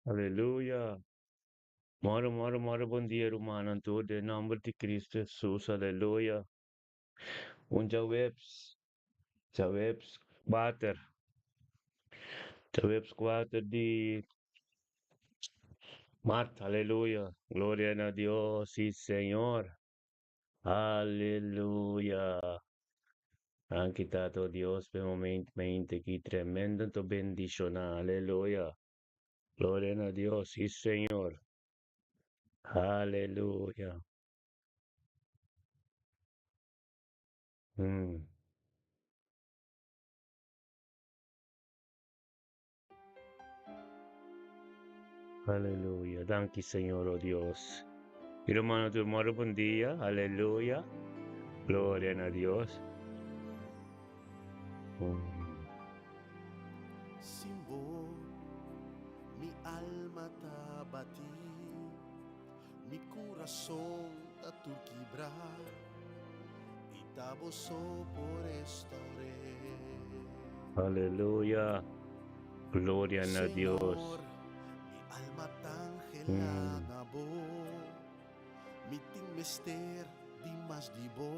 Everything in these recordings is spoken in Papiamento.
Aleluya. Moro, moro, moro bon dia, rumannan tur, den nomber di Cristo Jesus. Aleluya. Un djaweps, djaweps kuater, djaweps kuater di mart. Aleluya. Gloria na Dios, si Señor. Aleluya. Danki Tata o Dios p'e moment mente ki tremendo to bendiciona. Aleluya. Gloria na Dios, si Señor. Aleluya. Aleluya. Danki Señor, oh Dios. Mi hermano, tur moro bon dia. Aleluya. Gloria na Dios. Sin bo, mi alma ta batí, mi kurason ta tur kibrá, i ta bo so por restaur'é. Aleluya. Gloria na Dios. Señor, mi alma ta anhelá na bo, mi tin mester di mas di bo,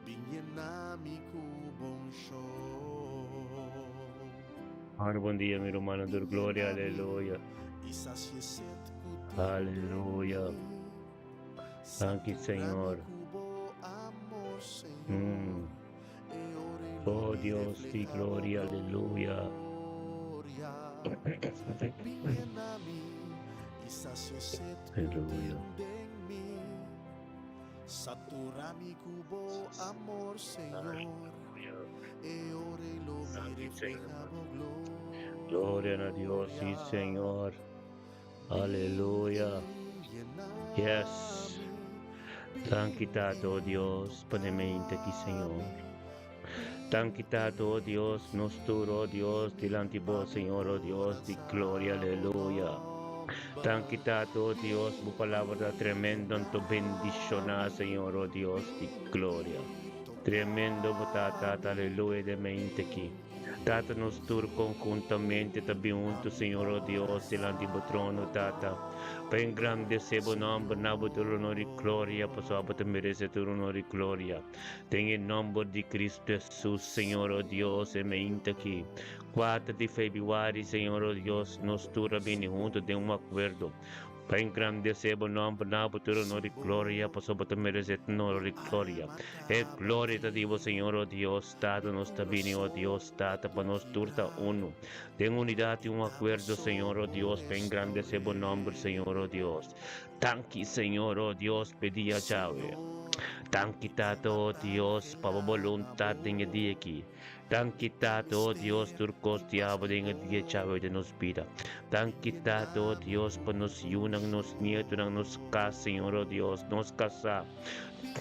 bin yena mi ku bo unshon. Mano bon dia mi rumannan tur Bin gloria yena mi aleluya. i sacia e set ku tin den Aleluya. mi. Danki Satura mi Señor. ku bo amor, Señor. Oh Dios di gloria aleluya. Aleluya. Danki Señor. Gloria na Dios si Señor. Aleluya. Yes. Danki Tata oh Dios pa den mente aki Señor. Danki Tata oh Dios nos tur oh Dios dilanti bo Señor oh Dios di gloria aleluya. Danki Tata oh Dios bo palabra ta tremendo anto bendiciona Señor oh Dios di gloria. Tremendo bo ta Tata aleluya den mente aki. Tata nos tur conhuntamente ta bin hunto Señor oh Dios dilanti bo trono Tata pa engrandece bo nomber na bo tur honor y gloria pasobra bo ta merece tur honor y gloria den e nomber di Cristo Jesus Señor oh Dios e meinta aki cuater di Februari Señor oh Dios nos tur a bini hunto den un acuerdo Pa engrandesé bo nòmber na bo tur onor i gloria, pasobra bo ta meresé tur onor i gloria. E gloria ta di bo, Señor, o Dios, Tata, nos ta bini, o Dios, Tata, pa nos tur ta unu, den unidat i un akuerdo, Señor, o Dios, pa engrandesé bo nòmber, Señor, o Dios. Danki, Señor, o Dios, p'e dia djawe. Danki, Tata, o Dios, pa bo boluntat den e dia aki. Danki Tata, oh Dios, tur kos di abo den e dia djawe den nos bida. Danki Tata, oh Dios, pa nos yunan, nos nietonan, nos kas, Señor, oh Dios, nos kasá,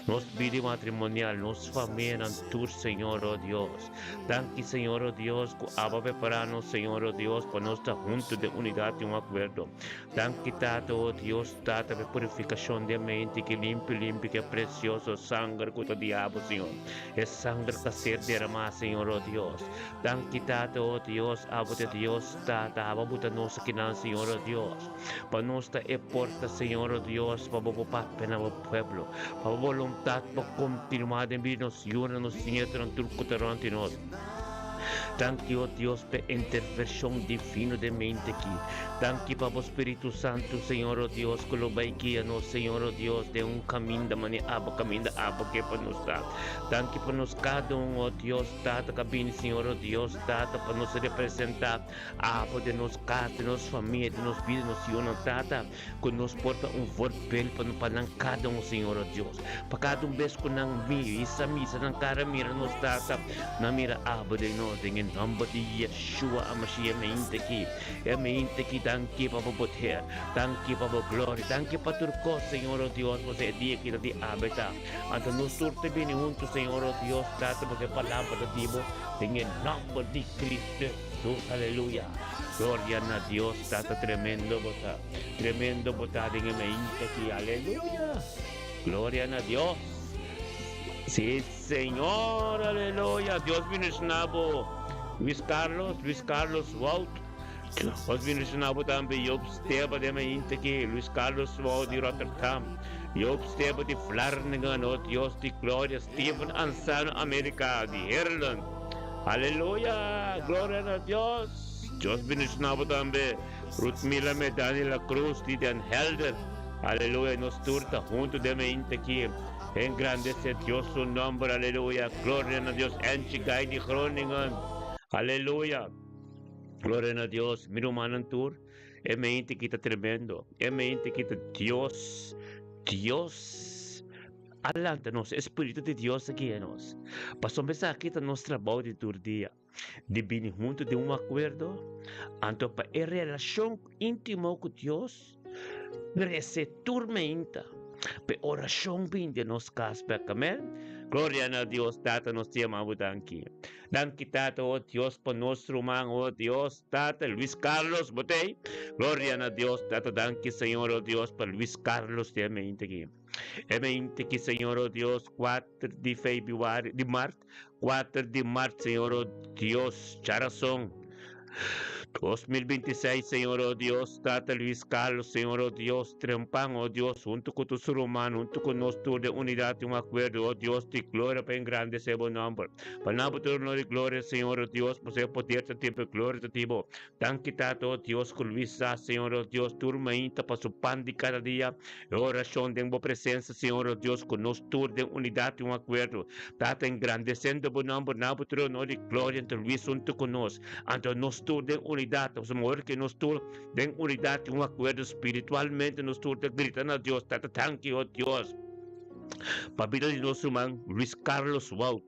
nos bida matrimonial, nos famianan tur, Señor, oh Dios. Danki, Señor, oh Dios, ku abo a prepará nos, Señor, oh Dios, pa nos ta huntu den unidat i un akuerdo. Danki Tata, oh Dios, Tata, pa e purifikashon di e mente ki limpi, limpi ku e presioso sanger ku ta di abo, Señor. E sanger ta ser deramá, Señor, oh Dios. Danki Tata, oh Dios, abo ta Dios, Tata, abo buta nos akinan, Señor, oh Dios, pa nos ta e porta, Señor, oh Dios, pa bo por papia na bo pueblo, pa bo boluntat por kontinuá den bida nos yunan, nos nietonan, tur ku ta rònt di nos. Danki, o Dios, p'e intervenshon divino den mente aki. Danki pa bo Spiritu Santu, Señor, o Dios, ku lo bai guia nos, Señor, o Dios, den un kaminda manera abo kaminda abo ke pa nos ta. Danki pa nos kada un, o Dios, Tata, ku a bini, Señor, o Dios, Tata, pa nos representá abo den nos kas, den nos famia, den nos bida, nos yunan, Tata, ku nos por ta un voorbeeld pa pa nan kada un, Señor, o Dios. Pa kada un bes ku nan misa, misa nan kara mira nos, Tata, nan mira abo den nos, den e nòmber di Yeshua HaMashiach, e mente aki, e mente aki, danki pa bo poder, danki pa bo gloria, danki pa tur kos, Señor, o Dios, pasobra e dia aki ta di awe ta. Anto nos tur ta bini huntu, Señor, o Dios, Tata, pasobra e palabra ta di bo, den e nòmber di Cristo Jesus, aleluya. Gloria na Dios, Tata, tremendo bo ta, tremendo bo ta den e mainta aki, aleluya. Gloria na Dios. Sí, Señor, aleluya. Dios bendiciona bo. Luis Carlos, Luis Carlos Wout. Dios bendiciona bo tambe. Job Steba de mainta aki. Luis Carlos Wout di Rotterdam. Job Steba di Vlaardingen. Oh Dios di gloria. Steven Ansano America di Heerlen. Aleluya. Gloria na Dios. Dios bendiciona bo tambe. Ruth Mila Medani La Cruz di Den Helder. Aleluya. Nos tur ta hunto den mainta aki. Engrandece Dios su nomber, aleluya. Gloria na Dios. Angie Guy di Groningen. Aleluya. Gloria na Dios. Mi rumannan tur, e mente ki ta tremendo. E mente ki ta Dios. Dios a lanta nos. E Spiritu di Dios a guia nos. Pasobra esaki ta nos trabou di tur dia. Di bini hunto den un akuerdo, anto pa e relashon íntimo ku Dios krese tur meinta, pa e orashon bini den nos kas bèk. Amèn. Gloria na Dios. Tata, nos ta yama bo danki. Danki, Tata, o Dios, pa nos ruman, o Dios, Tata, Luis Carlos, bo t'ei. Gloria na Dios, Tata, danki, Señor, o Dios, pa Luis Carlos den meinta aki. E meinta aki, Señor, o Dios, kuater di febiuari, di mart, Kuater di mart, Señor o Dios, djarason, 2026, Señor o Dios, Tata Luis Carlos, Señor o Dios, Trempan, o Dios, huntu ku tur su ruman, huntu ku nos tur den unidat i un akuerdo, o Dios di gloria, pa engrandesé bo nòmber. Pa nan bo tur honor i gloria, Señor o Dios, pasobra e poder ta tin bo, e gloria ta tin bo. Danki, Tata, o Dios, ku Luis sa, Señor o Dios, tur mainta pa su pan di kada dia, E orashon den bo presensia, Señor o Dios, ku nos tur den unidat i un akuerdo, Tata, engrandesendo bo nomber na bo trono di gloria entre Luis huntu ku nos. Anto nos tur den unidat, pasobra ora ku nos tur den unidat i un akuerdo spiritualmente nos tur ta grita na Dios, Tata, danki, o Dios, pa bida di nos ruman Luis Carlos Wout.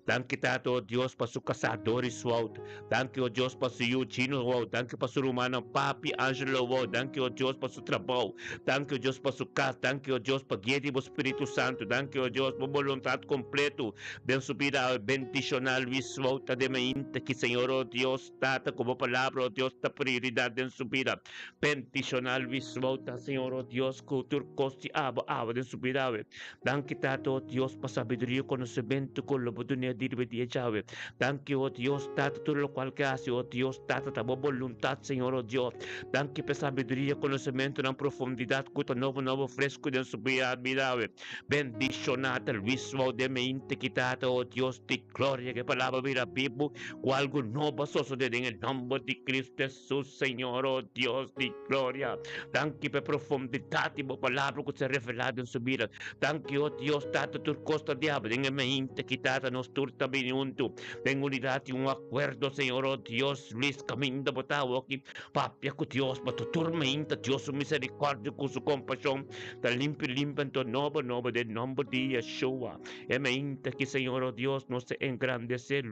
Danki Tata o Dios pa su kasá Doris Wout. Danki o Dios pa su yu Gino Wout. Danki pa su rumannan Papi, Angelo Wout. Danki o Dios pa su trabou. Danki o Dios pa su kas. Danki o Dios pa guia di bo Spiritu Santu. Danki o Dios bo boluntat kompletu den su bida awe. Bendishoná Luis Wout ta den mainta ki Señor o Dios Tata ku bo palabra o Dios ta prioridat den su bida. Bendishoná Luis Wout ta Señor o Dios ku tur kos di abo awe den su bida awe. Danki Tata o Dios pa sabiduria i konosementu ku lo bo dun'é di riba dia djawe. Danki o Dios Tata tur lokual ke hasi o Dios Tata ta bo boluntat Señor o Dios. Danki pa e sabiduria i konosementunan profundidat ku ta nobo nobo fresku den su bida awe. Bendishoná ta Luis Woude Meinte ki Tata o Dios di gloria ke palabra bira bibu ku algu nobo a sosode den e nomber di Cristo Hesus Señor o Dios di gloria. Danki pa e profundidat di bo palabra ku ta revelá den su bida. Danki, o Dios Tata, tur kos ta diablo den e mainta ki Tata nos tur ta bini huntu den unidat i un akuerdo, Señor, o Dios, Luis kaminda bo ta awoki papia ku Dios, pasobra tur mainta Dios su miserikòrdia ku su kompashon ta limpi limpi anto nobo nobo den nòmber di Yeshua. E mainta ki, Señor, o Dios, nos ta engrandesé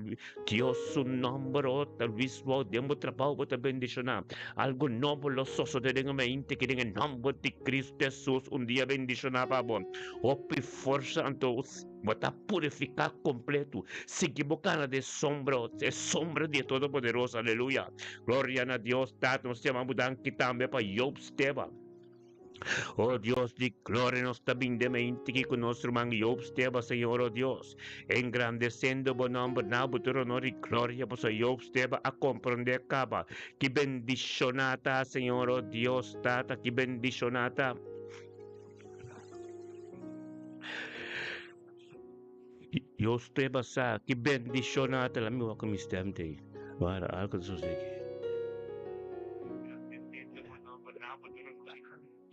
Dios su nòmber, o ta Luis wou den bo trabou bo ta bendishoná. Algu nobo lo sosodé den e mente ki den e nòmber di Kristu Hesus un dia bendishoná pa bo. Hopi forsa anto bo ta purifiká kompletu. Sigui bo kana den sombra, e sombra di e Todopoderoso. Aleluya! Gloria na Dios Tata. Nos yama bo danki tambe pa Job Steba. O Dios di gloria, nos ta bin den mente ki ku nos ruman Job Steba, Señor, o Dios, engrandesendo bo nomber na bo tur honor i gloria, pasobra Job Steba a komprondé kaba ki bendishoná ta, Señor, o Dios, Tata, ki bendishoná ta. Job Steba sa ki bendishoná ta. Lami wak mi stem te. Wara, algo ta sosodé aki.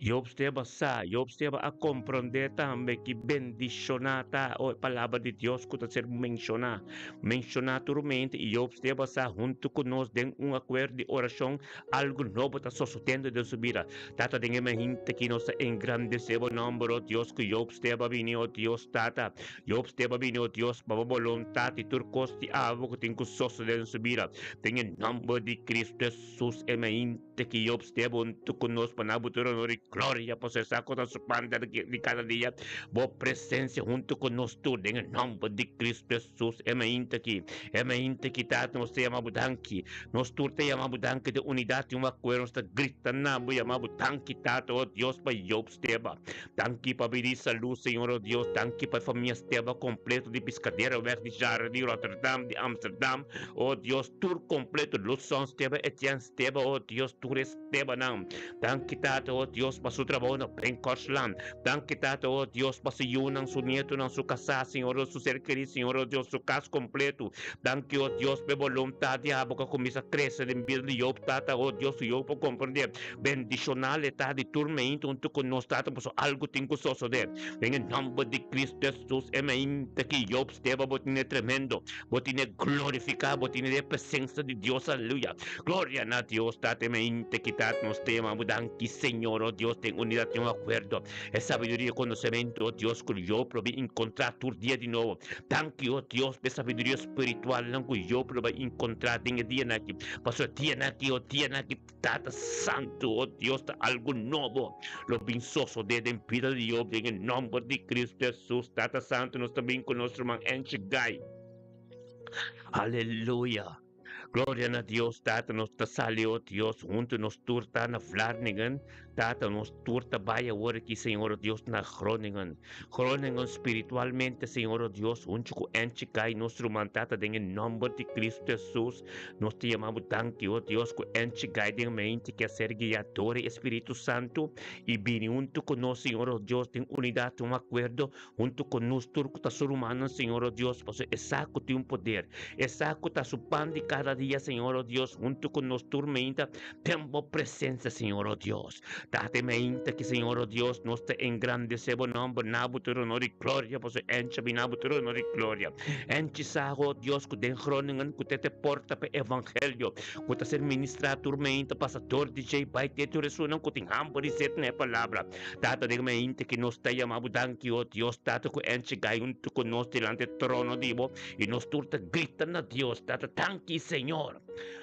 Job staba sa, Job staba a komprondé tambe ki bendishoná ta e Palabra di Dios ku ta ser menshoná, menshoná tur mente, i Job staba sa huntu ku nos den un akuerdo di orashon algu nobo ta sosodendo den su bida. Tata, den e mainta aki nos ta engrandesé bo nòmber, o Dios, ku Job staba bini, o Dios Tata. Job staba bini, o Dios, pa bo boluntat i tur kos di abo ku tin ku sosodé den su bida. Den e nòmber di Kristu Hesus e mainta. Te ki Job steba huntu ku nos pa nan bo tur honor i gloria pasobra esaki ku ta su pan di kada dia. Bo presensia huntu ku nos tur den e nòmber di Kristu Hesus. E mainta aki, e mainta aki, Tata, nos ta yama Bo danki. Nos tur ta yama Bo danki den unidat i un akuerdo. Nos ta grita na Bo, yama Bo danki, Tata, o Dios, pa Job Steba. Danki pa bida i salú, Señor, o Dios. Danki pa e famia Steba kompleto di Piscaderaweg, di Jaren, di Rotterdam, di Amsterdam. O Dios, tur kompleto, Lutson Steba, Etienne Steba, o Dios, tur e Stebanan. Danki, Tata, o Dios, pa su trabou na Brinkhorstland. Danki, Tata, o Dios, pa su yunan, su nietunan, su kasá, Señor, o su ser kerí, Señor, o Dios, su kas kompleto. Danki, o Dios, pa e boluntat di abo ku a kuminsá krese den bida di Job, Tata, o Dios, ku Job por komprendé. Bendishoná l'e ta di tur meinta huntu ku nos, Tata, pasobra algu tin ku sosodé. Den e nòmber di Kristu Hesus, e meinta ki Job Steba bo tene tremendo, bo tene glorifiká, bo tene e presensia di Dios, aleluya. Gloria na Dios, Tata, e meinta ki Tata nos ta yama bo danki, Señor, o Dios, den unidat den un akuerdo. E sabiduria i konosementu, o Dios, ku Job lo bin enkontrá tur dia di nobo. Danki, o Dios, pa e sabiduria spiritualnan ku Job lo bai enkontrá den e dianan aki. Pasobra e dianan aki, o dianan aki, Tata Santu, o Dios, ta algu nobo lo bin sosodé den bida di Job den e nòmber di Kristu Hesus. Tata Santu, nos ta bin ku nos ruman Angie Guy. Aleluya! Gloria na Dios, Tata, nos ta sali, o Dios, huntu nos tur ta na Vlaardingen. Tata, nos tur ta bai awor aki, Señor, o Dios, na Groningen. Groningen spiritualmente, Señor, o Dios, huntu ku Angie Guy, nos ruman, Tata, den e nòmber di Kristu Hesus. Nos ta yama bo danki, o Dios, ku Angie Guy den mente ke a ser guiá dor e Spiritu Santu i bini huntu ku nos, Señor, o Dios, den unidat, un akuerdo, huntu ku nos tur ku ta su rumannan, Señor, o Dios, pasobra e sa ku tin un poder, e sa ku ta su pan di kada dia, Señor, o Dios, huntu ku nos tur meinta den bo presensia, Señor, o Dios. Tata e meinta ki, Señor, o Dios, nos ta engrandesé bo nòmber, na bo tur honor i gloria, pasobra Angie a bini na bo tur honor i gloria. Angie sa, o Dios, ku den Groningen ku te te porta pa e evangelio ku ta ser ministrá tur meinta pasa dor di dje i bai te tur esunnan ku tin hamber i set na e palabra. Tata, den meinta ki nos ta yama bo danki, o Dios, Tata, ku Angie gai huntu ku nos dilanti e trono di bo i nos tur ta grita na Dios, Tata, danki, Señor.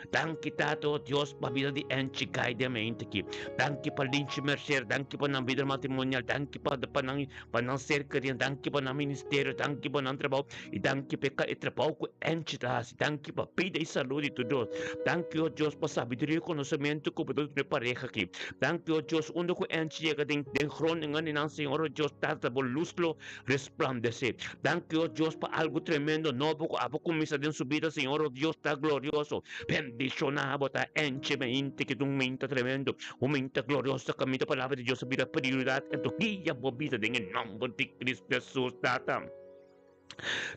Danki Tata o Dios pa bida di Angie Guy den mente aki. Danki pa Linchi Mercier, danki pa nan bida matrimonial, danki pa pa nan pa nan ser kerí, danki pa nan ministerio, danki pa nan trabou i danki pa e trabou ku Angie ta hasi. Danki pa bida i salud di tur dos. Danki o Dios pa sabiduria i konosementu ku bo ta duna e pareha aki. Danki o Dios unda ku Angie yega den den Groningen i nan Señor o Dios Tata bo lus lo resplandece. Danki o Dios pa algo tremendo nobo cu abo cuminsa den su bida Señor o Dios ta glorioso. Bendiciona bo ta enche mente ki ta un mente tremendo, un mente glorioso caminda palabra di Dios a bira prioridad en tu guia bo bida den e nomber di Cristo Jesus Tata.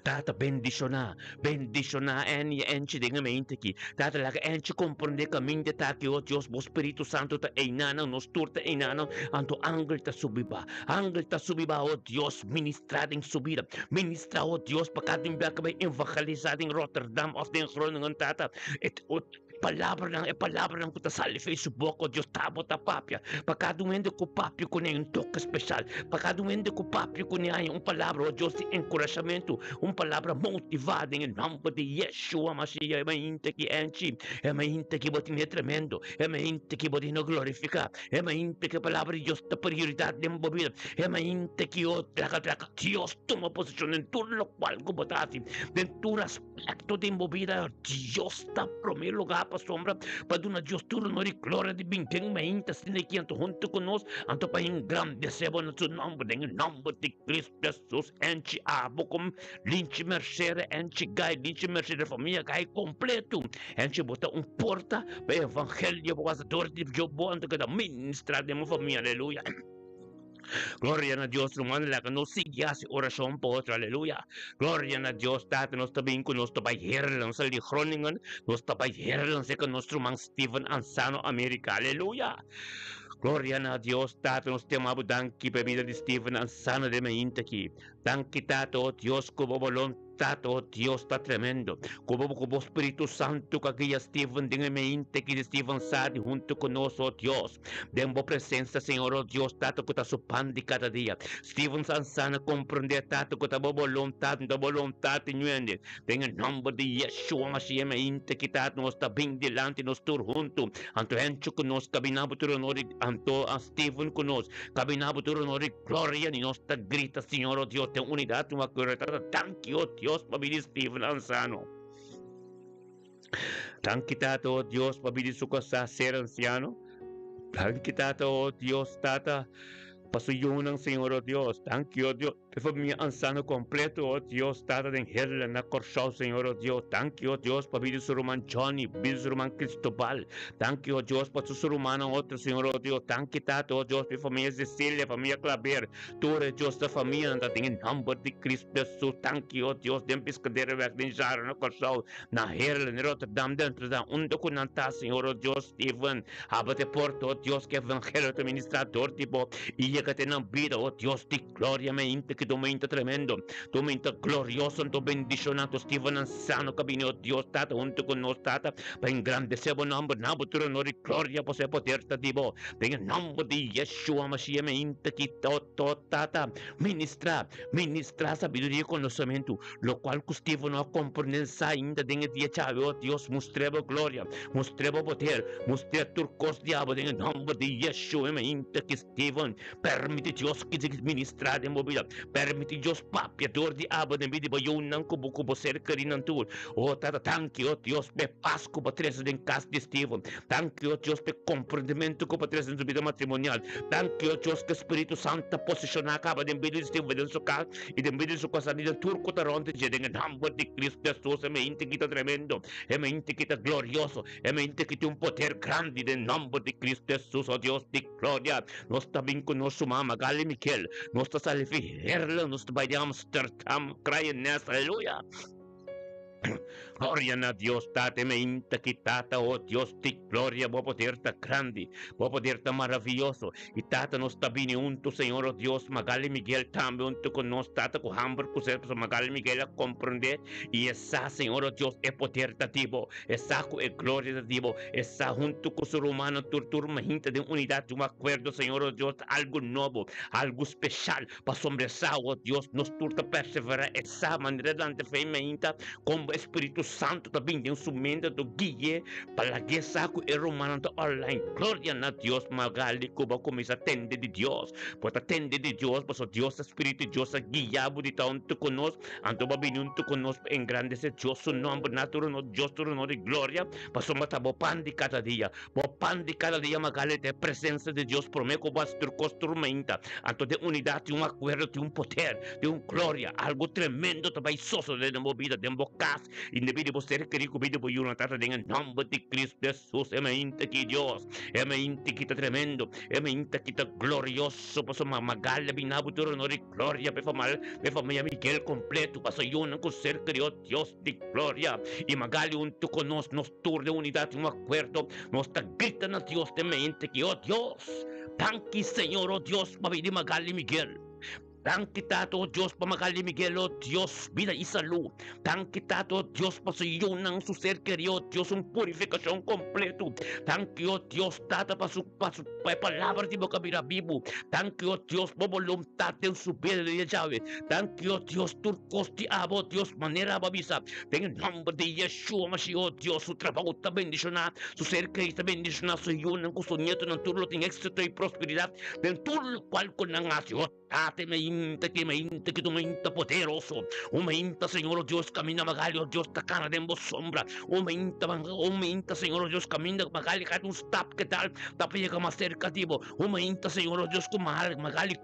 Tata bendiciona, bendiciona Annie enche den e mente aki. Tata laga enche comprende caminda ta aki o Dios bo Spiritu Santo ta einanan nos tur ta einanan anto angel ta subi ba. Angel ta subi ba, oh Dios, ministra den su bida. Ministra, oh Dios, pa cada un biaha bai evangelisa den Rotterdam of den Groningen, Tata. Et, oh, palabranan, e palabranan ku ta sali fe su boka, oh Dios, ta bo ta papia. Pa cada un hende ku papia kuné un toke spesial. Pa cada un hende ku papia kuné haña un palabra, oh Dios, di enkurashamentu, un palabra motivá den e nòmber di Yeshua Mashiach. E mainta ki enchi, e mainta ki bo tin e tremendo, e mainta ki bo tin no glorifiká. E mainta ku e Palabra di Dios ta prioridat den bo bida. E mainta ku o laga laga Dios tuma posishon den tur lokual ku bo ta hasi, den tur aspekto den bo bida. Dios ta promé lugá pasobra pa duna Dios tur honor i gloria di bin den mainta asina aki anto huntu ku nos, anto pa engrandesé bo na su nòmber, den e nòmber di Cristo Hesus. Enchi abo kom Linchi Mercera, enchi Guy, Linchi Mercera, famia Guy kompleto. Enchi bo ta un porta pa e evangelio bo wasa dor di Dios bo anto keda ministra den bo famia, aleluya. Gloria na Dios, ruman, laga nos sigui hasi orashon pa otro, aleluya. Gloria na Dios, Tata, nos ta bin ku nos ta bai Heerlen, sali di Groningen, nos ta bai Heerlen serka nos ruman Steven Ansano, Amerika, aleluya. Gloria na Dios, Tata, nos ta yama bo danki pa e bida di Steven Ansano den mainta aki. Danki, Tata, o Dios, ku bo boluntat. Tata, oh Dios, ta tremendo. Ku bo ku bo Spiritu Santu ku a guia Steven den e meinte ki di Steven Sadi huntu ku nos, oh Dios. Den bo presensia, Señor, oh Dios, Tata, ku ta su pan di kada dia. Steven Sansana komprendé, Tata, ku ta bo boluntat, no ta boluntat di ñuende. Den e nòmber di Yeshua Mashiach meinte ki, Tata, nos ta bin dilanti nos tur huntu. Anto Hencho ku nos kabina bo tur honor i anto Steven ku nos kabina bo tur honor i gloria ni nos ta grita, Señor, oh Dios, den unidat un akuerdo. Tata, danki, oh Dios, pa bini Steven Ansano. Danki, Tata, oh Dios, pa bini su kasá ser ansiano. Danki, Tata, oh Dios, Tata, pa su yunan, Señor, oh Dios. Danki, oh Dios, pa e famia Ansano kompleto, oh Dios, Tata, den Heerlen, na Kòrsou, Señor, oh Dios. Danki, oh Dios, pa bini su ruman Johnny, bini su ruman Cristobal. Danki, oh Dios, pa su rumannan otro, Señor, oh Dios. Danki, Tata, oh Dios, pa e famia Cecilia, famia Claver, Tur e Dios ta famianan ta den e nomber di Cristo Jesus. Danki, o Dios, den Piscaderenweg, den Jaren, na Kòrsou, na Heerlen, Rotterdam, den Amsterdam, unda ku nan ta, Señor, o Dios, Steven, habri te porta, o Dios, ku evangelio ta ministrá dor di bo i yega te nan bida, o Dios di gloria. Mainta ki dominta tremendo, dominta glorioso, anto bendishoná tur Steven anciano ku a bini, o Dios, Tata, huntu ku nos, Tata, pa engrandesé bo nomber. Na bo tur honor i gloria, pasobra e poder ta di bo. Den e nomber di Yeshua Mashiach mi inta ki to tata ministra, ministra sabiduria i konosementu, lokual ku Steven no a komprende sa ainda den e dia djawe. O Dios, mustr'é bo gloria, mustr'é bo poder, mustr'é tur kos di abo den e nomber di Yeshua mi inta ki Steven. Permiti Dios ki ministra den bo bida, permiti Dios papia dor di abo den bida di bo yunan ku bo ku bo ser kerinan tur. O tata, danki o Dios p'e pas ku bo trese den kas di Steven. Danki, o Dios, p'e komprendimentu ku bo trese den su bida matrimonial. Danki, o Dios, ku e Spiritu Santu ta posishoná kaba den bida di Steven, den su kas i den bida di su kasá i den tur ku ta rònt di dje. Den e nòmber di Kristu Hesus, e mente ki ta tremendo, e mente ki ta glorioso, e mente ki tin un poder grandi, den nòmber di Kristu Hesus, o Dios di gloria, nos ta bin ku nos su mama, Gali Miquel. Nos ta sali fi Heerlen, nos ta bai di Amsterdam, Kraaiennest, aleluya! Gloria na Dios Tata mainta ki Tata oh Dios di gloria bo poder ta grandi bo poder ta maraviyoso y Tata nos ta bini hunto Señor oh Dios Magali Miguel tambe hunto cu nos Tata cu hamber cu sed pasobra Magali Miguel a comprende y e sa Señor oh Dios e poder ta di bo e sa cu e gloria ta di bo e sa hunto cu su rumannan tur tur mainta den unidad di un acuerdo Señor oh Dios ta algo nobo algo special Pasobra sa, o Dios, nos tur ta perseverá e sa manera delante fe mainta, kon bo Espíritu Santu ta bin den su mente anto gui'é pa lag'é sa ku e rumannan ta online. Gloria na Dios! Magali ku bo a kuminsá tende di Dios. Bo ta tende di Dios pasobra Dios ta Spiritu i Dios a guia bo di ta huntu ku nos. Anto bo a bini huntu ku nos pa engrandesé Dios su nòmber na tur honor, Dios tur honor i gloria, pasobra ta bo pan di kada dia. Bo pan di kada dia magali ta e presensia di Dios promé ku bo hasi tur kos tur mainta. Anto den unidat tin un akuerdo, tin un poder, tin un gloria. Algu tremendo ta bai sosodé den bo bida, den bo kas i den bida di bo ser kerí ku bida di bo yunan. Tata, den e nòmber di Kristu Hesus, e mainta ki Dios, e mainta ki ta tremendo, e mainta ki ta glorioso, pasobra magali a bini na bo tur honor i gloria pa e famia Miguel kompleto, pasobra yunan ku ser kerí, o Dios di gloria, i magali huntu ku nos, nos tur den unidat i un akuerdo, nos ta grita na Dios den mente ki, O Dios, danki Señor, o Dios, pa bida di Magali Miguel. Danki Tata, o Dios, pa Magali Miguel, o Dios, bida i salú. Danki Tata, o Dios, pa su yunan, su ser kerí, o Dios, un purifikashon kompletu. Danki, o Dios, Tata, pa su, pa su, pa e palabra di bo ka bira bibu. Danki, o Dios, bo boluntat den su bida di djawe. Danki, o Dios, tur Kos di abo, Dios, manera abo a bisa, den e nòmber di Yeshua Mashiach, o Dios, su trabou ta bendishoná, su ser kerí ta bendishoná, su yunan ku su nietonan tur lo tin éksito i prosperidat den tur lokual ku nan hasi. O Tata, e mainta ki, e mainta ki ta un mainta poderoso, un mainta, Señor, o Dios, kaminda magali, o Dios, ta kana den bo sombra, un mainta, un mainta, Señor, o Dios, kaminda magali kada un stap ke dal ta pa yega mas serka di bo, un mainta, Señor, o Dios, ku magali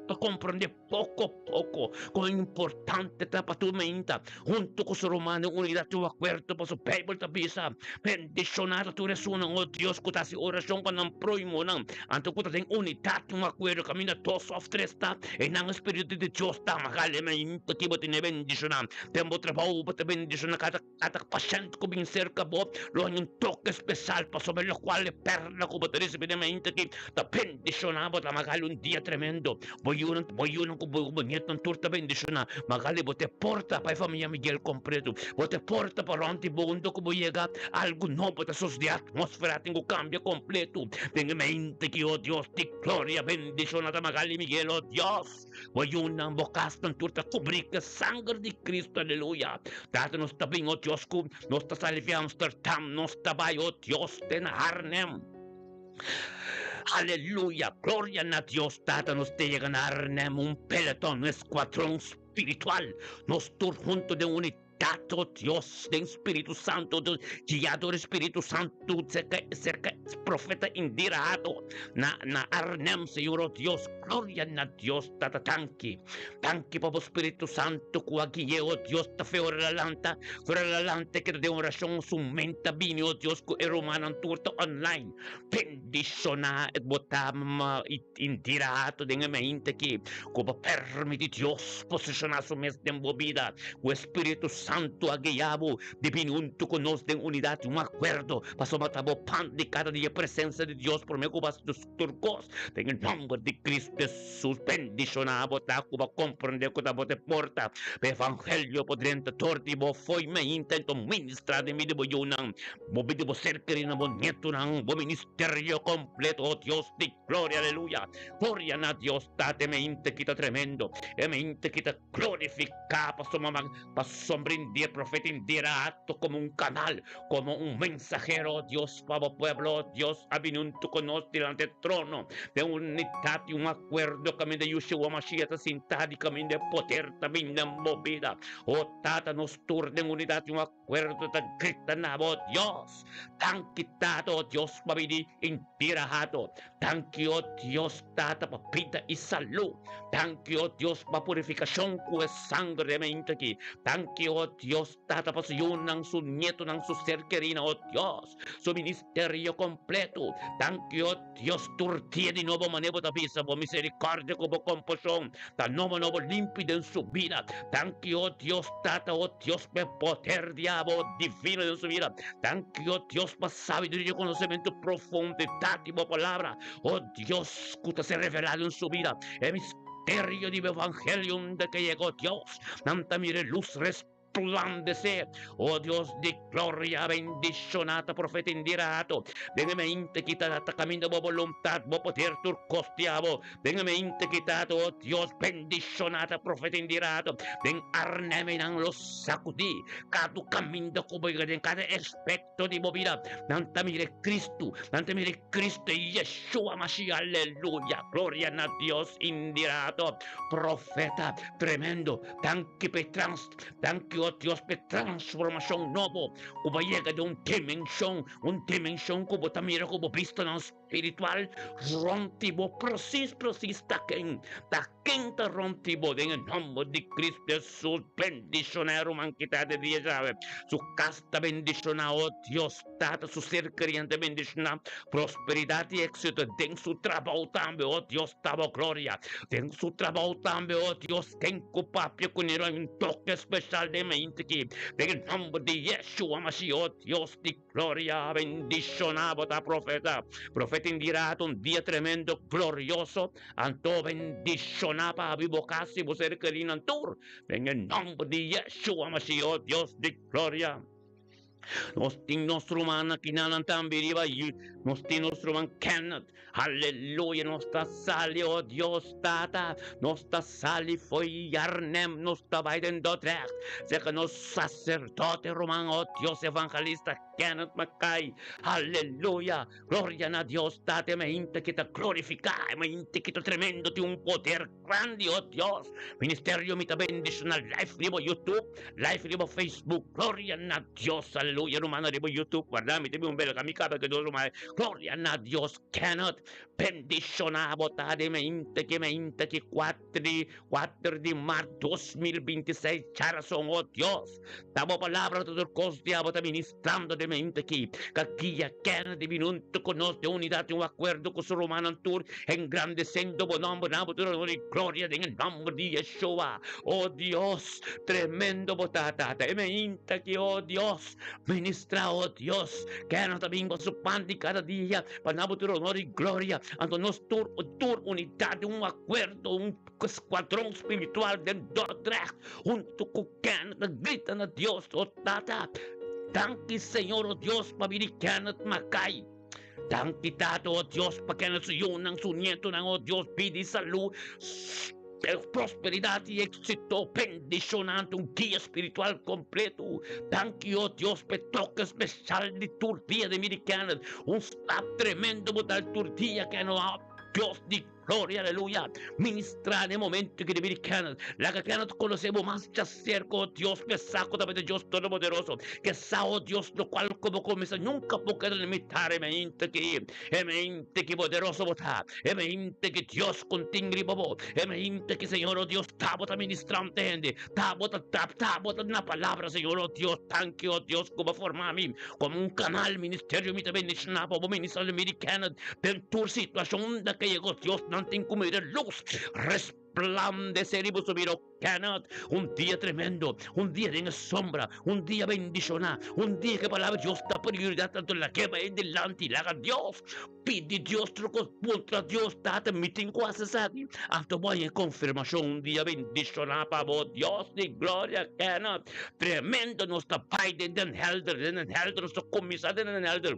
ta komprendé. Poko poko, kon importante ta pa tur meinta huntu ku su ruman den unidat tin un akuerdo pasobra Beibel ta bisa, Bendishoná ta tur esunnan, o Dios, ku ta hasi orashon pa nan próhimonan, anto ku ta den unidat tin un akuerdo kaminda dos òf tres ta, einan. Spiritu di Dios ta Magali mainta ki bo tene bendishoná den bo trabou, bo ta bendishoná kada kada pashènt ku bin serka bo lo haña un toke spesial pasobra lokual e pèrla ku bo ta risibí den mainta aki ta bendishoná bo. Ta Magali un dia tremendo. Bo yunan, bo yunan ku bo nietunan tur ta bendishoná. Magali bo ta e porta pa e famia Miguel kompleto. Bo ta e porta pa rònt di bo unda ku bo yega algu nobo ta sosodé, atmósfera tin ku kambia kompleto. Den e mente ki, o Dios di gloria, bendishoná ta Magali Miguel, o Dios. Bo yunan, bo kasnan tur ta kubrí ku e sanger di Kristu, aleluya. Tata, nos ta bin, o Dios, ku nos ta sali fi Amsterdam, nos ta bai, o Dios, te na Arnhem. Aleluya! Gloria na Dios Tata! Nos ta yega na Arnhem, un peloton, un escuadron spiritual. Nos tur hunto den unidat, oh Dios, den Spiritu Santo, guia dor e Spiritu Santo, cerca, cerca profeta Indira Hato, na, na Arnhem, Señor, oh Dios. Gloria na Dios Tata, danki. Danki pa bo Spiritu Santo cu a gui'e, oh Dios, ta fe ora la lanta, ora la lanta keda den oracion, su mente a bini, oh Dios, cu e rumannan tur ta online. Bendiciona e bo ta Indira Hato den e mente aki, cu bo permiti Dios posiciona su mes den bo bida, cu e Spiritu Santo a guia bo di bini hunto cu nos den unidad y un acuerdo, pasobra ta bo pan di cada dia presencia di Dios prome cu bo haci tur cos. Den e nomber di Cristo Jesus bendiciona bo ta cu bo comprende cu ta bo te porta pa evangelio por drenta dor di bo fo'i mainta y ta ministra den bida di bo yunan, bo bida di bo ser kerinan, bo nietonan, bo ministerio completo, oh Dios di gloria, aleluya. Gloria na Dios Tata, e mainta ki ta tremendo, e mainta ki ta glorifica pasobra pasobra Indira, profeta Indira acto como un canal, como un mensahero, oh Dios, pa bo pueblo, oh Dios, a bini hunto cu nos dilanti e trono den unitat y un acuerdo caminda Yeshua Mashiach ta sinta di caminda e poder ta bini den bo bida, oh Tata, nos tur den unidat y un acuerdo ta grita na bo, Dios, danki Tata, oh Dios, pa bini Indira Hato, danki, oh Dios, Tata, pa bida y salud. Danki, oh Dios, pa purifikashon ku e sanger di e mente aki. Danki, oh Dios, Tata, pa su yunan, su nietonan, su ser kerinan, oh Dios, su ministerio kompleto. Danki, oh Dios, tur dia di nobo manera bo ta bisa bo miserikòrdia ku bo kompashon ta nobo nobo limpi den su bida. Danki, oh Dios, Tata, oh Dios, pa e poder di abo divino den su bida. Danki, oh Dios, pa sabiduria i konosementu profundidat di bo palabra. Oh Dios, ku ta ser revelá den su bida, e misterio di bo evangelio unda ke yega, oh Dios, nan ta mira e lus resplandesé. Oh Dios di gloria, bendishoná ta profeta Indira Hato den e mente ki ta ta kaminda bo boluntat, bo poder tur kos di abo. Den e mente ki ta, oh Dios, bendishoná ta profeta Indira Hato den Arnhem i nan lo sakudí kada kaminda ku bo yega den kada aspekto. Todo di bo bida, nan ta mira e Cristo, nan ta mira e Cristo, Yeshua Mashiach, aleluya, gloria na Dios, Indirato, profeta, tremendo, danki pa e trans, danki oh Dios pa e transformacion nobo, cu bo a yega den un dimension, un dimension cu bo ta mira cu bo bistanan spiritual rond di bo, precies, precies ta ken, ta ken ta rond di bo, den e nomber di Cristo Jesus, bendiciona e ruman ki ta de dia djawe, su cas ta bendiciona, oh Dios Tata, su ser kerian ta bendiciona, prosperidad y exito den su trabou tambe, oh Dios ta bo gloria, den su trabou tambe, oh Dios, ken cu papia cu nero un toke special den mente ki, den e nomber di Yeshua Mashiach, oh Dios di Gloria, bendiciona bo ta profeta. Profeta Indira ta un dia tremendo, glorioso. Anto bendiciona pa habri bo cas y bo ser kerinan tur. Den e nomber di Yeshua Mashiach, oh Dios di gloria. Nos tin nos rumannan kinanan tambe riba nos tin nos ruman Kenneth. Aleluya, nos ta sali, oh Dios Tata, nos ta sali fo'i Arnhem, nos ta bai den Dordrecht, serka nos sacerdote ruman, oh Dios, evangelista Kenneth Mackay. Aleluya, gloria na Dios Tata, e mainta ki ta glorifiká, e mainta ki ta tremendo, tin un poder grandi, oh Dios. Ministerio mi ta bendiciona live riba YouTube, live riba Facebook, gloria na Dios, aleluya. Aleluya, rumannan riba YouTube, warda mi ta bin un belga mi kaba ke dos ruman. Gloria na Dios, Kenneth, bendishoná bo ta den mainta ki mainta ki kuatri, kuater di mart 2026, djarason, o Dios, ta bo palabra ta tur kos di abo ta ministrando den mainta ki, ka guia Kenneth di bin huntu ku nos den unidat den un akuerdo ku su rumannan tur, engrandesendo bo nòmber na bo tur honor i gloria den e nòmber di Yeshua, o Dios. Tremendo bo ta, Tata. E meinta ki, oh Dios, ministra, oh Dios, ke nos ta bin pa su pan di kada dia, pa na bo tur honor i gloria. Anto nos tur, tur unidat den un akuerdo, un skuadron spiritual den Dordrecht, huntu ku Kenneth ta grita na Dios, oh Tata, danki Señor, oh Dios, pa bini Kenneth Mackay. Danki Tata, oh Dios, pa kende su yunan, su nietonan, oh Dios, bida i salú, prosperidat i éksito, bendishonante, un guia spiritual kompleto. Danki, oh Dios, pa e toke speshal di tur dia den mi di Kenneth, un stap tremendo bo ta tur dia, Kenneth, oh Dios di Gloria, aleluya! Ministrá na e momento ki debí di Kenneth. Laga Kenneth konosé bo mas djaserka, o Dios, ku e sa ku ta mete Dios Todopoderoso, ku e sa, o Dios, lokual ku bo kuminsá nunka por keda limitá. E mente ki, e mente ki poderoso bo ta, e mente ki Dios kontin riba bo, e mente ki, Señor, o Dios, ta bo ta ministrante hende, ta bo ta, ta bo ta na palabra, Señor, o Dios, danki, o Dios, ku bo a forma mi komo un kanal ministerio. Mi ta bendishoná pa bo ministra mi di Kenneth. Den tur situashon unda ke yega Dios nan tin ku mira lus resplandesé riba su bida. Kenneth, un dia tremendo, un dia den e sombra, un dia bendishoná, un dia ku e palabra di Dios ta prioridat tantu lag'é bai dilanti, laga Dios pidi Dios tur kos, puntra Dios, Tata mi tin ku hasi esaki? Anto bo haña e konfirmashon, un dia bendishoná pa bo, Dios di gloria. Kenneth, tremendo nos ta bai den Den Helder, den Den Helder nos ta kuminsá den Den Helder.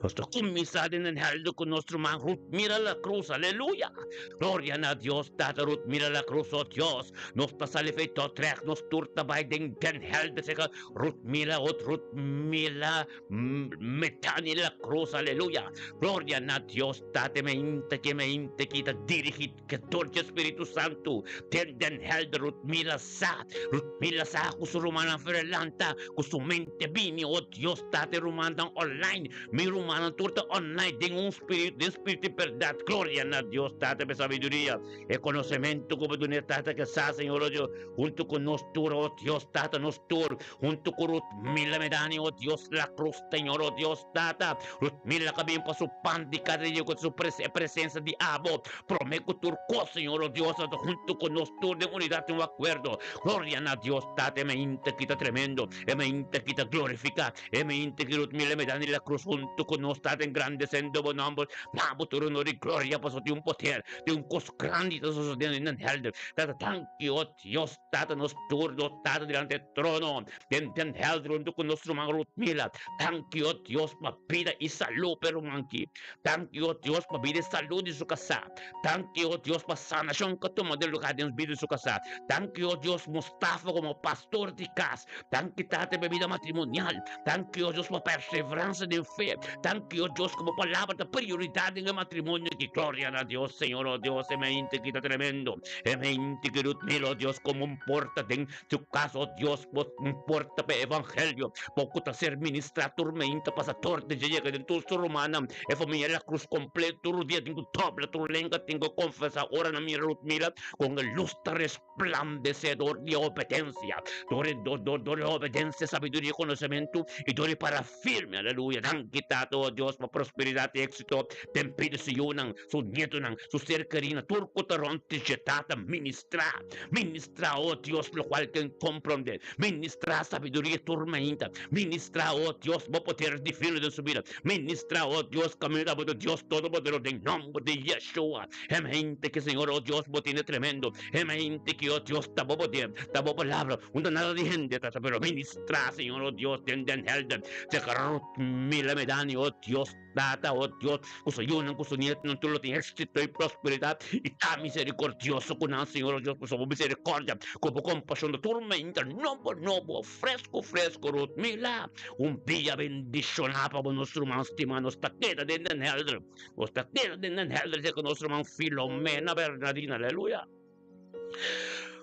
Nos ta kuminsá den Den Helder ku nos ruman Ruth Mira La Cruz, aleluya! Gloria na Dios, Tata Ruth Mira La Cruz, oh Dios! Nos ta sali fei Dordrecht, nos tur ta bai den Den Helder serka Ruth Mira, oh Ruth Mila Metani La Cruz, aleluya! Gloria na Dios, Tata, e mainta ki, e mainta ki ta dirigí dor dje Spiritu Santu den Den Helder, Ruth Mila sa, Ruth Mila sa ku su rumannan ferelanta ku su mente bini, oh Dios Tata e rumannan online, mi rumannan tur ta online den un spiritu, den spiritu di berdad, gloria na Dios Tata pa e sabiduria, e konosementu ku bo duna e Tata ke sa Señor oh Dios, huntu ku nos tur oh Dios Tata nos tur, huntu ku Ruth Mila Medani oh Dios la cruz Señor oh Dios Tata, Ruth Mila ka bin pa su pan di kada dia ku su e presensa di abo. Promé ku tur kos, Señor, o Dios, a ta huntu ku nos tur den unidat den un akuerdo. Gloria na Dios Tata, e mainta ki ta tremendo, e mainta ki ta glorifiká, e mainta ki Ruth Miller Medani la Cruz huntu ku nos Tata engrandesendo bo nòmber. Na bo tur honor i gloria pasobra tin un poder, tin un kos grandi ta sosodiendo den helder. Tata, danki, o Dios Tata, nos tur, nos Tata dilanti e trono den den helder huntu ku nos ruman Ruth Miller. Danki, o Dios, pa bida i salú pa e ruman ki. Danki, o Dios, pa bida i salú di su kasá. Danki, o Dios, pa sanashon ku a tuma den lugá den bida di su kasá. Danki, o Dios, Mustafa komo pastor di kas. Danki, Tata, pa e bida matrimonial. Danki, o Dios, pa perseveransa den fe. Danki, o Dios, ku bo palabra ta prioridat den e matrimonio aki. Gloria na Dios, Señor, o Dios, e mente ki ta tremendo. E mente ki Ruth mira, o Dios, komo un porta den su kas, o Dios, bo un porta pa e evangelio. Bo ku ta ser ministrá tur meinta pasa tor te dje yega den tur su rumannan. E famia La Cruz kompleto tur dia tin ku dobla tur lenga, tin ku konfesá ora nan mira Ruth Mila kon e lus ta resplandesé dor di e obedensia, dor e dor dor dor e obedensia, sabiduria i konosementu i dor e para firme. Aleluya! Danki Tata, o Dios, pa prosperidat i éksito den bida su yunan, su nietonan, su ser kerínan, tur ku ta rònt di dje. Tata, ministrá. Ministrá, oh Dios, lokual ken komprondé. Ministrá sabiduria tur mainta. Ministrá, oh Dios, bo poder divino den su bida. Ministrá, oh Dios, kaminda bo ta Dios Todopoderoso den nòmber di Yeshua. E mente ki Señor, oh Dios, bo tene tremendo. E mente ki, oh Dios, ta bo poder, ta bo palabra. Unda nada di hende ta, pero ministrá, Señor, oh Dios, den den helder. Sekrot mila medani, oh Dios. Tata, oh Dios, ku su yunan, ku su nietonan tur lo tin éksito i prosperidat, i ta miserikordioso ku nan, Señor, oh Dios, pasobra bo miserikòrdia ku bo kompashon ta tur mainta nobo nobo, fresku fresku. Ruth Mila, un dia bendishoná pa bo, nos ruman stimá. Nos ta keda den Den Helder, nos ta keda den Den Helder, esei ku nos ruman Filomena Bernadina, aleluya.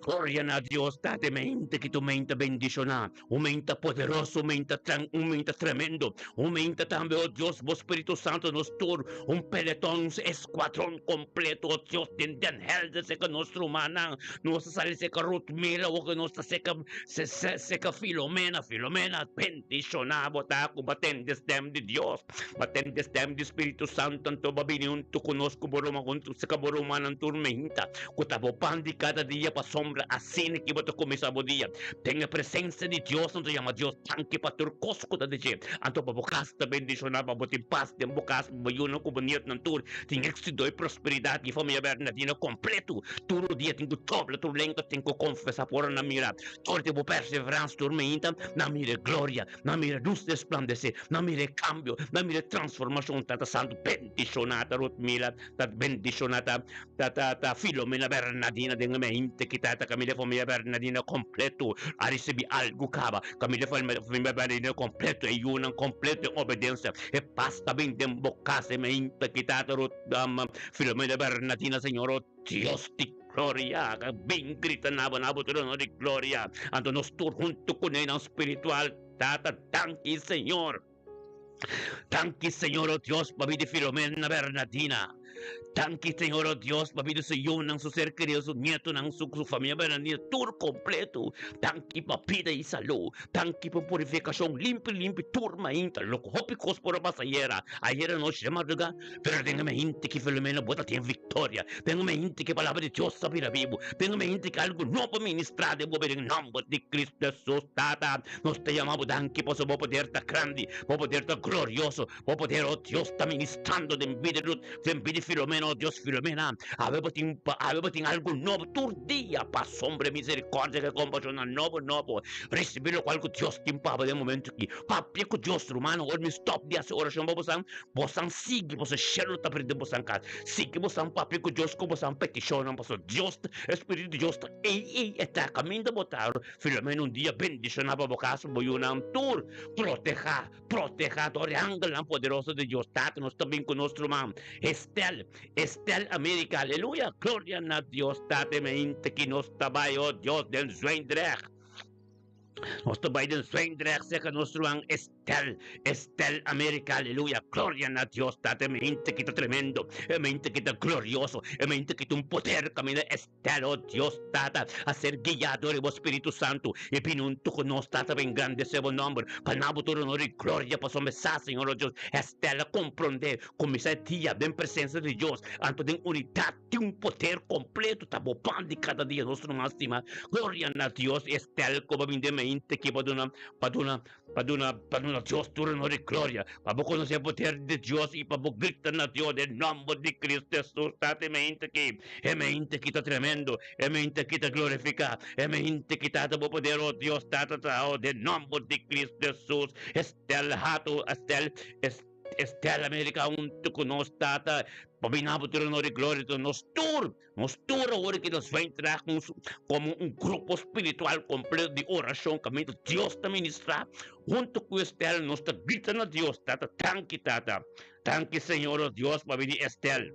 Gloria na Dios, Tata mente ki tu mente bendishoná, un mente poderoso, un mente tran, un mente tremendo, un mente tambe, oh Dios, bo Spiritu Santo nos tur, un peletón, un escuadrón completo, oh Dios, den den helder seka nos rumannan, nos ta sali seka Ruth Mila, o que nos ta seka se, se, seka Filomena, Filomena, bendishoná bo ta ku bo tende stem di Dios, bo tende stem di Spiritu Santo, anto bo bini huntu ku nos ku bo ruman, huntu seka bo rumannan tur meinta. Ku ta bo pan di kada dia pasobra asina ki bo ta kuminsá bo dia den e presensia di Dios. Nan ta yama Dios danki pa tur kos ku ta di dje. Anto pa bo kas ta bendishoná, pa bo tin pas den bo kas, pa bo yunan ku bo nietnan tur tin éksito i prosperidat i famia bernadina kompletu. Tur dia tin ku dobla tur lenga, tin ku konfesá por ora nan mira tur di bo perseveransia tur mainta, nan mira e gloria, nan mira e lus resplandesé, nan mira e kambio, nan mira e transformashon. Tata Santu bendishoná ta Rutmila. Ta bendiciona ta ta ta ta Filomena Bernadina den e mente ki ta ta Camila familia Bernadina completo a ricibi algo caba Camila familia Bernadina completo e yunan completo den obedencia e paz ta bin den bo cas e mente ki ta ta Filomena Bernadina Señor oh Dios di gloria bin grita na bo na bo trono di gloria anto nos tur hunto cune nan spiritual Tata danki Señor. Danki Señor o Dios pa bida Filomena Bernadina. Danki Señor o Dios pa bida su yunan, su ser kerido, su nietonan, su, su familia Bernadina, tur completo. Danki pa bida y salud. Danki pa purificacion limpi limpi tur mainta. Loke hopi cos por a pasa ayera, ayera nochi de madruga, pero den e mainta ki Filomena bo ta tin victoria. Den e mainta ki palabra di Dios ta bira bibu. Den e mainta ki algo nobo ministra den bo bida den nomber di Cristo Jesus Tata. Nos ta yama bo danki pasobra bo poder ta grandi, bo poder ta glorioso, bo poder, oh Dios, ta ministrando den bida di Ruth, den bida di Filomena, oh Dios, Filomena, awe bo tin, awe bo tin algu nobo tur dia, pasobra e misericordia ku e kompashon ta nobo nobo. Risibi lokual ku Dios tin pa bo den momento aki. Papia ku Dios, rumannan, ora mi stop di hasi orashon pa bosan, bosan sigui, pasobra shelu ta brinda bosan kas. Sigui bosan papia ku Dios ku bosan petishonnan, pasobra Dios, e Spiritu di Dios ta ei ei, e ta kaminda bo ta. Filomena un dia bendiciona pa bo casa bo yunan tur proteha proteha dor e angelnan poderoso di Dios Tata nos ta bin cu nos ruman Estel Estel America aleluya gloria na Dios Tata e mente ki nos ta bay oh Dios den Zwijndrecht nos ta bay den Zwijndrecht cerca nos ruman Estel, Estel America, aleluya, gloria na Dios Tata, e mente ki ta tremendo, e mente ki ta glorioso, e mente ki ta un poder kaminda Estel, oh Dios Tata, a ser guiá dor di bo Spiritu Santu, i bini huntu ku nos, Tata, pa engrandesé bo nòmber, pa na bo tur honor i gloria, pasobra mi sa, Señor, oh Dios, Estel a komprondé, kuminsá e dia den presensia di Dios, anto den unidat tin un poder kompleto, ta bo pan di kada dia, nos ruman stima, gloria na Dios, Estel ku bo a bini den mente aki pa duna, pa duna. Pa duna, pa duna Dios tur honor i gloria, pa bo konosé e poder di Dios i pa bo grita na Dios den nòmber di Cristo Hesus. Tata, e mente aki, e mente aki ta tremendo, e mente aki ta glorifiká, e mente aki, Tata, bo poder, o Dios, Tata, ta, o den nòmber di Cristo Hesus. Estel Hato, Estel, Estel America huntu ku nos, Tata, pa bina bo tur honor i gloria, nos tur. Nos tur awor ki nos bai traha komo un grupo spiritual kompleto di orashon kaminda Dios ta ministrá huntu ku Estel nos ta grita na Dios, Tata danki Tata, danki Señor o Dios pa bini Estel,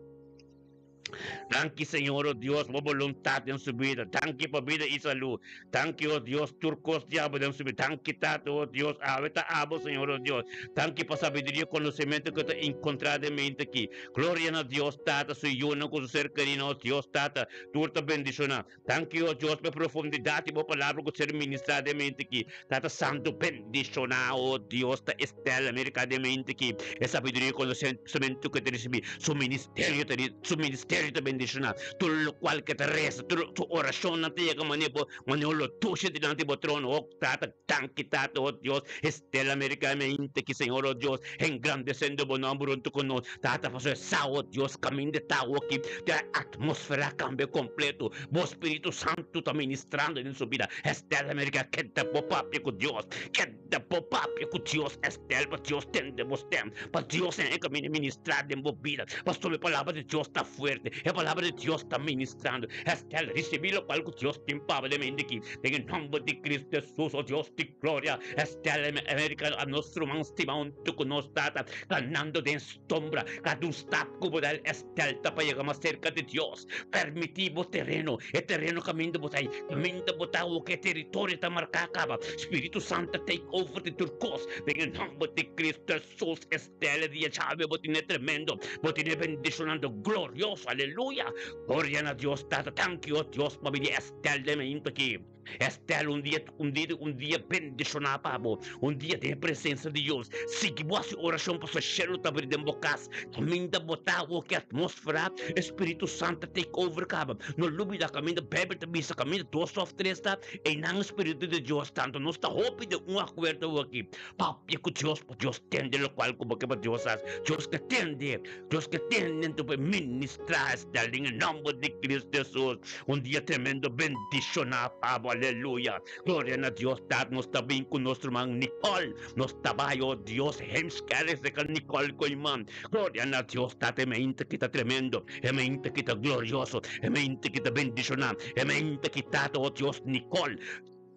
danki Señor o Dios pa bo boluntat den su bida, danki pa bida i salú, danki o Dios tur kos di abo den su bida, danki Tata o Dios awe ta abo Señor o Dios, danki pa sabiduria i konosementu ku ta enkontrá den mente aki. Gloria na Dios Tata, su Yunan ku su ser kerí nos Dios Tata, tur ta bendishoná. Danki o Dios pa e profundidat di bo palabra ku ser ministrá den mente aki. Tata Santu bendishoná o Dios ta Estela America den mente aki. E sabiduria i konosementu ku e ta risibí, su ministerio ta su ministerio ta bendishoná. Tur lokual ku e ta resa, tur su orashonnan ta yega manera bo manera lo tusha dilanti bo trono. O Tata, danki Tata, o Dios. Estel America mente ki Señor o Dios engrandecendo bo nomber hunto cu nos Tata pasobra e sa o Dios caminda ta awoki te atmosfera cambia completo bo Spiritu Santo ta ministrando den su bida Estel America keda bo papia cu Dios keda bo papia cu Dios Estel pa Dios tende bo stem pa Dios en e caminda ministra den bo bida pasobra e palabra di Dios ta fuerte. mente. E palabra di Dios ta ministrando. Estel, risibí lokual ku Dios tin pa bo den mente aki. Den e nòmber di Kristu Hesus, o Dios di gloria, Estel Amerika, nos ruman stimá huntu ku nos tata, kanando den Sombra, kada un stap ku bo dal Estel ta pa yega mas serka di Dios. Permití bo tereno, e tereno kaminda bo ta ei, kaminda bo ta awor ku e teritorio ta marká kaba. Spiritu Santu take over di tur kos. Den e nòmber di Kristu Hesus, Estel, e dia djawe bo tene tremendo, bo tene bendishonando glorioso. Aleluya! Gloria na Dios Tata. Danki, o Dios, pa bini Estel den mainta aki. Estel un dia un dia un dia bendishoná pa bo, un dia den e presensia di Dios. Sigui bo hasi orashon pasobra shelu ta abri den bo kas. Kaminda bo ta awor ki atmósfera, e Spiritu Santu ta take over kaba. No lubidá kaminda Beibel ta bisa kaminda dos òf tres ta, einan e Spiritu di Dios ta. Anto nos ta hopi den un akuerdo awor aki. Papia ku Dios pa Dios tende lokual ku bo ke pa Dios hasi. Dios ke tende, Dios ke tende anto pa e ministrá Estel den e nòmber di Kristu Hesus. Un dia tremendo bendishoná pa bo, aleluya. Gloria na Dios Tata, nos ta bin ku nos ruman Nicole, nos ta bai, oh Dios, Heemskerk serka Nicole Koeiman. Gloria na Dios Tata, e mainta ki ta tremendo, e mainta ki ta glorioso, e mainta ki ta bendishoná, e mainta ki Tata, oh Dios, Nicole.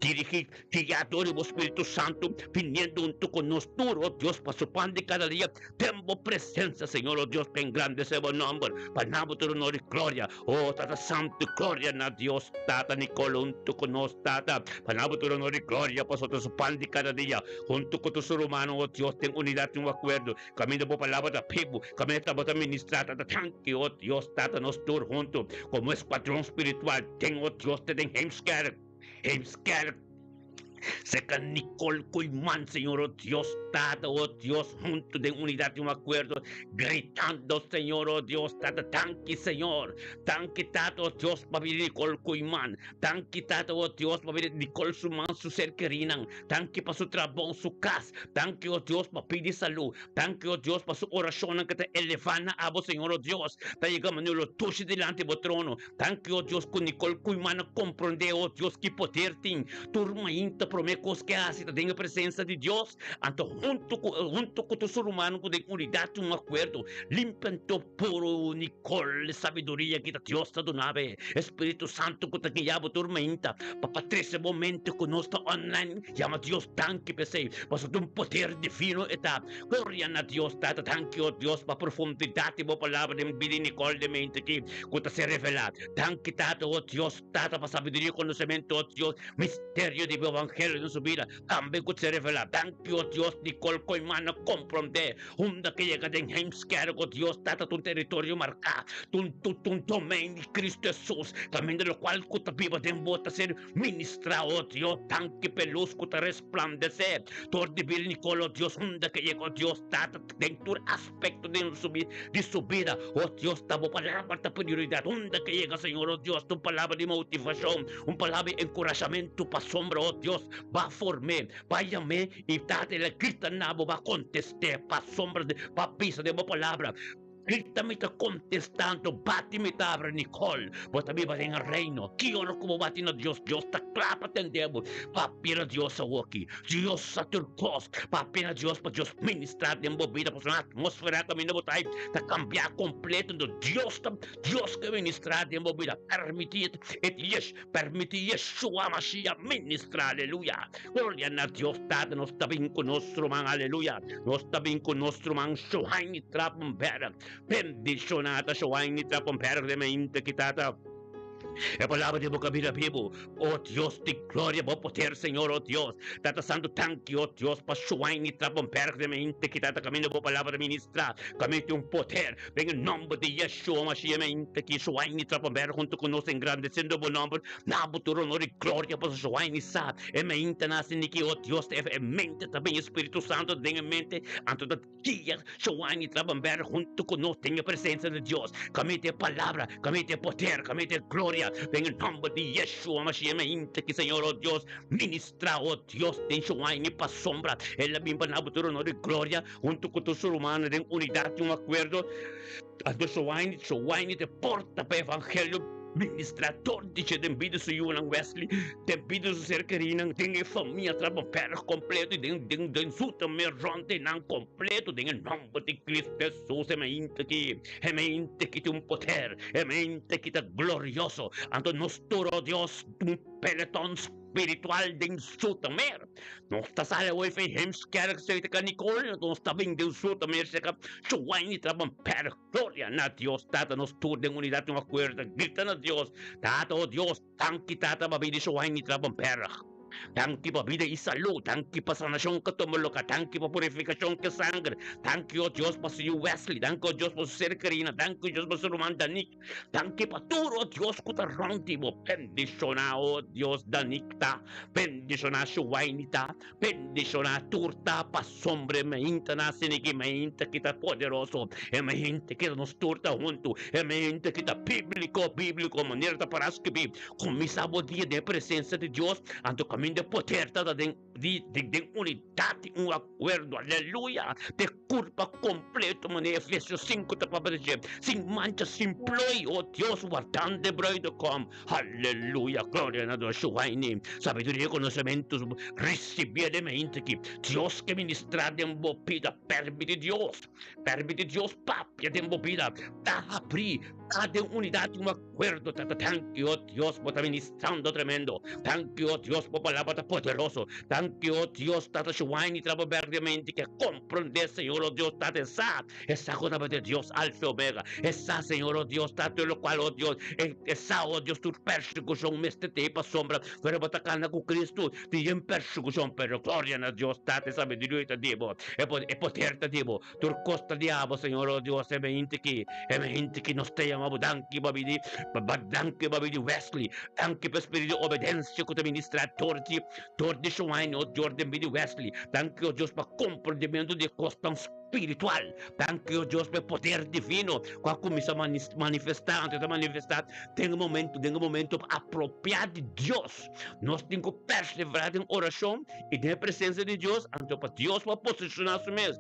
Dirigí, guiá dor di bo Spiritu Santu, biniendo huntu ku nos tur, o Dios, pa su pan di kada dia den bo presensia, Señor, o Dios, pa engrandesé bo nòmber, pa na bo tur honor i gloria. O Tata Santu, gloria na Dios Tata, Nicole huntu ku nos, Tata, pa na bo tur honor i gloria, pasobra ta su pan di kada dia, huntu ku tur su rumannan, o Dios, den unidat i un akuerdo, kaminda bo palabra ta bibu, kaminda ta bo ta ministrá, Tata, danki, o Dios, Tata, nos tur huntu, komo eskuadron spiritual, den, o Dios, te den Heemskerk. Heemskerk, Serka Nicole Koeiman, Señor, oh Dios Tata, oh Dios, hunto den unidad y un acuerdo, gritando, Señor, oh Dios Tata, danki, Señor, danki, Tata, oh Dios, pa bida Nicole Koeiman, danki, Tata, oh Dios, pa bida Nicole su man, su ser kerinan, danki pa su trabou, su kas, danki, oh Dios, pa pidi salud, danki, oh Dios, pa su orashonnan ke ta elevá na abo, Señor, oh Dios, ta yega manera lo dushi dilanti bo trono. Danki, o Dios, ku Nicole Koeiman a komprondé, o Dios, ki poder tin. Tur mainta promé kos ke hasi ta den e presensia di Dios. Anto huntu ku huntu ku tur su rumannan ku den unidat i un akuerdo, limpia anto puru Nicole e sabiduria ki ta Dios ta duna bo, e Spiritu Santu ku ta guia bo tur mainta pa pa trese bo mente ku nos ta online. Yama Dios danki p'esei, pasobra ta un poder divino e ta. Gloria na Dios Tata, danki o Dios pa profundidat di bo palabra den bida di Nicole den mente aki ku ta ser revelá. Danki Tata o Dios Tata pa sabiduria i konosementu o Dios misterio di bo evangelio den su bida tambe ku ta ser revelá. Danki o Dios Nicole Koeiman a komprondé unda ke yega den Heemskerk o Dios Tata ta un teritorio marká, ta un ta un domein di Cristo Hesus kaminda lokual ku ta biba den bo ta ser Ministra, o Dios, danki p'e lus ku ta resplandesé dor di bida Nicole, o Dios, unda ke yega, o Dios, Tata, den tur aspekto den su di su bida, o Dios, ta bo palabra ta prioridat, unda ke yega, Señor, o Dios, ta un palabra di motivashon, un palabra di enkurashamentu pasobra, o Dios, ba form'é, ba yam'é, i Tata, el a grita na bo, ba kontest'é, pasobra, ba bisa den bo palabra. Grita mi ta contestando, bati mi ta abra Nicole, bo ta biba den e reino, ki ora cu bo bati na Dios, Dios ta cla pa tende bo, papia na Dios awoki, Dios sa tur cos, papia na Dios pa Dios ministra den bo bida, pasobra un atmosfera caminda bo ta ai ta cambia completo, enton Dios ta, Dios ke ministra den bo bida, permiti et yesh, permiti Yeshua Mashiach ministra, aleluya. Gloria na Dios Tata, nos ta bin ku nos ruman, aleluya. Nos ta bin ku nos ruman Shohaini Trapenberg. Bendishoná ta Shohaini Trapenberg den mente ki Tata. E palabra di bo ka bira bibu. O Dios di gloria, bo poder, Señor, o Dios. Tata Santu, danki, o Dios, pa Shohaini Trapenberg den mente ki Tata kaminda bo palabra ministra. Kaminda tin un poder. Den e nomber di Yeshua Mashiach mente ki Shohaini Trapenberg huntu ku nos engrandesiendo bo nomber. Na bo tur honor i gloria pasobra Shohaini sa. E mente na hasi niki o Dios ta e mente ta bin e Spiritu Santo den e mente anto ta guia Shoani Trabanberg hunto ku nos den e presensia di Dios kaminda e palabra kaminda e poder kaminda e gloria den e nomber di Yeshua Mashiach e mente ki Señor o Dios ministra o Dios den Shoani pasobra el a bin pa na bo tur honor i gloria hunto ku tur su rumannan den unidat i un akuerdo anto Shoani Shoani ta e porta pa e evangelio. Ministra tur di dje den bida su yunan Wesley, den bida su ser kerinan, den e famia Trabenberg kompleto i den den den Zoetermeer rònt einan kompleto den e nòmber di Cristo Hesus e mente aki e mente ki tin un poder e mente ki ta glorioso anto nos tur o Dios un peleton spiritual den Zoetermeer. Nos ta sali awor for Heemskerk serka Nicole, nos ta bin den Zoetermeer serka Shuwaini Trabenberg. Gloria na Dios Tata nos tur den unidad un acuerdo grita na Dios Tata oh Dios danki Tata pa bida su wine Trabenberg danki pa bida y salud danki pa sanacion ke tuma lugar danki pa purificacion ke sangre danki oh Dios pa su yu Wesley danki oh Dios pa su ser kerina danki oh Dios pa su ruman Danique danki pa tur oh Dios ku ta rond di bo bendiciona oh Dios Danique ta bendiciona su wine ta Bendishoná tur ta pasobra e mainta na asina ki mainta ki ta poderoso, e mainta ki ta nos tur ta huntu, e mainta ki ta bíbliko, bíbliko manera ta pará skibí. Kuminsá bo dia den e presensia di Dios, anto kaminda e poder ta ta den di den unidat di un akuerdo, aleluya, den kurpa kompleto manera Efesios sinku ta papia di dje, sin mancha, sin ploi, o Dios wardando e bruidegom. Aleluya, gloria na Dios, Shuaini, sabiduria y conocemento, ricibi e mente aki. Dios ke ministra den bo bida, permiti Dios, permiti Dios papia den bo bida, ta habri, ta den unidad y un acuerdo, tata, danki oh Dios, bo ta ministrando tremendo, danki oh Dios, bo palabra ta poderoso, danki oh Dios, tata, Shuaini traba berde mente ke comprende, Señor, oh Dios, tata, sa. E sa ku tabata e Dios Alfa i Omega. E sa, Señor, o Dios, Tata, lokual, o Dios, e e sa, o Dios, tur persekushon mester t'ei pasobra ora bo ta kana ku Kristu, tin yen persekushon, pero gloria na Dios, Tata, e sabiduria ta di bo, e po e poder ta di bo, tur kos ta di abo, Señor, o Dios, e mente ki, e mente ki nos ta yama bo, danki pa bini, pa danki pa bini Wesley, danki pa e spiritu di obedensia ku ta ministrá dor di, dor di Shuaine, o dor di bini Wesley, danki, o Dios, pa komprendimentu di e kosnan. Spiritual. Danki o Dios pa e poder divino ku a kuminsá manifestá, anto e ta manifestá den e momento, den e momento apropiá di Dios. Nos tin ku perseverá den orashon i den e presensia di Dios, anto pa Dios por posishoná su mes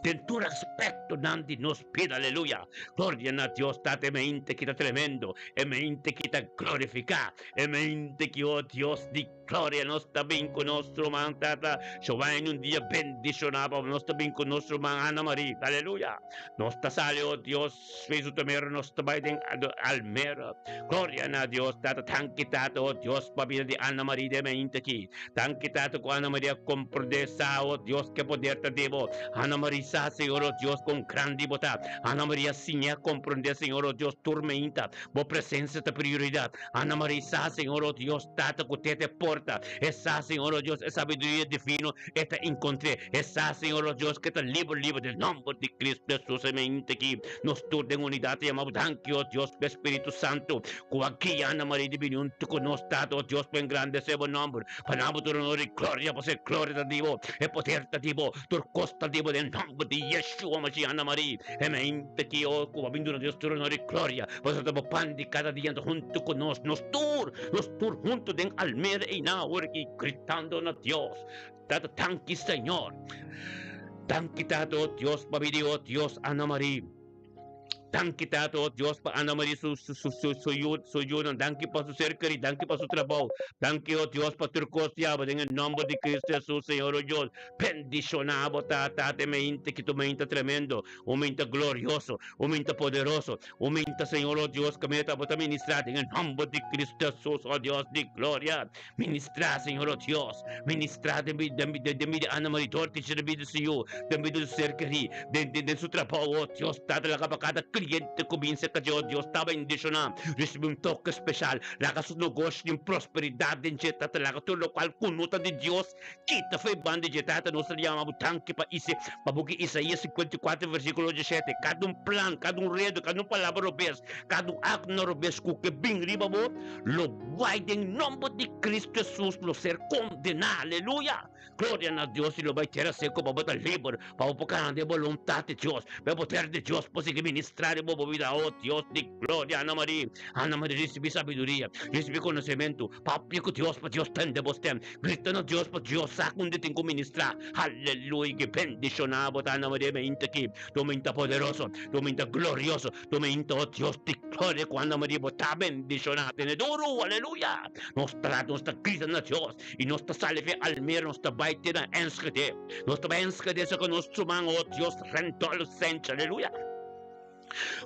den tur aspektonan di nos bida. Aleluya! Gloria na Dios Tata, e mente ki ta tremendo, e mente ki ta glorifiká, e mente ki, o Dios di. Gloria nos ta bin ku nos ruman tata Giovanni un dia bendishoná pa nos ta bin ku nos ruman Ana Marie aleluya nos ta sali o Dios Jesu ta mira nos ta bai den Almera gloria na Dios tata tanki tata o Dios pa bida di Ana Marie den mente aki tanki tata ku Ana Marie a komprende sa o Dios ke poder ta di bo Ana Marie sa Señor o Dios kon grandi bo ta Ana Marie a siña komprende Señor o Dios tur meinta bo presensia ta prioridat Ana Marie sa, Señor, oh Dios, Tata cu te te porta. E sa, Señor, oh Dios, e sabiduria divino e ta encontr'é. E sa, Señor, oh Dios, cu e ta liber, liber den nomber di Cristo Jesus. E mente aki nos tur den unidad ta yama Bo danki, oh Dios, pa e Spiritu Santo cu a guia Ana Marie di bini hunto cu nos, Tata, oh Dios, pa engrandece Bo nomber, pa na Bo tur honor y gloria, pasobra e gloria ta di Bo, e poder ta di Bo, tur cos ta di Bo den nomber di Yeshua Mashiach. Ana Marie, e mente aki, oh, cu a bin duna Dios tur honor y gloria. Pasobra ta bo pan di kada dia ta huntu ku nos, nos tur, nos tur huntu den Almera einan awor aki gritando na Dios. Tata, danki Señor. Danki Tata, oh Dios, pa bidi, oh Dios, Ana Marie. Danki Tata, oh Dios, pa Ana Marie su su su su su yu su yunan. Danki pa su ser kerí, danki pa su trabou. Danki, oh Dios, pa tur kos di abo den e nomber di Cristo Jesus, Señor, oh Dios. Bendishoná bo Tata, Tata, e mente ki tu mente tremendo. Un mente glorioso, un mente poderoso, un mente, Señor, oh Dios, ku mi ta bo ta ministrá den e nòmber di Cristo Jesus, oh Dios di gloria. Ministrá, Señor, oh Dios, ministrá den mi, den mi, den mi di Ana Marie Dorothy, den mi di su yu, den mi di su ser kerí, den, den, den su trabou, oh Dios, Tata, laga pa kada kliente ku bin serka dje, oh Dios, ta bendishoná, risibí un toke speshal, laga su negoshi tin prosperidat den dje, Tata, laga tur lokual ku no ta di Dios, Kita fo'i banda dje Tata nos ta yama bo danki pa Ise, pa buki Isaías 54 versíkulo 17. Kada un plan, kada un redo, kada un palabra robes, kada un akto robes ku ke bin riba bo, lo bai den nomber di Cristo Jesus lo ser kondená. Aleluya! Gloria na Dios i lo bai tera seko pa bo ta liber, pa bo por kana den boluntat di Dios, pa e poder di Dios por sigui ministrá riba bo bida. O Dios di gloria, Ana Maria, Ana Maria risibí sabiduria, risibí konosementu, papia ku Dios pa Dios tende bo stem. Grita na Dios pa Dios sa kunda tin ku ministrá. Aleluya! Ki bendishoná bo ta na Maria meinta aki. Tu meinta poderoso, tu meinta glorioso, tu meinta, oh Dios di Gloria ku Ana Maria bo ta bendishoná tene duru aleluya nos ta nos ta grita na Dios i nos ta sali fe Almere nos ta bai te na Enschede nos ta bai Enschede saka nos suman oh Dios rentol sench aleluya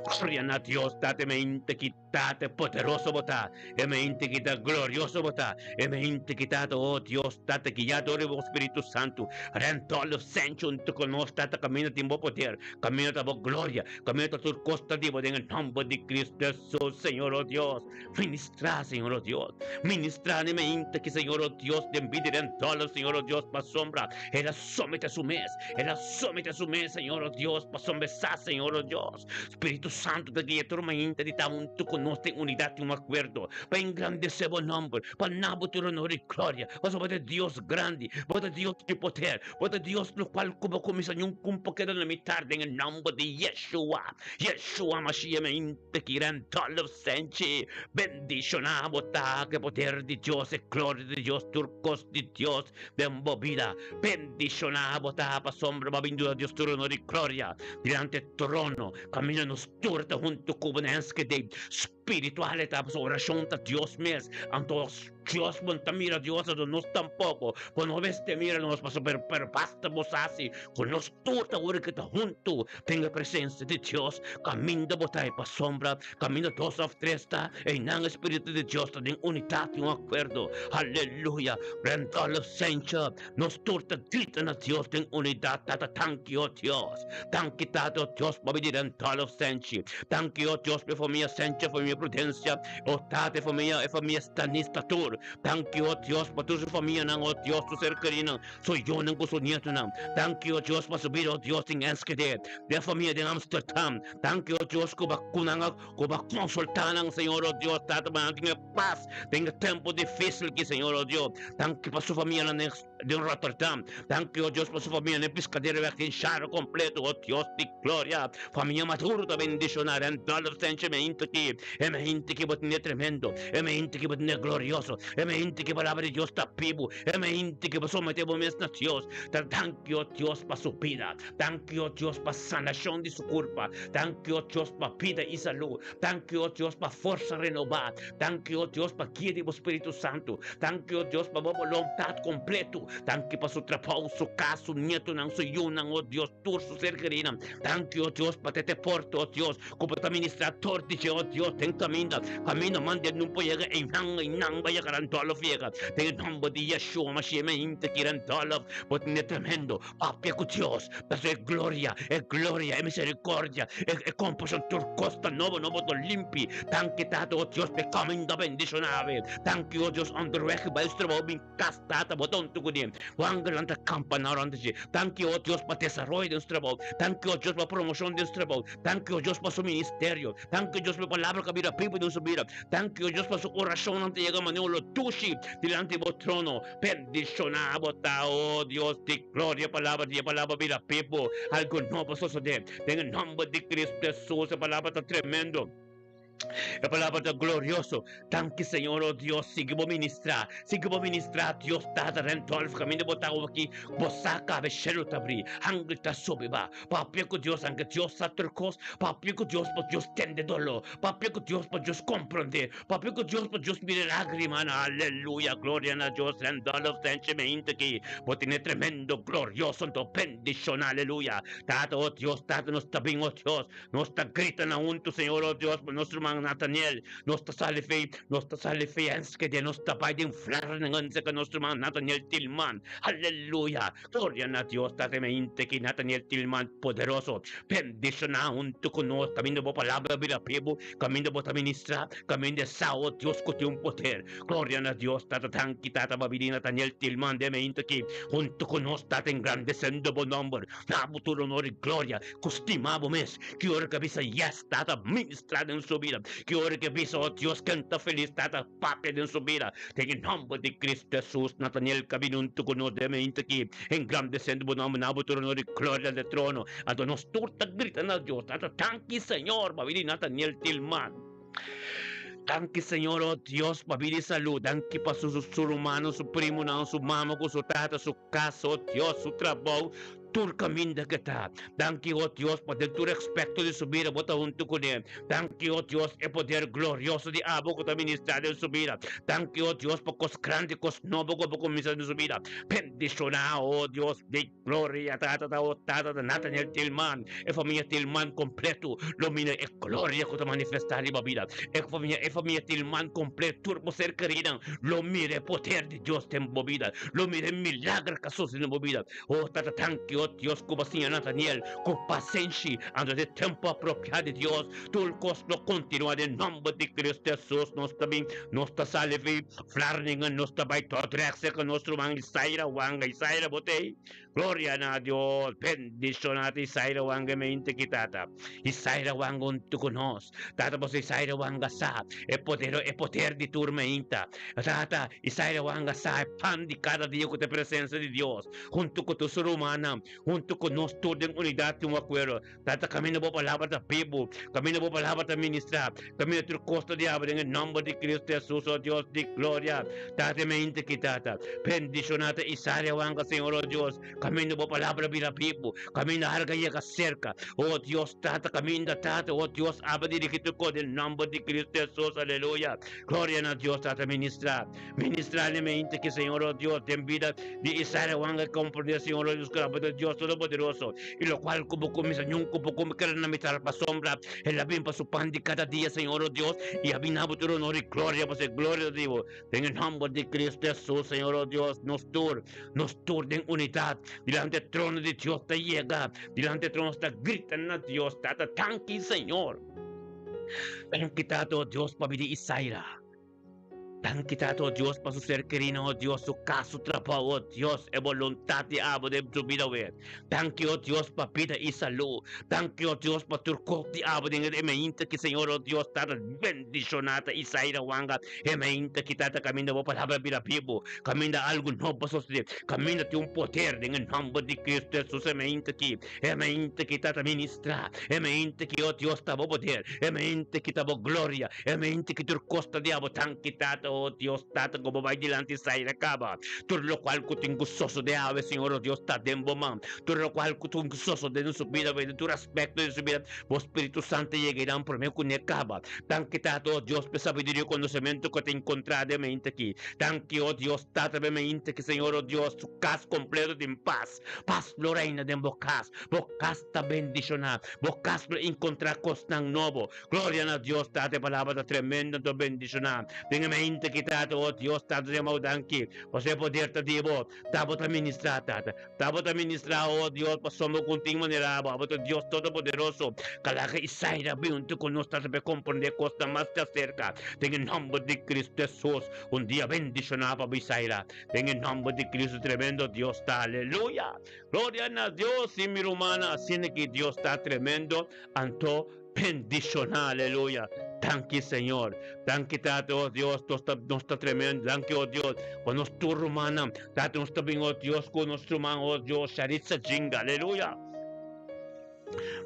Gloria na Dios tata me inte ki tata poderoso bo ta e me inte ki ta glorioso bo ta e me inte ki tata oh Dios tata guiado di bo Spiritu Santu rentol sench huntu ku nos tata kaminda tin bo poder kaminda ta bo gloria Kaminda ta tur kos ta di bo den e nòmber di Cristo Hesus, Señor o Dios. Ministrá, Señor o Dios. Ministrá den mainta ki, Señor o Dios, den bida den dòler, Señor o Dios, pasobra El a somete su mes. El a somete su mes, Señor o Dios, pasobra e sa, Señor o Dios. Spiritu Santu ta guia tur mainta di ta huntu ku nos den unidat i un akuerdo pa engrandesé bo nòmber, pa na bo tur honor i gloria, pasobra bo ta Dios grandi, bo ta Dios di poder. Bo ta Dios lokual ku bo kuminsá niun kumpo keda na mitar den e nòmber di Yeshua. Yeshua Mashiach mi inta kiran tòlf senchi. Bendishoná bo ta ku e poder di Dios, e gloria di Dios, tur kos di Dios den bo bida. Bendishoná bo ta pasobra bo a bin duna Dios tur honor i gloria dilanti e trono kaminda nos tur ta huntu ku bo na Enschede. Spiritual e ta pasobra orashon ta Dios mes. Anto Dios bo no ta mira Dios anto nos tampoco bo no mester mira nos pasobra pero pero basta bo sa si cu nos tur ta worde kita hunto den e presencia di Dios caminda bo ta e pasobra caminda dos of tres ta eynan e spiritu di Dios ta den unidad y un acuerdo aleluya Randolph Sencho nos tur ta grita na Dios den unidad tata tanki oh Dios tanki tata oh Dios pa bini Randolph Senchi tanki oh Dios pa e famia Senchi famia Prudencia Oh Tata, e famia, e famia Stanista tur. Danki, oh Dios, pa tur su famianan, oh Dios, su ser kerinan, su yunan ku su nietonan. Danki, oh Dios, pa su bida, oh Dios, den Enschede, den famia den Amsterdam. Danki, oh Dios, ku bo ku nan a, ku bo a konsoltá nan, Señor, oh Dios, Tata, pa nan tin e pas den e tempu difísil aki, Señor, oh Dios. Danki pa su famianan den. Den Rotterdam. Danki, o Dios, pa su famia den Piscaderenweg den Shara completo, o Dios di gloria. Famia Maduro ta bendiciona den dollar cents e meinti ki, e meinti ki bo tene tremendo, e meinti ki bo tene glorioso, e meinti ki palabra di Dios ta bibu, e meinti ki bo somete bo mes na Dios. Ta danki, o Dios, pa su bida. Danki, o Dios, pa sanacion di su curpa. Danki, o Dios, pa bida y salud. Danki, o Dios, pa forsa renobá. Danki, o Dios, pa guia di bo Spiritu Santu. Danki, o Dios, pa bo boluntat kompletu. Danki pa su trabou, su kas, su nietonan, su yunan, o Dios, tur su ser kerinan. Danki, o Dios, pa tete porta, o Dios, ku bo ta ministrá tur di dje, o Dios, den kaminda. Kaminda manda el nun por yega einan, einan bo yega Randolph yega. Den e nòmber di Yeshua Mashiach mi hinta ki Randolph, bo tene tremendo. Papia ku Dios, pasobra e gloria, e gloria, e misericordia, e, e compasion, tur kos ta nobo, nobo ta limpi. Danki, Tata, o Dios, pa e kaminda bendishoná awe. Danki, o Dios, onderweg bai su trabou bin kas, Tata, bo ta huntu ku di. Bo angelnan ta kampaná rònt di dje. Danki, o Dios, pa desaroyo den su trabou. Danki, o Dios, pa promoshon den su trabou. Danki, o Dios, pa su ministerio. Danki, o Dios, pa e palabra ku a bira bibu den su bida. Danki, o Dios, pa su orashonnan ta yega manera un lo dushi dilanti bo trono. Bendishoná bo ta, o Dios di gloria, palabra di e palabra bira bibu, algu nobo sosodé den e nòmber di Cristo Hesus. E palabra ta tremendo, e palabra ta glorioso. Danki Señor, o Dios, sigui bo ministrá, sigui bo ministrá, Dios Tata Randolph, kaminda bo ta awe aki, bo sa kabe shelu ta bri, angel ta subi ba. Papia ku Dios, anke Dios sa tur kos, papia ku Dios pa Dios tende doló, papia ku Dios pa Dios komprondé. Papia ku Dios pa Dios mira lágrimanan aleluya gloria na Dios Randolph Sánchez me hinta aki bo tene tremendo glorioso anto bendicion aleluya Tata oh Dios Tata nos ta bin oh Dios nos ta grita na hunto Señor oh Dios pa nos ruman Nathaniel nos ta sali fe nos ta sali fe Enschede nos ta bai den Vlaardingen cerca nos ruman Nathaniel Tilman aleluya gloria na Dios Tata me hinta aki Nathaniel Tilman poderoso bendiciona hunto ku nos caminda bo palabra bira bibu Kaminda bo ta ministrá, kaminda e sa, o Dios, ku tin un poder. Gloria na Dios, Tata, danki, Tata, pa bini Nathaniel Tilman den meinta aki huntu ku nos, Tata, engrandesendo bo nòmber. Na bo tur honor i gloria, ku stima bo mes. Ki ora ku a bisa yes, Tata, ministrá den su bida. Ki ora ku a bisa, o Dios, ken ta felis, Tata, papia den su bida. Den e nòmber di Cristo Hesus, Nathaniel ka bini huntu ku nos den meinta aki, engrandesendo bo nòmber. Na bo tur honor i gloria den trono. Anto nos tur ta grita na Dios, Tata, danki Señor pa bini Nathaniel Tilman. Danki Señor, oh Dios, pa bini salud. Danki pa su, su, su rumannan, su primonan, su mama ku su tata, su kas, oh Dios, su trabou. Tur kaminda ku e ta. Danki, o Dios, pa den tur aspekto di su bida bo ta huntu kuné. Danki, o Dios, e poder glorioso di abo ku ta ministrá den su bida. Danki, o Dios, pa kos grandi, kos nobo ku bo kuminsá den su bida. Bendishoná, o Dios di gloria, Tata ta o Tata ta Nathaniel Tilman, e famia Tilman kompletu lo mira e gloria ku ta manifestá riba bida. E famia, e famia Tilman kompletu, tur bo ser kerinan lo mira e poder di Dios den bo bida, lo mira e milager ku a sosodé den bo bida. O Tata danki, o Dios, ku bo a siña Nathaniel ku pasenshi anto den tempu apropiá di Dios, tur kos lo kontinuá den nòmber di Cristo Hesus. Nos ta bin, nos ta sali fi Vlaardingen, nos ta bai Dordrecht serka nos ruman Isaira Wanga. Isaira, bo t'ei? Gloria na Dios! Bendishoná ta Isaira Wanga e mente ki Tata. Isaira Wanga huntu ku nos. Tata, pasobra Isaira Wanga sa e poder, e poder di tur meinta. Tata, Isaira Wanga sa e pan di kada dia ku ta e presensia di Dios, huntu ku tur su rumannan, huntu ku nos tur den unidat i un akuerdo. Tata, kaminda bo palabra ta bibu, kaminda bo palabra ta ministrá, kaminda tur kos ta diabri den e nòmber di Kristu Hesus, o Dios di gloria. Tata, e mente ki, Tata, bendishoná ta Isaria Wanga, Señor, o Dios, kaminda bo palabra bira bibu, kaminda harga yega serka, o Dios, Tata, kaminda, Tata, o Dios, aba dirigí tur kos den nòmber di Kristu Hesus, aleluya. Gloria na Dios, Tata, ministrá, ministrá den mente ki, Señor, o Dios, den bida di Isaria Wanga, komprendé, Señor, o Dios, ku abo ta Dios Todopoderoso. I lokual ku bo kuminsá ñun ku bo kume keda na mitar pasobra el a bin pa su pan di kada dia, Señor, o Dios, i a bin na bo tur honor i gloria, pasobra e gloria ta di bo. Den e nòmber di Cristo Hesus, Señor, o Dios, nos tur, nos tur den unidat dilanti e trono di Dios ta yega, dilanti e trono ta grita na Dios, Tata, danki, Señor. Danki, Tata, o Dios, pabia di Isaira. Danki Tata, o Dios, pa su ser kerinan, o Dios, su kas, su trabou, o Dios, e boluntat di abo den su bida awe. Danki, o Dios, pa bida i salú. Danki, o Dios, pa tur kos di abo den e mainta ki, Señor, o Dios, Tata, bendishoná ta Isaira Wanga, e mainta ki, Tata, kaminda bo palabra bira bibu, kaminda algu nobo sosodé, kaminda tin un poder den e nòmber di Cristo Hesus, e mainta ki. E mente ki ta ta ministrá, e mente ki, o Dios, ta bo poder, e mente ki ta bo gloria, e mente ki tur kos ta di abo tan ki Tata, o Dios, Tata, ku bo bai dilanti sai na kaba. Tur lokual ku tin ku sosodé awe, Señor, o Dios, ta den bo man. Tur lokual ku tin ku sosodé den su bida, den tur aspekto di su bida, bo Spiritu Santu yega einan promé ku ne kaba. Danki, Tata, o Dios, p'e sabiduria i konosementu ku a ta enkontrá den mente aki. Danki, o Dios, Tata, p'e mente ki, Señor, o Dios, su kas kompleto tin pas. Pas lo reina den bo kas. Bo kas ta bendishoná. Bo kas lo enkontrá kosnan nobo. Gloria na Dios, Tata, e palabra ta tremendo anto bendishoná. Den e mente ki, Tata, o Dios, Tata, ta yama bo danki, pasobra e poder ta di bo. Ta bo ta ministrá, Tata. Ta bo ta ministrá, o Dios, pasobra ku tin manera abo. Abo ta Dios Todopoderoso. Kalaga i saira bin huntu ku nos, Tata, pa e komprendé kosnan mas djaserka. Den e nòmber di Cristo Hesus, un dia bendishoná pa bo, Isaira. Den e nomber di Cristo tremendo Dios ta aleluya gloria na Dios si mi rumannan asina ki Dios ta tremendo anto bendiciona aleluya danki Señor danki tata oh Dios nos ta nos ta tremendo danki oh Dios pa nos tur rumannan tata nos ta bin oh Dios ku nos ruman oh Dios Sharitza Jinga aleluya.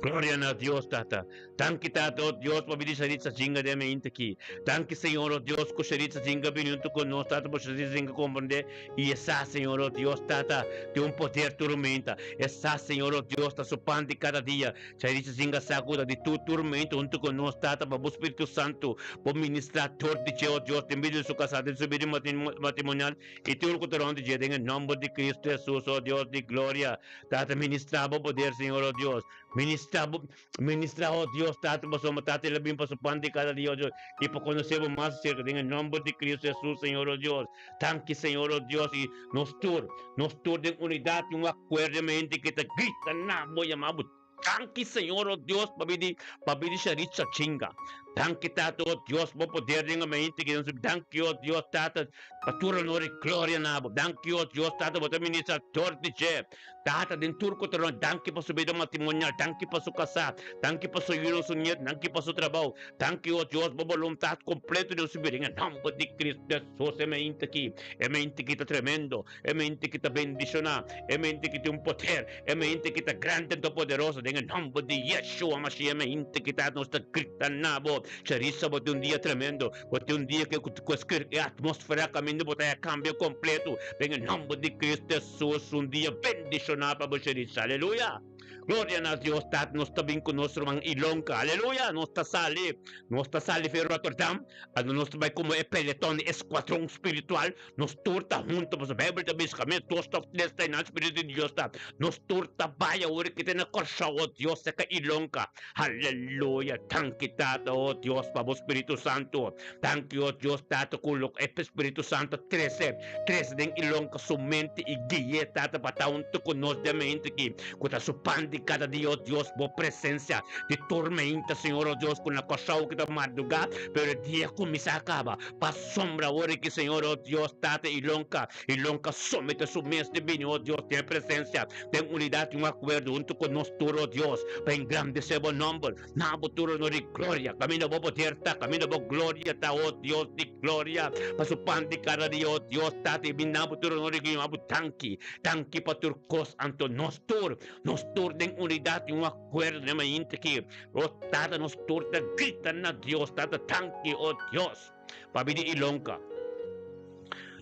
Gloria na Dios, Tata. Danki, Tata, oh Dios, pa bini Sharitza Jinga den mente aki. Danki, Señor, oh Dios, ku Sharitza Jinga bini huntu ku nos, Tata, pa Sharitza Jinga komprendé i e sa, Señor, oh Dios, Tata, tin un poder tur menta. E sa, Señor, oh Dios, ta su pan di kada dia. Sharitza Jinga sa ku ta di tur tur menta huntu ku nos, Tata, pa bo Spiritu Santu por ministrá tur di dje, oh Dios, den bida di su kasá, den su bida matrimonial i tur ku ta rònt di dje, den e nòmber di Cristo Hesus, oh Dios di gloria. Tata, ministrá bo poder, Señor, oh Dios. Ministrá bo, ministrá, oh Dios, Tata, pasobra Tata el a bin pa su pan di kada dia, oh Dios, i pa konosé bo mas aserka, den e nòmber di Cristo Hesus, Señor, oh Dios. Danki, Señor, oh Dios, i nos tur, nos tur den unidat i un akuerdo mente ki ta grita na bo, yama bo. Danki, Señor, oh Dios, pabia di, pabia di Sharitza Chinga. Danki, Tata, oh Dios, bo poder den mente ki nos. Danki, oh Dios, Tata, pa tur honor i gloria na bo. Danki, oh Dios, Tata, bo ta ministrador di dje. Tata, den tur ku ta rond, danki pa su bida matrimonial, danki pa su kasá, danki pa su yunan, su nietu, danki pa su trabou. Danki, oh Dios, bo boluntat kompleto den su bida. Den e nòmber di Cristo Hesus, e mente aki, e mente ki ta tremendo, E mente ki ta bendishoná, e mente ki tin un poder, e mente ki ta grandi anto poderoso. Den e nòmber di Yeshua Mashiach mi hinte ki ta nos ta grita na bo. Charissa bo tin un dia tremendo. Bo tin un dia ku e atmósfera kaminda bo ta a kambia kompleto. Den e nòmber di Cristo Hesus un dia bendishoná pa bo Charissa. Aleluya! Gloria na Dios Tata nos ta bin ku nos ruman Ilonka. Aleluya! Nos ta sali. Nos ta sali for Rotterdam. Anto nos ta bai komo e peleton, e skuadron spiritual. Nos tur ta hunto pasobra Bijbel ta bisa kaminda dos òf tres ta einan Spiritu di Dios ta. Nos tur ta bai awor ki ta na Kòrsou, o Dios seka Ilonka. Aleluya! Danki Tata, o Dios, pa bo Spiritu Santu. Danki, o Dios Tata, ku loke e Spiritu Santu a trese, trese den Ilonka su mente i gui'é, Tata, pa ta hunto ku nos den mente aki, ku ta su pan di kada dia, o Dios, bo presensia di tur mente, Señor, o Dios, ku na Kòrsou ki ta mardugá, pero e dia kuminsá a kaba. Pasobra awor aki, Señor, o Dios, Tata, Ilonka, Ilonka somete su mes di bini, o Dios, den e presensia, den unidat i un akuerdo huntu ku nos tur, o Dios, pa engrandesé bo nòmber. Na bo tur honor i gloria, kaminda bo poder ta, kaminda bo gloria ta, o Dios di gloria, pa su pan di kada dia, o Dios, Tata, i bin na bo tur honor i gloria, bo danki, danki pa tur kos. Anto nos tur, nos tur den unidat i un akuerdo den mainta aki, O Tata, nos tur ta grita na Dios, Tata, danki, o Dios, pa bida Ilonka.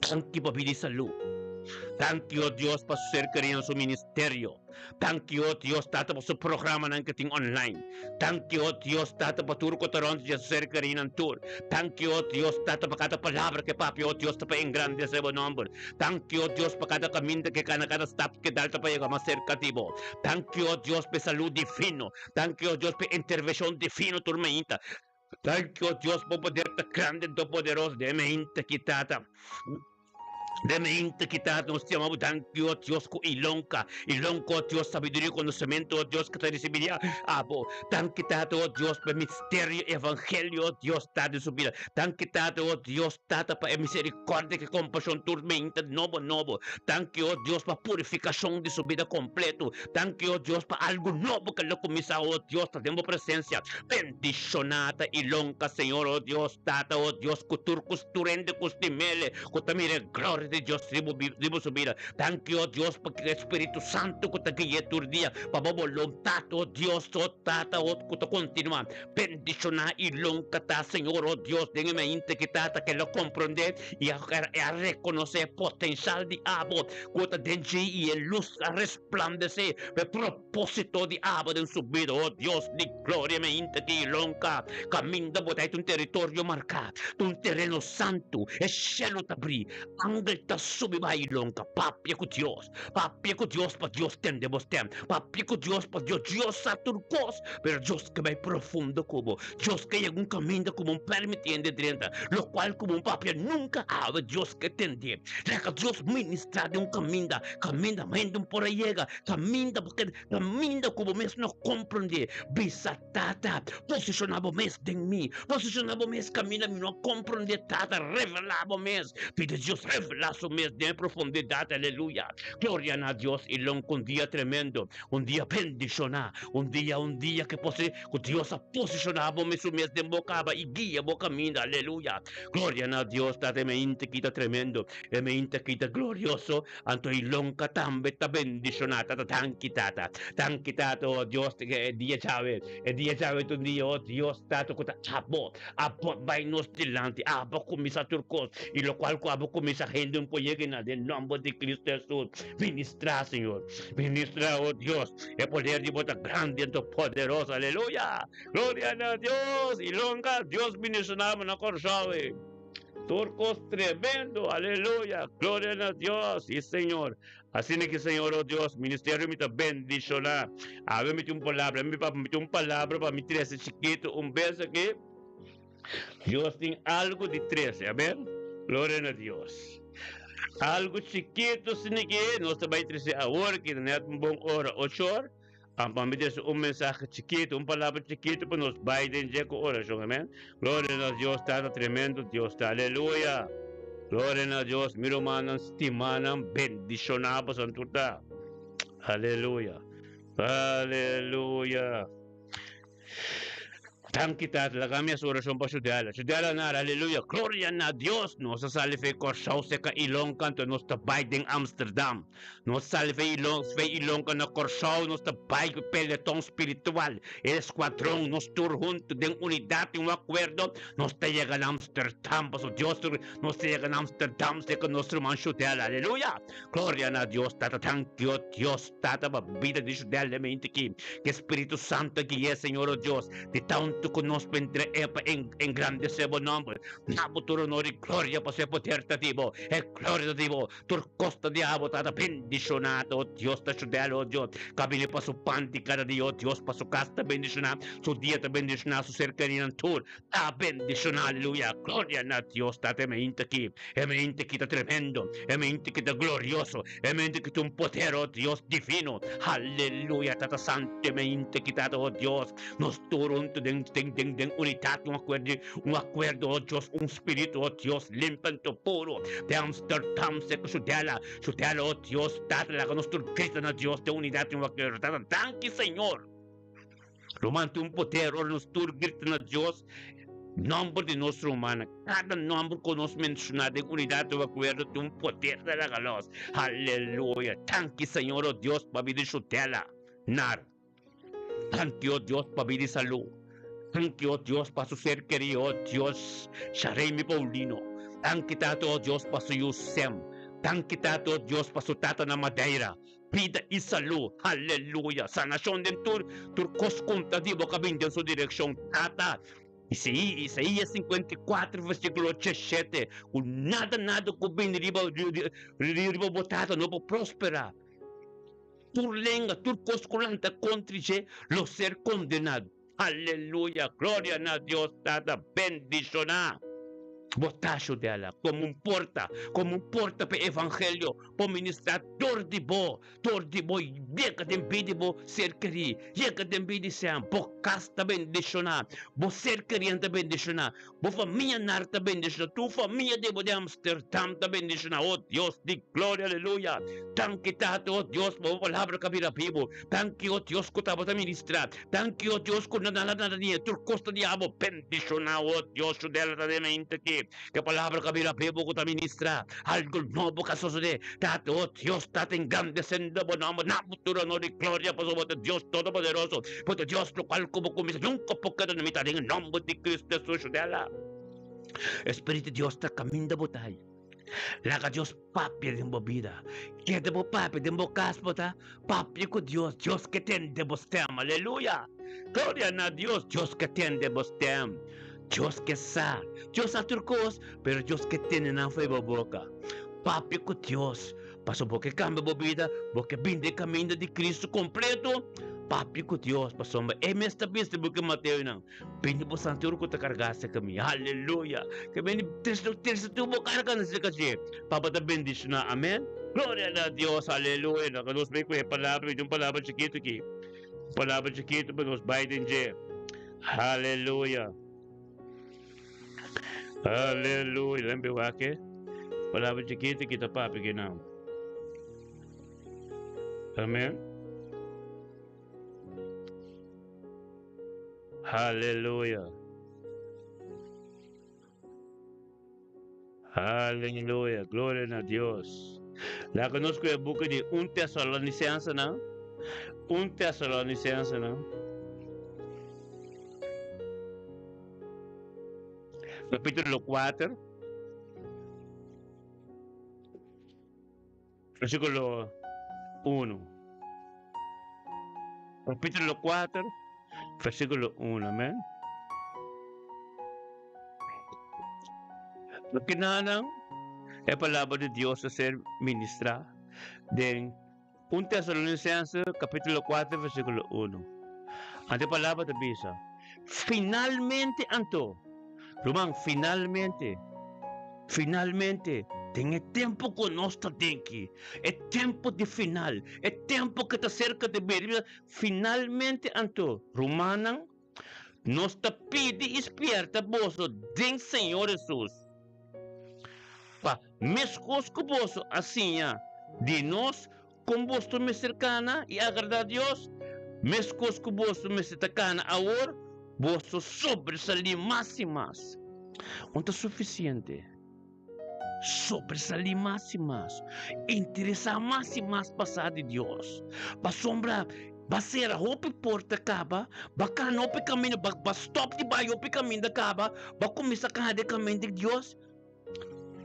Danki pa bida salú. Danki, o Dios, pa su ser kerí na su ministerio. Danki, o Dios, Tata, pa su programanan ke tin online. Danki, o Dios, Tata, pa tur ku ta rònt dje su ser kerínan tur. Danki, o Dios, Tata, pa kada palabra ke papia, o Dios, ta pa engrandesé bo nòmber. Danki, o Dios, pa kada kaminda ke kana, kada stap ke dal ta pa yega mas serka di bo. Danki, o Dios, pa e salú divino. Danki, o Dios, pa e intervenshon divino tur mainta. Danki, o Dios, bo poder ta grandi en todopoderoso den e mainta ki, Tata. Den e mainta ki, Tata, nos yama bo danki, o Dios, ku ilonka, ilonka, o Dios, sabiduria i konosementu, o Dios, ku ta risibí di abo. Danki, Tata, o Dios, pa e misterio e evangelio, o Dios, Tata, den su bida. Danki, Tata, o Dios, Tata, pa e miserikòrdia ku e kompashon tur mainta nobo nobo. Danki, o Dios, pa purifikashon di su bida kompleto. Danki, o Dios, pa algu nobo ke lo kuminsá, o Dios, ta den bo presensia. Bendishoná ta Ilonka, Señor, o Dios, Tata, o Dios, ku tur ku tur hende ku stim'El, ku ta mira e gloria di Dios riba riba su bida. Danki, o Dios, pa e Spiritu Santu ku ta gui'é tur dia pa bo boluntat, o Dios, o Tata, o ku ta kontinuá. Bendishoná Ilonka ta, Señor, o Dios, den e mente ki Tata ke lo komprondé i a a rekonosé e potenshal di abo ku ta den dje i e lus a resplandesé pa e propósito di abo den su bida. O Dios di gloria, mente ki Ilonka kaminda bo ta un teritorio marká, ta un tereno santu, e shelu ta brí, angel ta subi bai Ilonka papia ku Dios. Papia ku Dios pa Dios tende bo stem. Papia ku Dios pa Dios. Dios sa tur kos, pero Dios ke bai profundo ku bo. Dios ke yega un kaminda ku bo permiti hende drenta, lokual ku bo papia nunka awe Dios ke tende. Laga Dios ministra den un kaminda, kaminda hende no por a yega, kaminda bo ke, kaminda ku bo mes no komprende. Bisa Tata, posishoná bo mes den mi, posishoná bo mes kaminda mi no a komprondé, Tata, revelá bo mes. Pidi Dios revelá su mes den e profundidat, aleluya. Gloria na Dios i lonk un dia tremendo, un dia bendishoná, un dia, un dia ke posi, ku Dios a posishoná bo mes su mes den bo kaba i guia bo kaminda, aleluya. Gloria na Dios, Tata, e mente aki ta tremendo, e mente aki ta glorioso. Anto i lonka tambe ta bendishoná. Tata, danki, Tata. Danki, Tata, oh Dios, e dia djawe. E dia djawe ta un dia, oh Dios, Tata, ku ta abo. Abo bai nos dilanti. Abo kuminsá tur kos. I lokual ku abo kuminsá, hende no por yega na. Den nòmber di Kristu Hesus, ministrá, Señor. Ministrá, oh Dios. E poder di bo ta grandi anto poderoso. Aleluya! Gloria na Dios! I lonka, Dios bendishoná bo na Kòrsou. Tur kos tremendo, aleluya, gloria na Dios, si Señor. Asina ki Señor, oh Dios, ministerio mi ta bendiciona. Awe mi tin un palabra, mi papa mi tin un palabra pa mi trece chikito un bes aki. Dios tin algo di trece, amen. Gloria na Dios. Algo chikito asina ki nos ta bay trece awor ki ta net un bon ora, ocho or. Ampa mi desa un mensahe chikitu, un palabra chikitu pa nos bai den dje ku orashon, amen. Gloria na Dios Tata tremendo Dios ta, aleluya. Gloria na Dios, mi rumannan stimanan bendishoná boso tur ta. Aleluya. Aleluya. Danki Tata, laga mi hasi orashon pa Shudela. Shudela nar, aleluya, gloria na Dios! Nos a sali fe Kòrsou seka Ilonka, anto nos ta bai den Amsterdam. Nos sali fe Ilon, fe Ilonka na Kòrsou, nos ta bai ku peleton spiritual, e eskuadron, nos tur huntu den unidat i un akuerdo, nos ta yega na Amsterdam, pasobra Dios tur, nos ta yega na Amsterdam seka nos ruman Shudela, aleluya! Gloria na Dios Tata, danki o Dios Tata pa bida di Shudela den mente aki, ke Spiritu Santo a gui'é Señor o Dios, di tantu ku nos pa entre e pa engrandesé bo nòmber, na bo tur honor i gloria pasobra e poder ta di bo, e gloria ta di bo. Tur kos ta di abo, Tata, bendishoná ta, o Dios, ta shudel, o Dios, ka bini pa su pan di kada dia, o Dios, pa su kas ta bendishoná, su dia ta bendishoná, su serkanianan tur ta bendishoná, aleluya, gloria na Dios, Tata, e mainta aki, e mainta aki ta tremendo, e mainta aki ta glorioso, e mainta aki ta un poder, o Dios, divino, aleluya, Tata santu, e mainta aki, Tata, o Dios, nos tur huntu den, den, den, den unidat, un akuerdo, un akuerdo, o Dios, un spiritu, o Dios, limpi anto puro. De Amsterdam seku Shudela, Shudela, o Dios, Tata, laga nos tur grita na Dios den unidat den wakero. Tata, danki Señor. Ruman tin un poder ora nos tur grita na Dios nomber di nos rumannan. Kada nomber ku nos menshoná den unidat den wakuerdo tin un poder ta laga los. Aleluya. Danki Señor, o Dios, pabia di Shudela. Nar. Danki, o Dios, pa bida i salú. Danki, o Dios, pa su ser kerí, o Dios, Sharemy Paulino. Danki, Tata, o Dios, pa su yu Sem. Danki, Tata, o Dios, pa su tata na Madeira. Bida i salú. Aleluya! Sanashon den tur, tur kos konta di bo ka bin den su direkshon, Tata. Isaías 54, versíkulo 87, ku nada, nada ku bini riba, riba bo tata no por prosperá. Tur lenga, tur kos ku lanta kontra dje lo ser kondenado. Aleluya! Gloria na Dios Tata! Bendishoná bo ta Shudela komo un porta, komo un porta pa e evangelio por ministrá dor di bo, dor di bo yega den bida di bo ser kerí, yega den bida di Sam. Bo kas ta bendishoná, bo ser kerínan ta bendishoná, bo famianan ta bendishoná, tur famia di bo di Amsterdam ta bendishoná. O Dios di gloria, aleluya! Danki Tata, o Dios, pa bo palabra ka bira bibu. Danki, o Dios, ku tabata ministrá. Danki, o Dios, ku nada nada niña tur kos ta di abo. Bendishoná, o Dios, su dela ta den mente aki. Ke palabra ka bira bibu ku ta ministrá. Algu nobo ka sosodé. Tata, o Dios, Tata, engrandesendo bo nòmber na bo tur honor i gloria, pasobra bo ta Dios Todopoderoso. Bo ta Dios lokual ku bo kuminsá nunka por keda na mitad. Den e nòmber di Kristu Hesus, su dela. Espíritu di Dios ta kaminda bo ta ai. Laga Dios papia den bo bida. Keda bo papia den bo kas bo ta papia ku Dios. Dios ke tende bo stem. Aleluya! Gloria na Dios. Dios ke tende bo stem. Dios ke sa. Dios sa tur kos, pero Dios ke tende nan fo'i bo boka. Papia ku Dios. Pasobra bo ke kambia bo bida, bo ke bini den kaminda di Kristu kompleto. Papia ku Dios, pasobra E mes ta bisa den buki Mateo nan. Bini bo santi ora ku ta kargá serka mi. Aleluya! Ke bini trese trese tur bo karga na serka dje. Papa ta bendishoná. Amen. Gloria na Dios. Aleluya. Laga nos bai ku e palabra. Mi tin un palabra chikitu aki. Un palabra chikitu pa nos bai den dje. Aleluya. Aleluya. Lem be wak e palabra chikitu aki ta papia aki nan. Amen. Haleluya. Haleluya. Gloria na Dios. Laga nos ku e buki di 1 Tesalonicensenan. 1 Tesalonicensenan. Kapítulo 4. Versíkulo 1. Kapítulo 4, versíkulo 1. Amèn. Loke nan e palabra di Dios ta ser ministrá den 1 Tesalonicense kapítulo 4, versíkulo 1. Anto e palabra ta bisa, Finalmente anto, Ruman, finalmente, finalmente, den e tempu ku nos ta den ki, e tempu di final, e tempu ku ta serka di bini, finalmente anto, rumannan, nos ta pidi i spierta boso den Señor Hesus, pa meskos ku boso a siña di nos kon boso mester kana i agradá Dios, meskos ku boso mester ta kana awor. boso sobresalí mas i mas. Un ta sufisiente. Sobresalí mas i mas. Interesá mas i mas pa sa di Dios. Pasobra ba sera hopi porta kaba, ba kana hopi kaminda, ba ba stòp di bai hopi kaminda kaba, ba kuminsá kana den kaminda di Dios.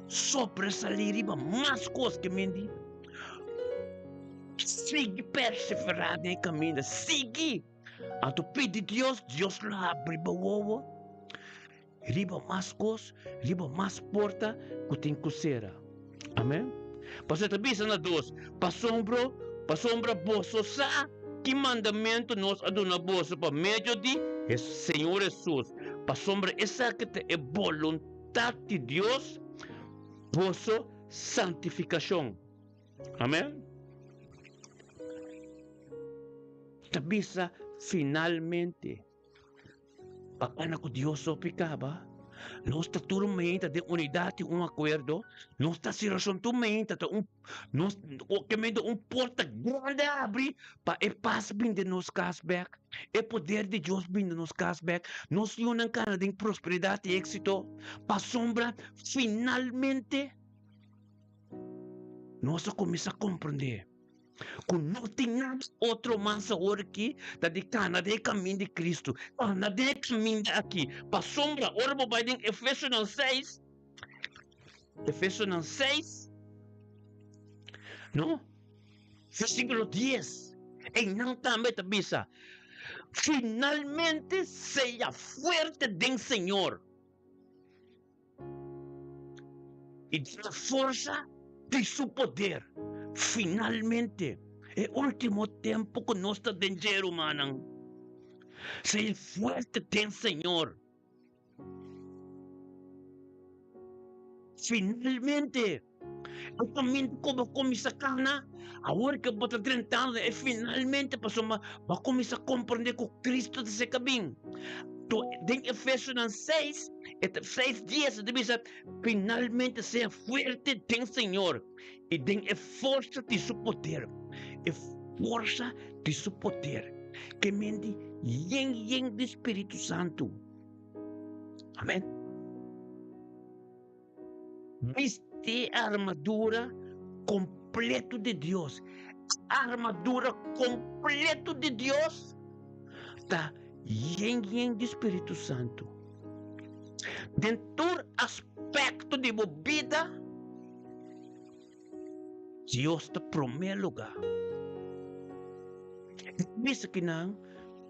Sobresalí riba mas kos ke mindi. Sigui perseverá den e kaminda, sigui! Anto pidi Dios, Dios lo habri bo wowo riba mas kos, riba mas porta ku tin ku sera. Amen. Pasobra e ta bisa na dos, Pasobra, pasobra boso sa ki mandamentu nos a duna boso pa medio di Señor Hesus, pasobra esaki ta e boluntat di Dios, boso santifikashon. Amen. Ta bisa finalmente, pa kana ku Dios hopi kaba, nos ta tur meinta den unidat i un akuerdo, nos ta hasi rashon tur meinta ta un nos kemente un porta grandi a habri pa e pas bin den nos kas bek, e poder di Dios bin den nos kas bek, nos yunan kana den prosperidat i éksito, pasobra finalmente nos a kuminsá komprendé ku no tin nada otro mas awor aki ta di kana den e kaminda di Kristu, kana den e kaminda aki. Pasobra ora bo bai den Efesonan seis, Efesonan seis, no, versíkulo dies, einan tambe ta bisa, Finalmente sea fuerte den Señor. I den e forsa di su poder. Finalmente, e último tempu ku nos ta den dje, rumannan, sea fuerte den Señor. Finalmente, e kaminda ku bo kuminsá kana, awor ku bo ta drentando e finalmente, pasobra bo a kuminsá komprendé ku Kristu ta serka bin. To den Efesonan seis, e ta seis dies, e ta bisa, Finalmente sea fuerte den Señor i den e forsa di su poder. E forsa di su poder. Ke menti yen yen di Spiritu Santu. Amen. Bisti e armadura kompleto di Dios. Armadura kompleto di Dios ta yen yen di Spiritu Santu. Den tur aspekto di bo bida, Dios ta promé lugá. E bisa ki nan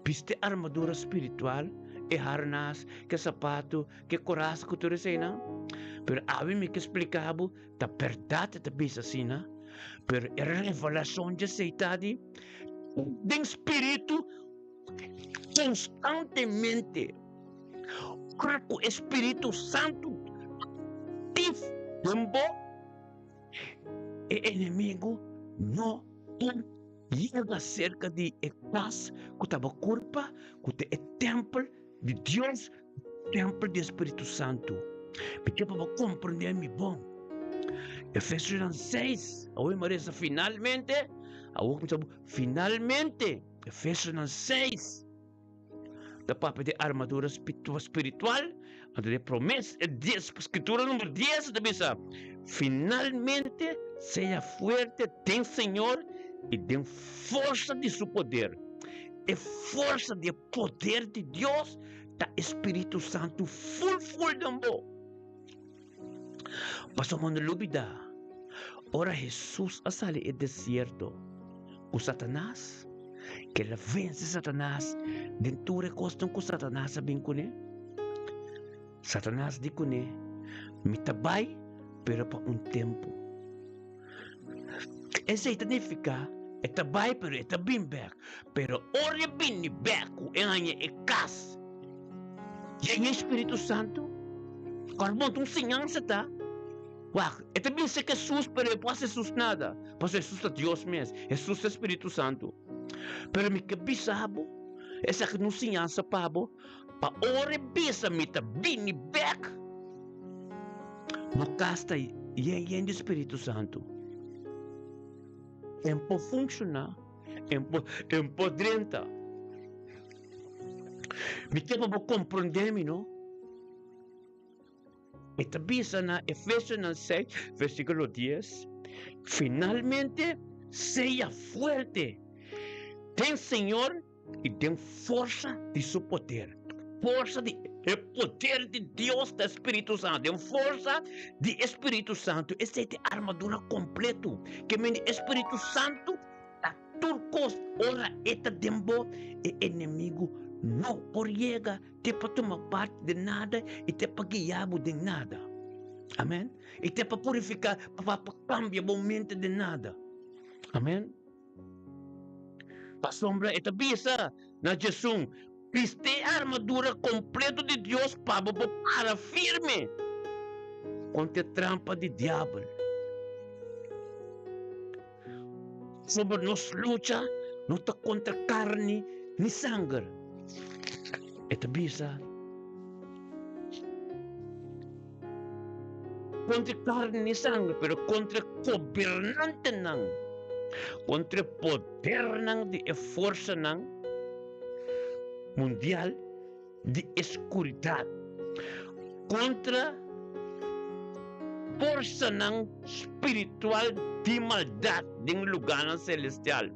bisti armadura spiritual, e harnas, ke sapatu, ke korasa ku tur eseinan. Pero awe mi ke splika bo, ta bèrdat e ta bisa asina, pero e revelashon dje esei ta di den spiritu konstantemente. Ora ku e spiritu santu aktif den bo, E enemigu no por yega serka di e kas ku ta bo kurpa, ku ta e tèmpel di Dios, tèmpel di e Spiritu Santu. Mi ke pa bo komprendé mi bon. Efesionan seis, awor mi a resa finalmente, awor mi ta finalmente, Efesionan seis. Ta papia di armadura spiritual, anto di promes, e dies, scritura number dies ta bisa, Finalmente sea fuerte den Señor i den forsa di su poder. E forsa di e poder di Dios ta e Spiritu Santu ful ful den bo. Pasobra no lubida, ora Hesus a sali e desierto ku Satanas, ku el a vense Satanas den tur e kosnan ku Satanas a bin kuné, Satanas di kuné, Mi ta bai, pero pa un tempu. Esei ta nifiká e ta bai pero e ta bin bèk. Pero ora e bini bèk ku e haña e kas yen e Spiritu Santu, kòrda bon ta un siñansa ta. Wak, e ta bisa ku Hesus pero e por hasi Hesus nada, pasobra Hesus ta Dios mes, Hesus ta Spiritu Santu. Pero mi ke bisa bo, esaki ta un siñansa pa bo, Pa ora e bisa mi ta bini bek, bo kas ta yen yen di Spiritu Santu. En por funshoná, en por en por drenta. Mi ke pa bo komprondé mi, no? E ta bisa na Efesionan 6, versíkulo 10, Finalmente, sea fuerte den Señor i den forsa di su poder. Forsa di e poder di Dios ta Spiritu Santu. Den forsa di e Spiritu Santu. Esei ta e armadura kompleto. Ke mende e Spiritu Santu ta tur kos. Ora e ta den bo, e enemigu no por yega te pa tuma parti den nada i te pa guia bo den nada. Amen. I te pa purifiká, pa kambia bo mente den nada. Amen. Pasobra e ta bisa na Jesun, Bisti e armadura kompleto di Dios pa bo por para firme kontra e trampa di Diabel. Pasobra nos lucha no ta kontra karni ni sanger. E ta bisa. Kontra karni ni sangre, pero kontra gobernantenan, kontra e podernan di e forsanan mundial di e skuridat, kontra forsanan spiritual di maldat den lugánan selestial.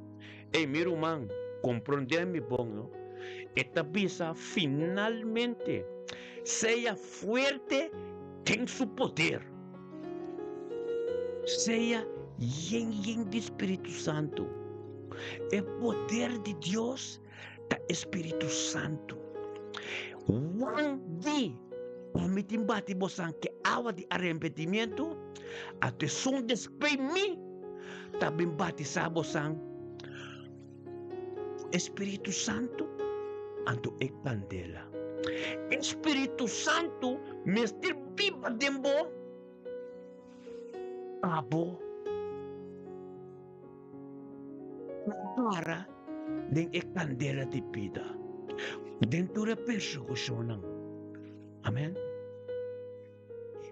Ey, mi ruman, komprondé mi bon, no? E ta bisa finalmente. Sea fuerte den su poder. Sea yen yen di Spiritu Santu. E poder di Dios ta e Spiritu Santu. Wan di ku mi tin bati bosan ke awa di arepentimiento, anto esun despues mi ta bin batisá bosan E Spiritu Santu, anto e kandela. E Spiritu Santu mester biba den bo pa bo para den e kandela di bida, den tur e persekushonnan. Amen.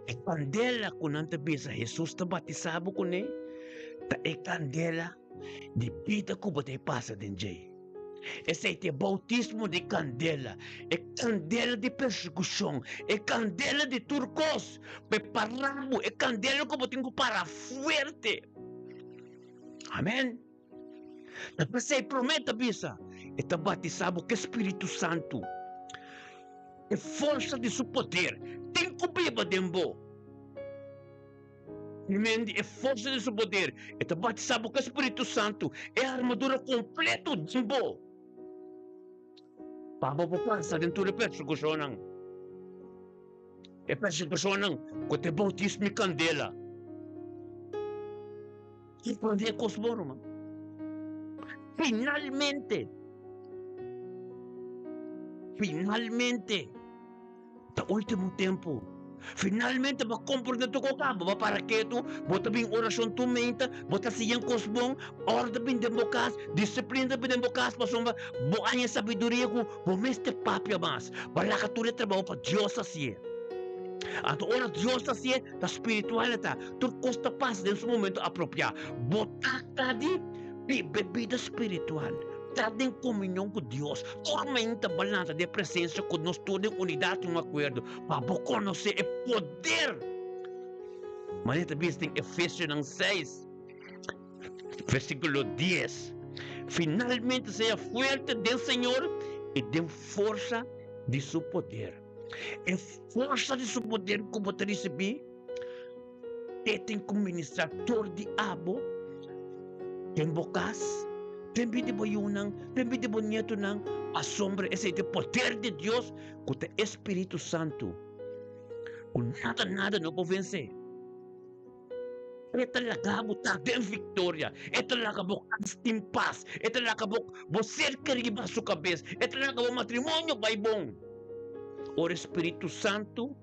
E kandela ku nan ta bisa Hesus ta batisá bo kuné ta e kandela di bida ku bo ta e pasa den dje. Esei ta e boutismo di kandela, e kandela di persekushon, e kandela di tur kos. Prepará bo, e kandela ku bo tin ku para fuerte. Amen. Ta p'esei promé ta bisa, E ta batisá bo ku e Spiritu Santu. E forsa di su poder tin ku biba den bo. Men di e forsa di su poder, e ta batisá bo ku e Spiritu Santu, e armadura kompleto den bo, pa bo por pasa den tur e persekushonnan. E persekushonnan ku ta e boutismo i kandela. Comprende e cos bon, ruman. Finalmente, finalmente, ta ultimo tempo. Finalmente bo a comprende tur cu caba, bo a para ketu, bo ta bin oracion tur meinta, bo ta siña cos bon, orde ta bin den bo cas, disciplina ta bin den bo cas, pasobra bo haña sabiduria cu bo mester papia mas. Bo a laga tur e trabao pa Dios hacié. Anto ora Dios ta hacié, Ta spiritual e ta. Tur kos ta pasa den su momento apropiá. Bo ta ta di biba bida spiritual. Ta den komunion ku Dios. Tur meinta bo lanta den presensia ku nos tur den unidat i un akuerdo pa bo konosé e poder. Manera ta bisa den Efesionan seis, versíkulo dies, Finalmente sea fuerte den Señor i den forsa di su poder. E forsa di su poder ku bo ta risibí, e tin ku ministrá tur di abo den bo kas, den bida di bo yunan, den bida di bo nietonan, pasobra esei ta e poder di Dios ku ta e Spiritu Santu, ku nada nada no por vensé. E ta laga bo ta den viktoria. E ta laga bo kas tin pas. E ta laga bo bo ser kerí riba su kabes. E ta laga bo matrimonio bai bon. Ora e Spiritu Santu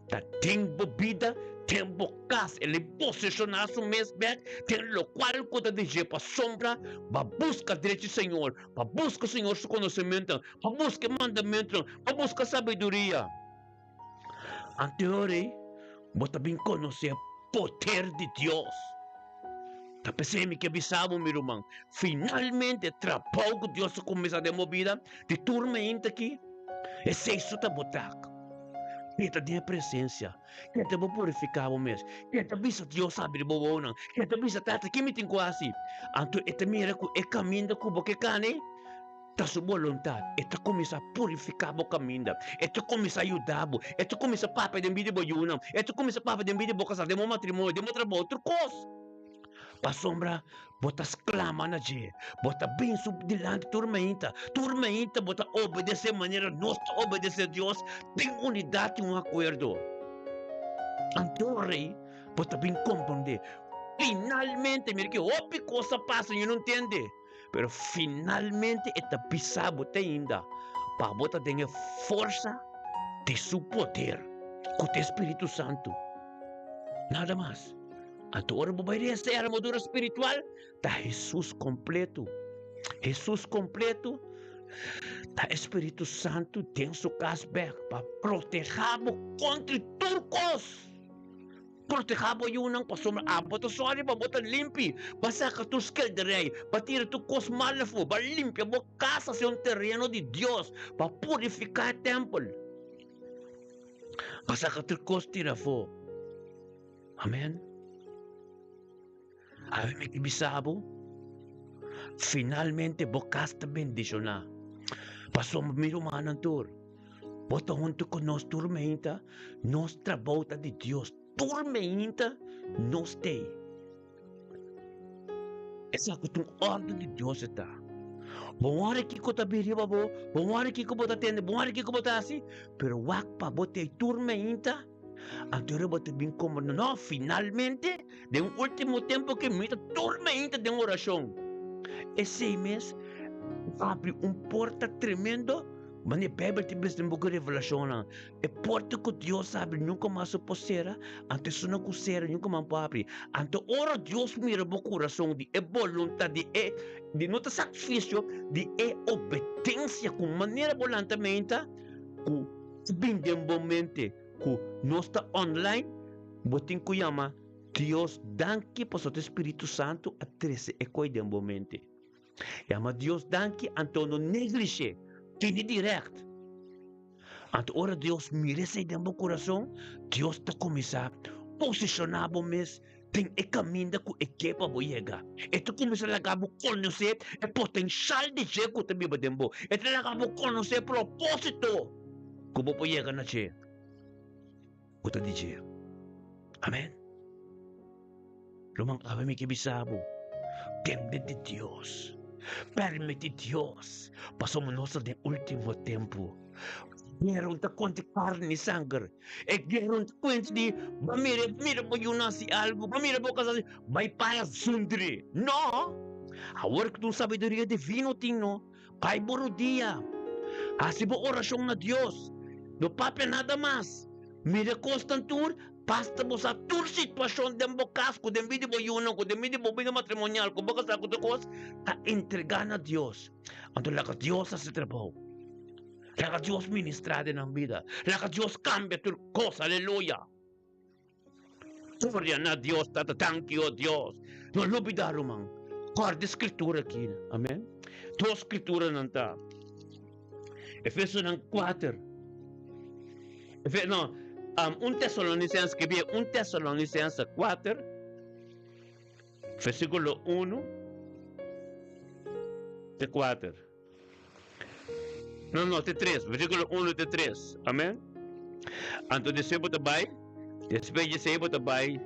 ta den bo bida, den bo kas, el e poseshoná su mes bèk den lokual ku ta di dje pasobra bo a buska drechi Señor, bo a buska Señor su konosementunan, bo a buska e mandamentunan, bo a buska sabiduria. Anteori bo ta bin konosé poder di Dios. Ta p'esei mi ke bisa bo, mi ruman, finalmente e trabou ku Dios a kuminsá den bo bida di tur meinta aki. Esei so ta bo tak. Keda den e presensia. Keda bo purifiká bo mes. Keda bisa Dios habri bo wowonan. Keda bisa Tata ki mi tin ku hasi. Anto e ta mira ku e kaminda ku bo ke kane ta su boluntat. E ta kuminsá purifiká bo kaminda. E ta kuminsá yuda bo. E ta kuminsá papia den bida di bo yunan. E ta kuminsá papia den bida di bo kasá, den bo matrimonio, den bo trabou, tur kos. Pasobra bo ta sklama na dje, bo ta bin su dilanti tur mainta, tur mainta bo ta obedesé manera nos ta obedesé Dios den unidat i un akuerdo. Anto rei, bo ta bin komprondé, finalmente, mira ki hopi kos a pasa, yo no ntende, pero finalmente e ta bisa bo te ainda pa bo ta den e forsa di su poder, ku ta e Spiritu Santu. Nada mas. Anto ora bo bai resa e armadura spiritual, ta Hesus kompletu. Hesus kompletu ta e Spiritu Santu den su kas bek pa protehá bo kontra tur kos. Protehá bo yunan pasobra abo ta sòri pa bo ta limpi, ba saka tur skelderei, ba tira tur kos mal afó, ba limpia bo kas hasi un tereno di Dios, pa purifiká e tèmpel, ba saka tur kos tira afó. Amen. Awe mi ke bisa bo, finalmente bo kas ta bendishoná. Pasobra mi rumannan tur, bo ta huntu ku nos tur meinta, nos trabou ta di Dios, tur meinta nos t'ei. Esaki ta un órden di Dios e ta. Bo wòrdu kiko ta bin riba bo, bo wòrdu kiko bo ta tende, bo wòrdu kiko bo ta hasi, pero wak pa bo t'ei tur meinta. Anto ora bo ta bin komo no, finalmente, den un último tempu ke mi ta tur mainta den orashon. Esei mes abri un porta tremendo, manera Beibel ta bisa den buki Revelashonnan, e porta ku Dios abri nunka mas lo por sera, anto esunnan ku sera nunka mas por abri. Anto ora Dios mira bo kurason di e boluntat di e, di no ta sakrifisio, di e obedensia ku manera bo lanta mainta, ku bin den bo mente ku nos ta online, bo tin ku yama Dios danki pasobra e Spiritu Santu a trese e koi den bo mente. Yama Dios danki anto no neglish'é, bini dirèkt. Anto ora Dios mira esei den bo kurason, Dios ta kuminsá posishoná bo mes Den e kaminda ku e ke pa bo yega, e ta kuminsá laga bo konosé e potenshal di dje ku ta biba den bo. E ta laga bo konosé e propósito ku bo por yega na dje ku ta di dje. Amèn. Ruman, awe mi ke bisa bo, tende di Dios. Permití Dios, pasobra nos ta den último tempu. Guera un ta kontra karni i sanger. E guera un ta kuenta di ba mira, mira bo yu nasi algu, ba mira bo kasa bai para zundri. No! Awor ku ta un sabiduria divino tin no, bai bo rudia, hasi bo orashon na Dios, no papia nada mas. Mira kosnan tur, basta bo sa tur situashon den bo kas, ku den bida di bo yunan, ku den bida di bo bida matrimonial, ku bo kasá ku tur kos, ta entregá na Dios. Anto laga Dios hasi trabou. Laga Dios ministrá den nan bida. Laga Dios kambia tur kos. Aleluya! Gloria na Dios, Tata. Danki, o Dios. No lubidá, ruman. Kòrda e skritura aki. Amèn. Dos skrituranan ta. Efesonan kuater. Efe, no, um, un Tesalonisense, skibí un Tesalonisense kuater, versíkulo unu te kuater. No, no, te tres. Versíkulo unu te tres. Amèn. Anto despues bo ta bai, despues di esei bo ta bai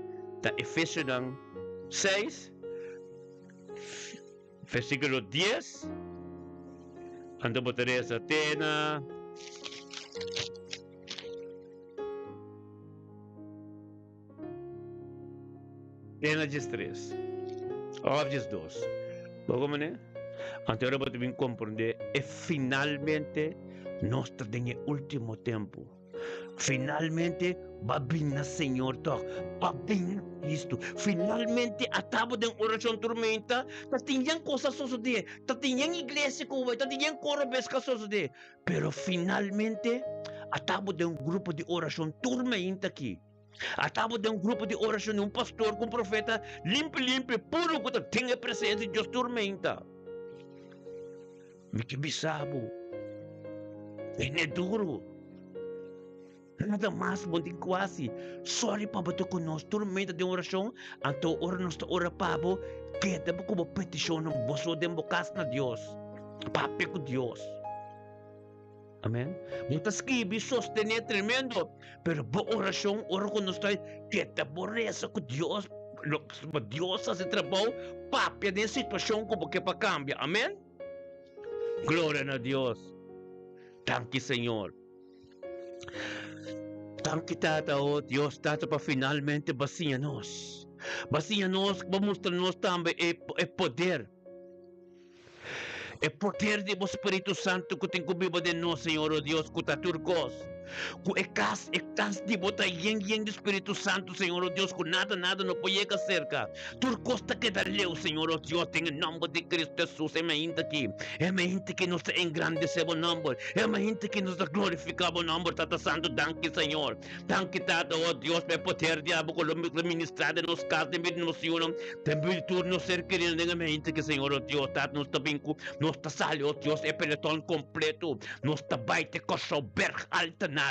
ta Efesionan seis, versíkulo dies. Anto bo ta resa te na Te na diestres òf diesdos. Bo komo ne? Anto ora bo ta bin komprondé e finalmente nos ta den e último tempu. Finalmente bo a bin na Señor tòg, bo a bin na Cristo. Finalmente ata bo den orashon tur meinta, ta tin yen kos a sosodé, ta tin yen iglesia ku bo bai, ta tin yen koro bes ku a sosodé. Pero finalmente ata bo den un grupo di orashon tur meinta aki. Ata bo den un grupo di orashon di un pastor ku un profeta limpi limpi puru ku ta den e presensia di Dios tur meinta. Mi ke bisa bo. Tene duru. Nada mas bo tin ku hasi. Sorry pa bo ta ku nos tur meta den orashon, anto ora nos ta ora pa bo, keda bo ku bo petishonnan bo so den bo kas na Dios. Papia ku Dios. Amen. Bo ta skibi sostené tremendo, pero bo orashon ora ku nos ta keda bo resa ku Dios, lo Dios hasi trabou, papia den situashon ku bo ke pa kambia. Amen. Gloria na Dios. Danki Señor. Danki Tata, oh Dios Tata, pa finalmente bo a siña nos. Bo a siña nos, bo a mustra nos tambe e e poder. E poder di bo Spiritu Santu ku tin ku biba den nos, Señor, oh Dios, ku ta tur kos. Ku e kas, e kas di bo ta yen yen di Spiritu Santu, Señor, oh Dios, ku nada nada no por yega serka. Tur kos ta keda leu, Señor, oh Dios, den e nòmber di Kristu Hesus, e mainta aki. E mainta ki nos ta engrandesé bo nòmber. E mainta ki nos ta glorifiká bo nòmber, Tata Santu. Danki, Señor. Danki, Tata, oh Dios, pa e poder di abo ku lo ministrá den nos kas, den bida di nos yunan, den bida di tur nos ser kerinan den e mainta aki, Señor, oh Dios. Tata, nos ta bin ku nos ta sali, oh Dios, e peloton kompleto. Nos ta bai te Kòrsou Berg Altenaar.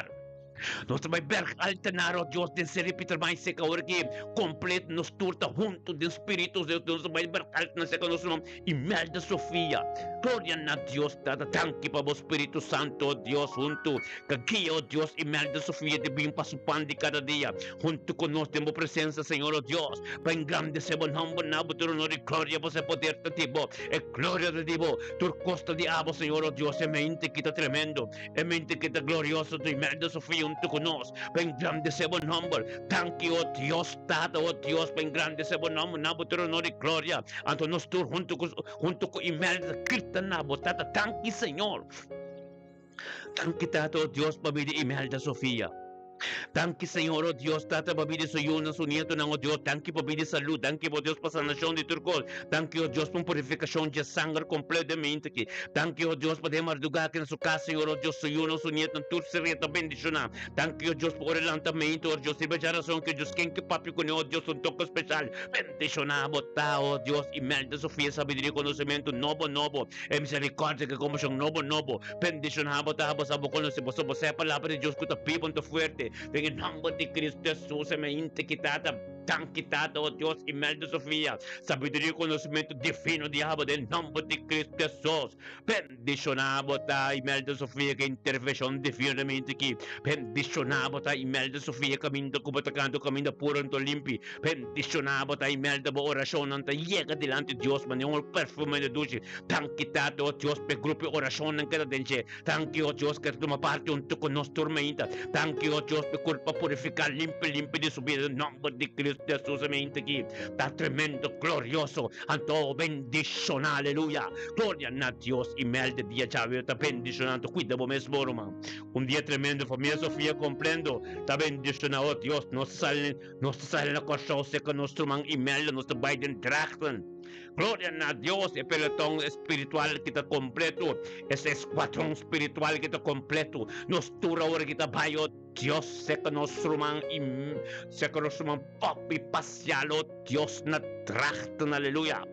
Nos ta bai berg altenar, oh Dios, den seri Pietermaai seka ora ki kompleto nos tur ta huntu den spiritu, Dios, nos ta bai berg altenar seka nos ruman Imelda Sofia. Gloria na Dios, Tata, danki pa bo Spiritu Santo, oh Dios, huntu ka guia, oh Dios, Imelda Sofia di bin pa su pan di kada dia huntu ku nos den bo presensia, Señor, oh Dios, pa engrandesé bo nomber na bo tur honor i gloria, pasobra e poder ta di bo, e gloria ta di bo, tur kos ta di abo, Señor, oh Dios, e mente ki ta tremendo. E mente ki ta glorioso di Imelda Sofia huntu ku nos pa engrandesé bo nòmber. Danki, o Dios Tata, o Dios, pa engrandesé bo nòmber na bo tur honor i gloria. Anto nos tur huntu ku huntu ku Imelda ta grita na bo, Tata, danki, Señor. Danki, Tata, o Dios, pa bida Imelda Sofia. Danki, Señor, o Dios, Tata, pa bida su yunan, su nietonan, o Dios. Danki pa bida salud. Danki, o Dios, pa sanashon di tur kos. Danki, o Dios, pa un purifikashon dje sanger kompleto den mente aki. Danki, o Dios, pa den mardugá aki na su kas, Señor, o Dios, su yunan, su nietonan, tur seria ta bendishoná. Danki, o Dios, pa ora e lanta mente, o Dios, riba dja rason ki, o Dios, ken ke papia kuné, o Dios, un toke speshal. Bendishoná bo ta, o Dios, Imelda Sofia, sabiduria i konosementu nobo nobo. E miserikòrdia ku e kompashon nobo nobo. Bendishoná bo ta, bo sa bo konosé, bo sa bo sa e palabra di Dios ku ta biba anto fuerte. Den e nòmber di Kristu Hesus, e mainta ki Tata, danki Tata, o Dios, Imelda Sofia, sabiduria i konosementu divino di abo den nòmber di Kristu Hesus. Bendishoná bo ta, Imelda Sofia, ku e intervenshon divino den mainta aki. Bendishoná bo ta, Imelda Sofia, kaminda ku bo ta kanta un kaminda puro anto limpi. Bendishoná bo ta, Imelda, bo orashonnan ta yega dilanti Dios manera un perfume di dushi. Danki Tata, o Dios, p'e grupo di orashonnan ku ta den dje. Danki, o Dios, ku ta tuma parti huntu ku nos tur mainta. Danki, o Dios, p'e kurpa purifiká limpi limpi di su bida den nòmber di Kristu Hesus e mainta aki. Ta tremendo, glorioso, anto bendishoná. Aleluya! Gloria na Dios. Imelda dia djawe ta bendishoná, anto kuida bo mes bo, ruman. Un dia tremendo, famia Sofia komplendo ta bendishoná, o Dios, nos sali. Nos ta sali na Kòrsou serka nos ruman Imelda, nos ta bai den Drachten. Gloria na Dios, e peloton spiritual ki ta kompleto, es eskuadron spiritual ki ta kompleto. Nos tur awor ki ta bai, o Dios, serka nos ruman I serka nos ruman Poppy Pasial, o Dios, na Drachten, aleluya.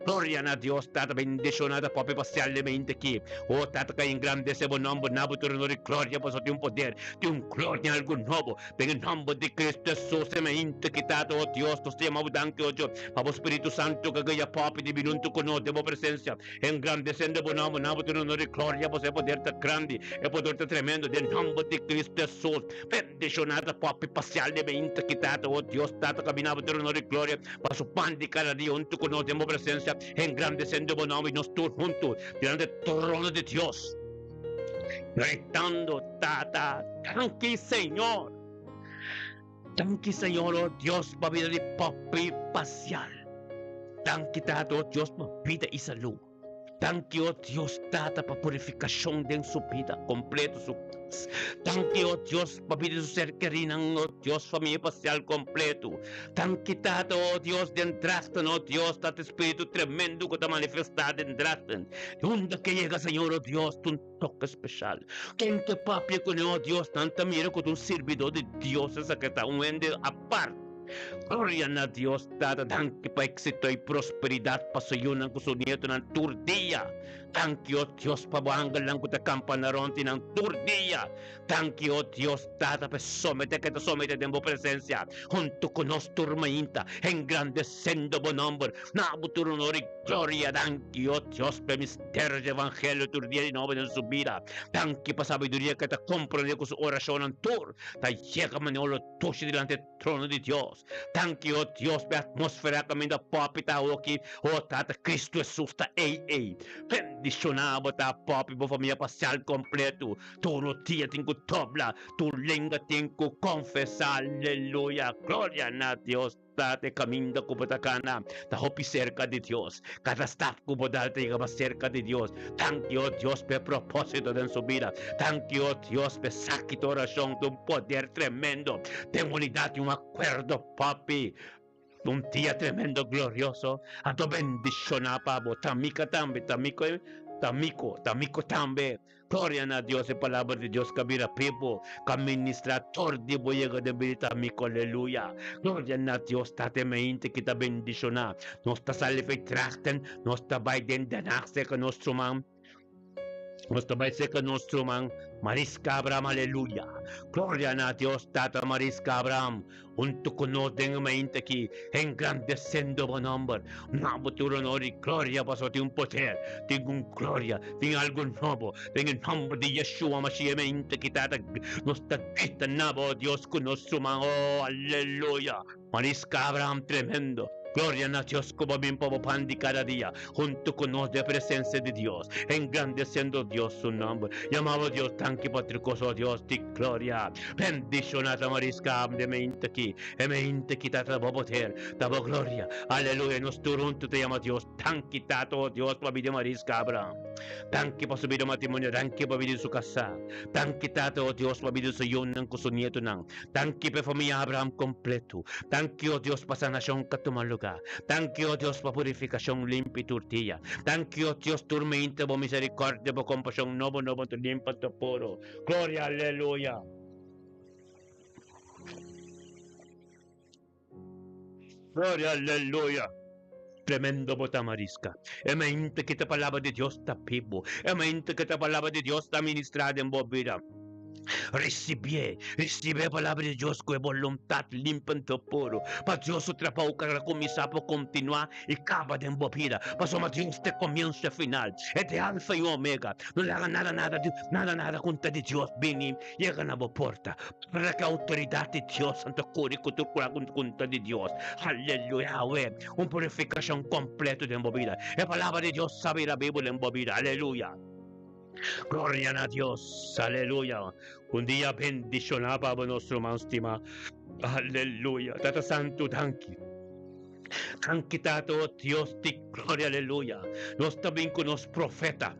Gloria na Dios, Tata bendiciona ta Poppy Pasial den mente aki. O Tata, ka engrandece bo nomber na bo tur honor y gloria, pasobra tin un poder, tin un gloria, tin algo nobo. Den e nomber di Cristo Jesus e mainta ki Tata, o Dios, nos ta yama bo danki ojo pa bo Spiritu Santo ka guia popi di bini huntu ku nos den bo presencia, engrandeciendo bo nomber na bo tur honor y gloria, pasobra e poder ta grandi, e poder ta tremendo, den nomber di Cristo Jesus. Bendiciona ta popi pasial den mainta ki Tata, o Dios, Tata ka bini na bo tur honor y gloria pa su pan di cada dia huntu ku nos den bo presencia, engrandeciendo bo nomber y nos tur huntu delante e trono di Dios. Gritando, Tata, danki Señor. Danki Señor, oh Dios, pa bida di Poppy Pasial. Danki Tata, oh Dios, pa bida y salud. Danki, oh Dios, Tata, pa purificacion den su bida completo, su cas. Danki, oh Dios, pa bida di su ser kerinan, oh Dios, familia Pasial completo. Danki Tata, oh Dios, den Drachten, oh Dios, Tata Spiritu tremendo ku ta manifestá den Drachten. Di unda ke yega, Señor, oh Dios, ta un toke speshal. Ken ke papia kuné, oh Dios, nan ta mira ku ta un sirbidó di Dios esaki ta, un hende apart. Gloria na Dios, Tata, danki pa éksito i prosperidat pa su yunan ku su nietonan tur dia. Danki, o Dios, pa bo angelnan ku ta kampa na rònt di nan tur dia. Danki, o Dios Tata, pa e somete ke ta somete den bo presensia huntu ku nos tur mainta, engrandesendo bo nòmber. Na bo tur honor i gloria. Danki, o Dios, pa e misterio di evangelio tur dia di nobo den su bida. Danki pa sabiduria ke ta komprondé ku su orashonnan tur ta yega manera lo tushi dilanti e trono di Dios. Danki, o Dios, pa e atmósfera kaminda pòpi ta awoki, o Tata Kristu Hesus ta ei ei. Bendishoná bo ta pòpi bo famia pasial kompletu. Tur rodia tin ku dobla, tur lenga tin ku konfesá. Aleluya! Gloria na Dios! Tata, e kaminda ku bo ta kana ta hopi serka di Dios. Kada stap ku bo dal ta yega mas serka di Dios. Danki, o Dios, pa e propósito den su bida. Danki, o Dios, pa esaki ta orashon ta un poder tremendo den unidat i un akuerdo, Papi. Un dia tremendo glorioso. Anto bendishoná pa bo. Tamika tambe, Tamiko, Tamiko, Tamiko tambe. Gloria na Dios, e palabra di Dios ka bira pibu, ka ministra tur di bo yega den bida Tamiko, aleluya. Gloria na Dios, Tata Meinte ki ta bendishoná. Nos ta sali fei trachten, nos ta bai den Den Haag serka nos ruman. Nos ta bai serka nos ruman Mariska Abraham, aleluya. Gloria na Dios, Tata Mariska Abraham, huntu ku nos den e mainta aki, engrandesendo bo nomber. Na bo tur honor i gloria, pasobra tin un poder, tin un gloria, tin algu nobo den e nomber di Yeshua Mashiach e mainta aki, Tata. Nos ta grita na bo, Dios, ku nos ruman. Oh, aleluya. Mariska Abraham tremendo. Gloria na Dios ku bo bin pa bo pan di kada dia huntu ku nos den presensia di Dios, engrandesiendo Dios su nomber. Yama bo Dios danki pa tur kos, oh Dios di gloria. Bendishona ta Mariska Abraham den mente aki. E mente ki ta ta bo poder, ta bo gloria. Aleluya, nos tur huntu ta yama Dios danki Tata, oh Dios, pa bida Mariska Abraham. Danki pa su bida matrimonio, danki pa bida di su kasá. Danki Tata, oh Dios, pa bida di su yunan ku su nietonan. Danki pa e familia Abraham kompletu. Danki, o Dios, pa sanashon ka tuma lugá. Danki, o Dios, pa purifikashon limpi tur dia. Danki, o Dios, tur meinta bo miserikòrdia, bo kompashon nobo nobo ta limpa ta puru. Gloria, aleluya! Gloria, aleluya! Tremendo bo ta Mariska. E meinta ki ta palabra di Dios ta bibu. E meinta ki ta palabra di Dios ta ministra den bo bida. Risibié, risibi e palabra di Dios ku e boluntat limpi anto puru. Pa Dios su trabou ku a kuminsá por kontinuá i kaba den bo bida. Pasobra Dios ta e komienso i e final. E ta e Alfa i Omega. No laga nada, nada, nada, nada ku ta di Dios bini yega na bo porta. Para ki outoridat di Dios nan ta kore ku tur kua ku ta di Dios. Aleluya! Awe, un purifikashon kompleto den bo bida. E palabra di Dios sa bira bibu den bo bida. Aleluya! Gloria na Dios! Aleluya! Un dia bendishoná pa bo, nos ruman stimá. Aleluya! Tata Santu, danki. Danki, Tata, o Dios di gloria. Aleluya! Nos ta bin ku nos profeta.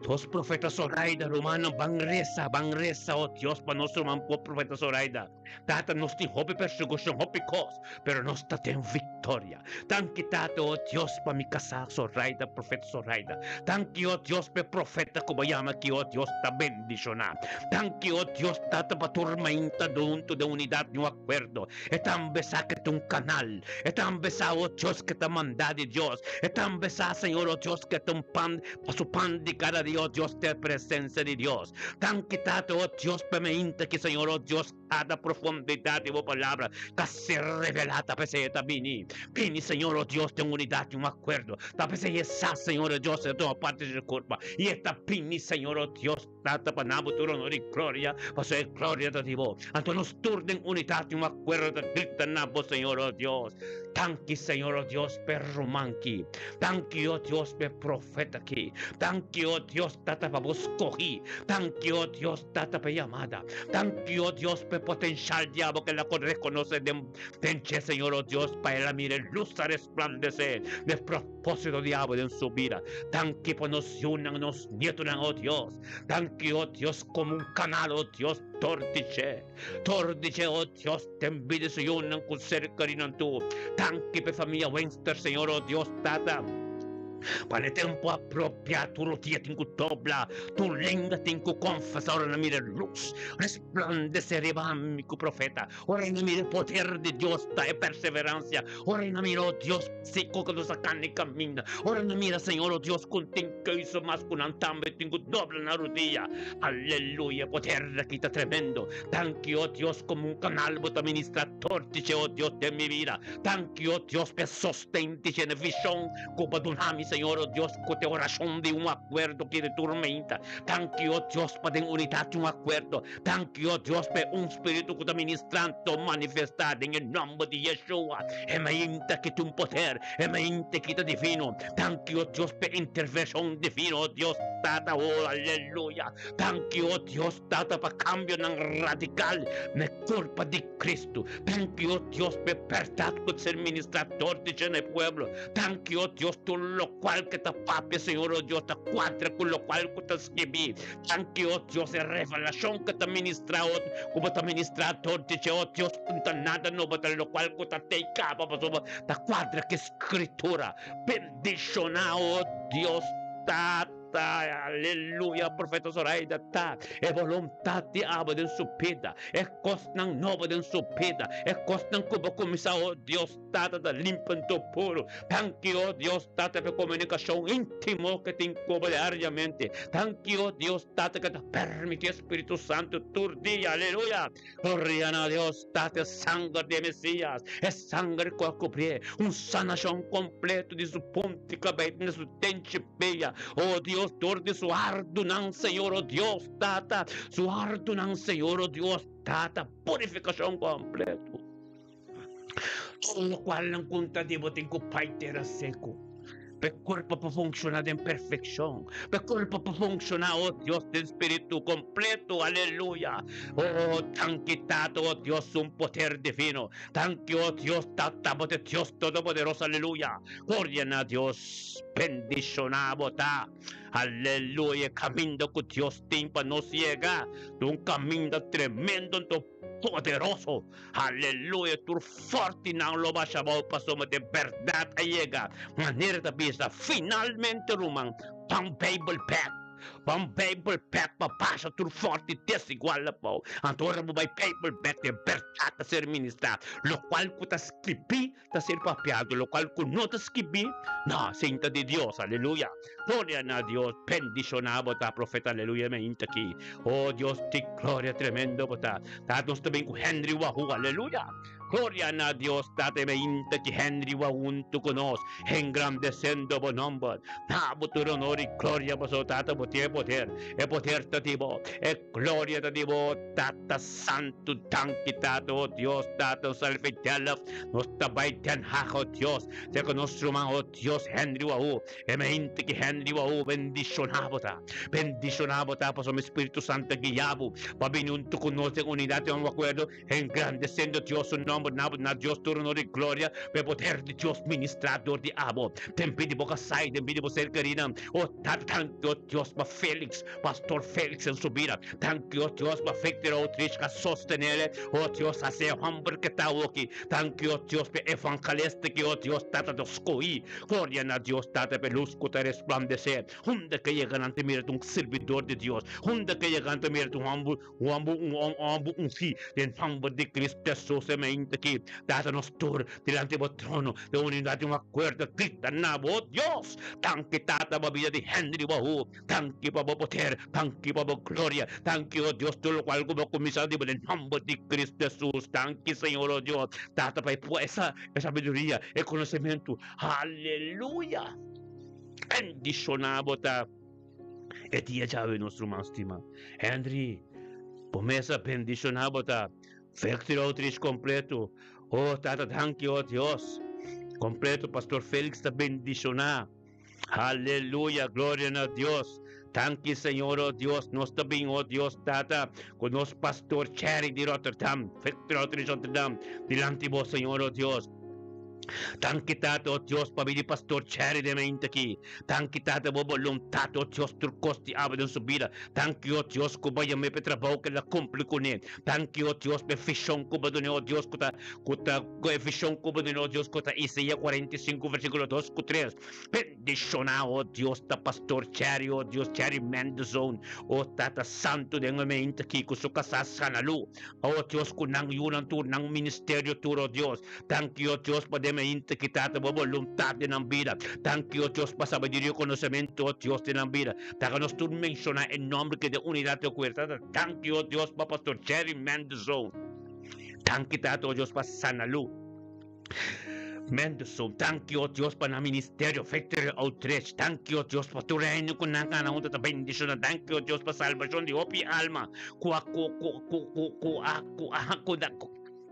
Nos profeta Zoraida, rumannan, ban resa, ban resa, o Dios, pa nos ruman por profeta Zoraida. Tata, nos tin hopi persekushon, hopi kos, pero nos ta den viktoria. Danki, Tata, o Dios, pa mi kasá Zoraida, profeta Zoraida. Danki, o Dios, pa e profeta ku bo yama aki, o Dios, ta bendishoná. Danki, o Dios, Tata, pa tur mainta huntu den unidat di un akuerdo. E tambe sa ke ta un kanal. E tambe sa, o Dios, ke ta mandá di Dios. E tambe sa, Señor, o Dios, ke ta un pan Pa su pan di cada dia, oh Dios, ta e presencia di Dios. Danki, Tata, oh Dios, pa e mainta ki, Señor, oh Dios, cada profundidad di Bo Palabra ta ser revelá. Ta p'esei e ta bini. Bini, Señor, oh Dios, den unidad i un acuerdo. Ta p'esei e sa, Señor, oh Dios, e ta tuma parti di su curpa. I e ta bini, Señor, oh Dios, Tata, pa na Bo tur honor i gloria, pasobra e gloria ta di Bo. Anto nos tur den unidad i un acuerdo ta grita na Bo, Señor, oh Dios. Danki, Señor, oh Dios, p'e ruman ki. Danki, oh Dios, p'e profeta ki. Danki, oh Dios, Tata, pa Bo skohí. Danki, oh Dios, Tata, p'e yamada. Danki, oh Dios, p'e potenshal di abo ke el a rekonosé den den dje, Señor, oh Dios, pa el a mira e lus a resplandesé n'e propósito di abo den su bida. Danki pa nos yunan, nos nietonan, oh Dios. Danki, oh Dios, komo un kanal, oh Dios, dor di dje. Dor di dje, oh Dios, den bida su yunan ku serka di nan tur. Danki pa e famia Wenster, Señor, oh Dios, Tata. Pa n'e tempu apropiá tur rodia tin ku dobla, tur lenga tin ku konfesá ora nan mira e lus resplandesé riba mi ku profeta, ora nan mira e poder di Dios ta e perseveransia, ora nan mira, o Dios, si ku nos a kana e kaminda, ora nan mira, Señor, o Dios, ku tin keusa mas ku nan tambe tin ku dobla nan rodia. Aleluya! E poder aki ta tremendo. Danki, o Dios, komo un kanal bo ta ministrá tur di dje, o Dios, den mi bida. Danki, o Dios, p'e sosten di dje na vishon ku bo a duna mi, Señor, o Dios, ku ta e orashon di un akuerdo ki di tur meinta. Danki, o Dios, pa den unidat di un akuerdo. Danki, o Dios, pa e un spiritu ku ta ministrando manifestá den e nòmber di Yeshua. E meinta ki tin un poder, e meinta ki ta divino. Danki, o Dios, pa e intervenshon divino, o Dios Tata, o aleluya. Danki, o Dios Tata, pa kambionan radikal na e kurpa di Kristu. Danki, o Dios, pa e bèrdat ku ta ser ministrá dor di dje na e pueblo. Danki, o Dios, tur lokual ku ta papia, Señor, o Dios, ta kuadra ku lokual ku ta skibí. Danki, o Dios, e revelashon ku ta ministrá, o ku bo ta ministrá dor di dje, o Dios, ku no ta nada nobo, ta lokual ku ta tei kaba, pasobra ta kuadra ku e Skritura. Bendishoná, o Dios Tata. Ta, aleluya, Profeta Zoraida, ta e boluntat di abo den su bida, e kosnan nobo den su bida, e kosnan ku bo kuminsá, o Dios Tata, ta limpa anto puru. Danki, o Dios Tata, pa e komunikashon íntimo ku tin ku bo diariamente. Danki, o Dios Tata, ku ta permití e Spiritu Santu tur dia, aleluya, Gloria na Dios Tata, e sanger di e Mesias, e sanger ku a kubrié, un sanashon kompleto di su punti kabei te na su tenchi pia. O Dios, dor di su ardunan, Señor, o Dios Tata, su ardunan, Señor, o Dios Tata, purifikashon kompleto. Tur lokual nan konta di bo tin ku pai tera seku. Pa e kurpo por funshoná den perfekshon. Pa e kurpo por funshoná, o Dios, den spiritu kompleto. Aleluya! O, danki, Tata, o Dios, un poder divino. Danki, o Dios, Tata, bo ta e Dios Todopoderoso. Aleluya! Gloria na Dios! Bendishoná bo ta. Aleluya! E kaminda ku Dios tin pa nos yega ta un kaminda tremendo, anto poderoso. Aleluya, tur fortinan lo basha abou pasobra de bèrdat a yega. Manera ta bisa, finalmente ruman, ban Beibel bèk, ban Beibel bèk pa basha tur forti desigual abou. Anto ora bo bai Beibel bèk, de bèrdat ta ser ministrá. Lokual ku ta skibí ta ser papiado, lokual ku no ta skibí, no, sinta di Dios. Aleluya. Gloria na Dios. Bendishoná bo ta, profeta. Aleluya. Me hinta aki. Oh, Dios di gloria, tremendo bo ta. Tata, nos ta bin ku Henry Wahoo. Aleluya. Gloria na Dios, Tata, me hinta aki Henry Wahoo huntu ku nos, engrandesendo bo nomber. Na bo tur honor i gloria, pasobra, Tata, bo tin e poder. E poder ta di bo. E gloria ta di bo, Tata Santu. Danki, Tata, oh Dios, Tata, nos a Delft, nos ta bai Den Haag, oh Dios, serka nos ruman, oh Dios, Henry Wahoo. E mente ki Henry Wahoo bendishoná bo ta. Bendishoná bo ta pasobra Spiritu Santu a guia bo pa bini huntu ku nos den unidat i un akuerdo, engrandesendo Dios su nòmber na bo na Dios tur honor i gloria pa e poder di Dios ministrá dor di abo den bida di bo kasai, den bida di bo ser kerinan. O Tata, danki o Dios pa Felix, Pastor Felix en su bida. Danki o Dios pa Victor Outreach ka sostenele. O Dios, hasi e hòmber ke ta awoki. Danki o Dios pa e evangelista ki o Dios Tata ta skohi. Gloria na Dios Tata p'e lus ku ta resplandesé. Unda ke yega nan ta mira ta un sirbidor di Dios. Unda ke yega nan ta mira ta un hòmber, un hòmber, un hòmber ungí den nòmber di Cristo Hesus. E mainta aki, Tata, nos tur dilanti bo trono den unidat di un akuerdo grita na bo, Dios! Danki, Tata, pa bida di Henry Wahoo. Danki pa bo poder, danki pa bo gloria, danki, o Dios, tur lokual ku bo kuminsá di bo den nòmber di Cristo Hesus. Danki, Señor, o Dios, Tata, pa e fuersa, e sabiduria, e konosementu. Aleluya! Bendishoná bo ta e dia djawe, nos ruman stimá. Henry, bo mes a bendishoná bo ta. Victory Outreach kompleto. O Tata, danki, o Dios. Kompleto, Pastor Felix ta bendishoná. Aleluya, gloria na Dios. Danki Señor, oh Dios, nos ta bin, oh Dios Tata, ku nos pastor Cherry di Rotterdam, Victor Outreach Rotterdam, dilanti bo, Señor, oh Dios. Danki Tata, o Dios, pa bini Pastor Cherry den mente aki. Danki Tata, bo boluntat, o Dios, tur kos di aba den su bida. Danki, o Dios, ku bo a yam'é pa e trabou ku el a kumpli kuné. Danki, o Dios, pa e vishon ku bo a dun'é, o Dios, ku ta, ku ta, ku e vishon ku bo a dun'é, o Dios, ku ta Isaías 45, versíkulo 2 ku 3. Bendishoná, o Dios, ta Pastor Cherry, o Dios, Cherry Mendelssohn, o Tata Santu den e mente aki ku su kasá Sanalu. O Dios, ku nan yunan tur, nan ministerio tur, o Dios. Danki, o Dios, pa den mente ki Tata bo boluntat den nan bida. Danki, o Dios, pa sabiduria i konosementu, o Dios, den nan bida. Laga nos tur menshoná e nòmber ki den unidat di okuer. Tata, danki, o Dios, pa Pastor Jerry Mendelssohn. Danki, Tata, o Dios, pa Sanalu Mendelssohn. Danki, o Dios, pa nan ministerio Victory Outreach. Danki, o Dios, pa tur hende ku nan gana huntu ta bendishoná. Danki, o Dios, pa salbashon di hopi alma ku a ku ku ku ku ku a ku a ku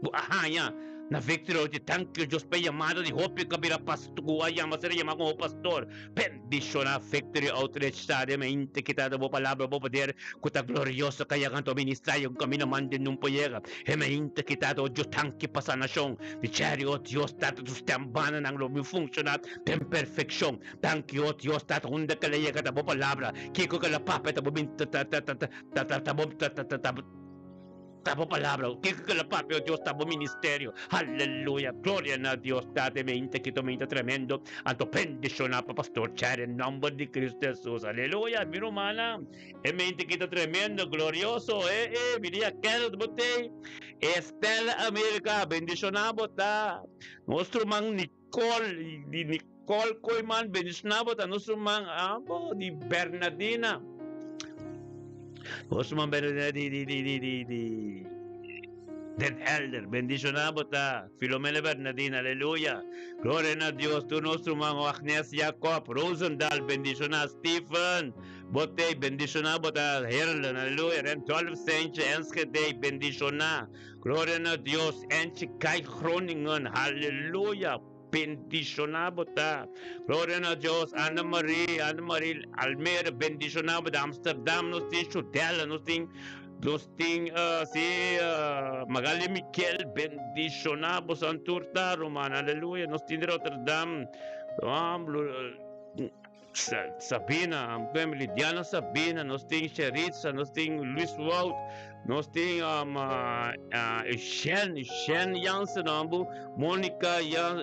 ku a haña na Victory Outreach. Danki, o Dios, pa e yamada di hopi ku a bira pastor, ku a yama ser yama komo pastor. Bendishoná Victory Outreach ta den mente ki ta bo palabra, bo poder ku ta glorioso ka yega anto ministra i un kaminda mande nun por yega. E mente ki ta o Dios tanki pa sanashon di Cherry, o Dios Tata, tu stem bananan lo bin funshoná den perfekshon. Danki, o Dios Tata, unda ke la yega ta bo palabra, kiko ke la papia ta bo bin ta ta ta ta ta ta ta bo ta ta ta ta Ta bo palabra, kiko ke lo papia, o Dios, ta bo ministerio. Aleluya, gloria na Dios, Tata, e mente ki ta tremendo. Anto bendiciona pa Pastor Chad en nomber di Cristo Jesus. Aleluya, mi rumannan, e mente ki ta tremendo, glorioso. E, e, mi dia Kenneth bo tei. Estela America, bendiciona bo ta. Nos ruman Nicole, di Nicole Koeiman, bendiciona bo ta. Nos ruman, abo, di Bernadina. Nos ruman Bernadina di, di, di, di, di, di Den Helder, bendiciona bo ta. Filomena Bernadina, aleluya. Gloria na Dios. Tur nos ruman Agnes Jacob, Rosendal, bendiciona. Stephen, bo tei, bendiciona bo ta. Herlen, aleluya. Randolph Sentje, Enschede, bendiciona. Gloria na Dios. Entje Kijk, Groningen, aleluya. Bendiciona bo ta. Gloria na Dios. Anna Marie, Anna Marie Almere, bendiciona bo ta. Amsterdam nos tin Chudela, nos tin, nos tin, si, Magali Miquel, bendiciona bo san tur ta, ruman. Aleluya. Nos tin di Rotterdam, Sabina, family, Diana Sabina, nos tin Sheritza, nos tin Luis Wout, nos tin um, Eugene, Eugene Jansen, ambu, Monica Jan,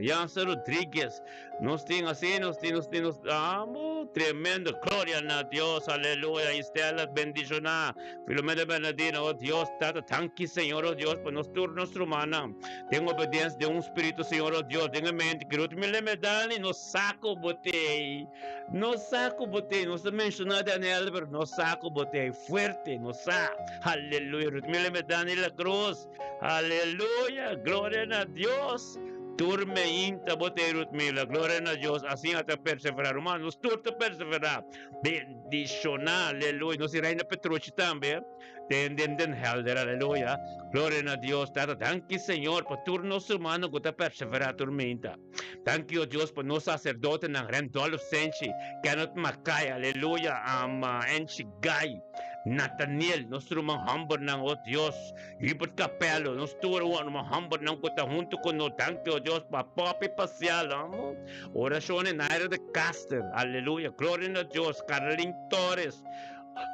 Jansen Rodriguez, nos tin así, nos tin, nos tin, nos, ambu, tremendo, gloria na Dios, aleluya, Estela, bendiciona, Filomena Bernardina, oh Dios, Tata, danki Señor, oh Dios, pa nos tur nos rumannan. Den obediencia den un spiritu, Señor, oh Dios, den e mente ki Ruth mi leme dani, no sa ku bo t'ei. No sa ku bo t'ei. Nos ta menshoná Daniel, pero no sa ku bo t'ei. Fuerte, no sa. Aleluya. Ruth mi leme dani la cruz. Aleluya. Gloria na Dios. Tur meinta bo t'ei, Ruth Mila. Gloria na Dios. Asina ta perseverá. Ruman, nos tur ta perseverá. Bendishoná. Aleluya. Nos tin Reina Petrucci tambe. Den den den helder, aleluya. Gloria na Dios, Tata. Danki, Señor, pa tur nos hermano ku ta perseverá tur meinta. Danki, o Dios, pa nos sacerdotenan, Randolph Senchi, Kenneth Mackay, aleluya, ama Enchi Guy, Nathaniel, nos ruman hombernan, o Dios, Hubert Capello, nos tur ruman hombernan ku ta huntu ku nos. Danki, o Dios, pa Poppy Pacial, amo. Orashon Naira de Caster, aleluya. Gloria na Dios, Carlin Torres,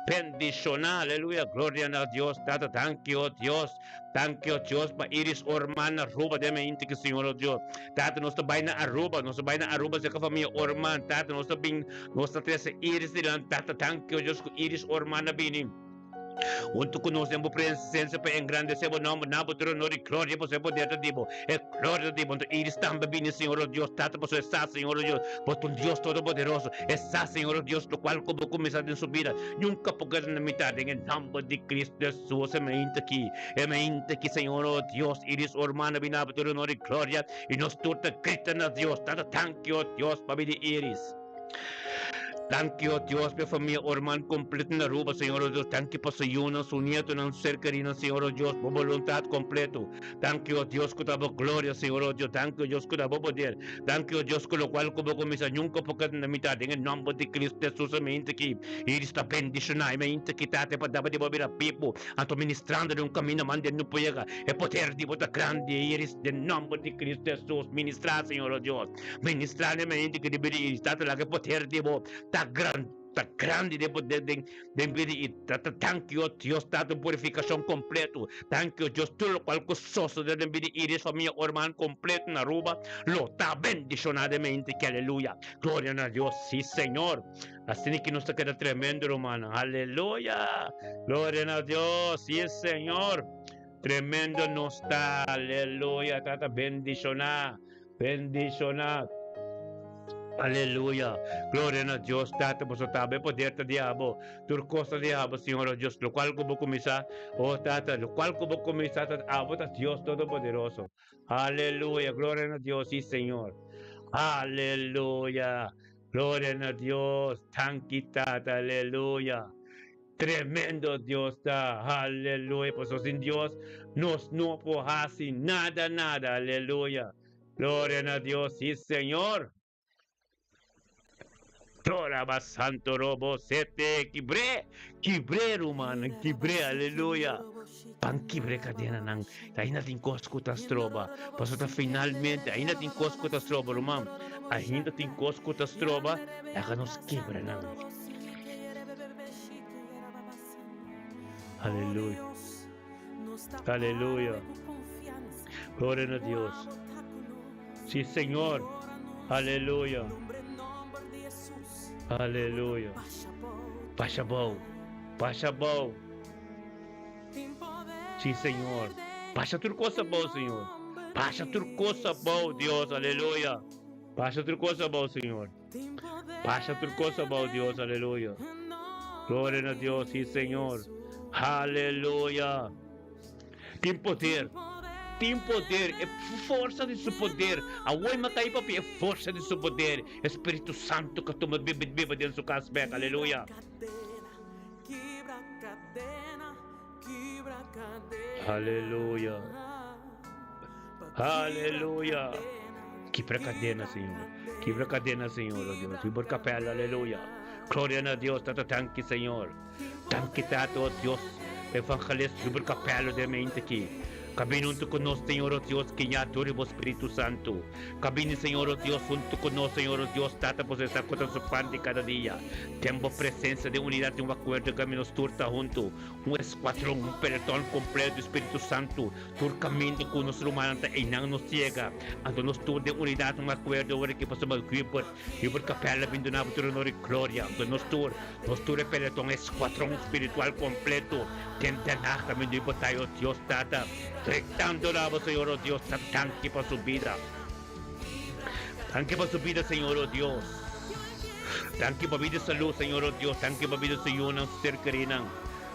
Bendiciona, aleluya, gloria na Dios, Tata, danki, oh Dios, danki, oh Dios, pa Iris Orman na Aruba, den mente ki Señor, oh Dios, Tata, nos ta bai na Aruba, nos ta bai na Aruba, cerca familia Orman, Tata, nos ta bin, nos ta trece Iris dilanti, Tata, danki, oh Dios, cu Iris Orman a bini hunto cu nos den bo presencia pa engrandece bo nomber, na bo tur honor y gloria, pasobra e poder ta di bo, e gloria ta di bo, anto Iris tambe a bini, Señor, oh Dios, Tata, pasobra e sa, Señor, oh Dios, Bo ta un Dios Todopoderoso. E sa, Señor, oh Dios, locual cu Bo cuminsa den su bida, nunca por keda na mitad. Den e nomber di Cristo Jesus, e mainta aki, e mainta aki, Señor, oh Dios, Iris Orman a bini abo tur honor y gloria, y nos tur ta grita na Dios, Tata, tanki, oh Dios, pabia di Iris. Danki, o Dios, pa e famia Orman kompleto na Aruba, Señor, o Dios. Danki pa su yunan, su nietonan, su ser kerinan, Señor, o Dios, bo boluntat kompleto. Danki, o Dios, ku ta bo gloria, Señor, o Dios. Danki, o Dios, ku ta bo poder. Danki, o Dios, ku lokual ku bo kuminsá nunka por keda na mitat. Den e nòmber di Kristu Hesus e mente ki Iris ta bendishoná, e mente ki Tata pa daba di bo bira bibu, anto ministrando den un kaminda manda no por yega. E poder di bo ta grandi, Iris, den nòmber di Kristu Hesus. Ministrá, Señor, o Dios. Ministrá den mente ki di bida Iris. Tata, laga e poder di bo ta gran, ta grandi den poder den den bida i tata danki o Dios tata un purifikashon kompleto danki o Dios tur lokual ku sosode den bida Iris famia Orman kompleto na Aruba lo ta bendishoná den mente ki aleluya gloria na Dios si Señor asina ki nos ta keda tremendo rumannan aleluya gloria na Dios si Señor tremendo nos ta aleluya tata bendishoná. Bendiciona. Aleluya. Gloria na Dios Tata, boso ta abo e poder ta di abo. Tur cos ta di abo, Señor oh Dios. Locual cu bo cuminsa, oh Tata, locual cu bo cuminsa ta abo ta Dios Todopoderoso. Aleluya. Gloria na Dios, si Señor. Aleluya. Gloria na Dios. Tanki Tata. Aleluya. Tremendo Dios ta, aleluya, pasobra sin Dios nos no por haci nada, nada, aleluya. Gloria na Dios, sí Señor. Gloria ba santo robo sete, kibré, kibré rumannan, kibré, aleluya. Ban kibré kadenanan, ainda tin kos ku ta stroba, pasobra ta finalmente ainda tin kos ku ta stroba ruman, ainda tin kos ku ta stroba, laga nos kibra nan. Aleluya. Aleluya. Gloria na Dios. Sí, Señor. Aleluya. Aleluya. Pasha bou. Pasha bou. Sí, Señor. Pasha tur cosa bou, Señor. Pasha tur cosa bou, Dios. Aleluya. Pasha tur cosa bou, Señor. Pasha tur cos abao Dios, aleluya. Gloria na Dios, sí Señor. Aleluya. Tin poder. Tin poder. E forsa di su poder. Awor mi a kai papi e forsa di su poder. E Spiritu Santo ka tuma biba den su kas bek. Aleluya. Aleluya. Aleluya. Kibra cadena, Señor. Kibra cadena, Señor, oh Dios. Kibra capella, aleluya. Gloria na Dios, Tata, danki, Señor. Danki, Tata, oh Dios. Evangelist, kibra capella de mente aki. Cabina hunto cu nos, Señor, oh Dios, guia door di bo Spiritu Santo. Cabina, Señor, oh Dios, hunto cu nos, Señor, oh Dios, Tata, pues esa cu ta su pan di cada dia. Den bo presencia, den unidad, den un acuerdo, caminda nos tur ta hunto. Un escuadron, un peloton completo di Spiritu Santo. Tur kaminda ku nos rumannan ta einan nos yega, anto nos tur den unidat un akuerdo ora ki pasobra Hubert, Hubert Capella bin duna bo tur honor i gloria. Anto nos tur, nos tur e peleton, e skuadron spiritual kompleto den Den Haag ta bin duna bo tai, o Dios Tata, gritando na bo Señor, o Dios Tata, danki pa su bida. Danki pa su bida, Señor, o Dios. Danki pa bida i salú, Señor, o Dios. Danki pa bida su yunan, su ser kerinan.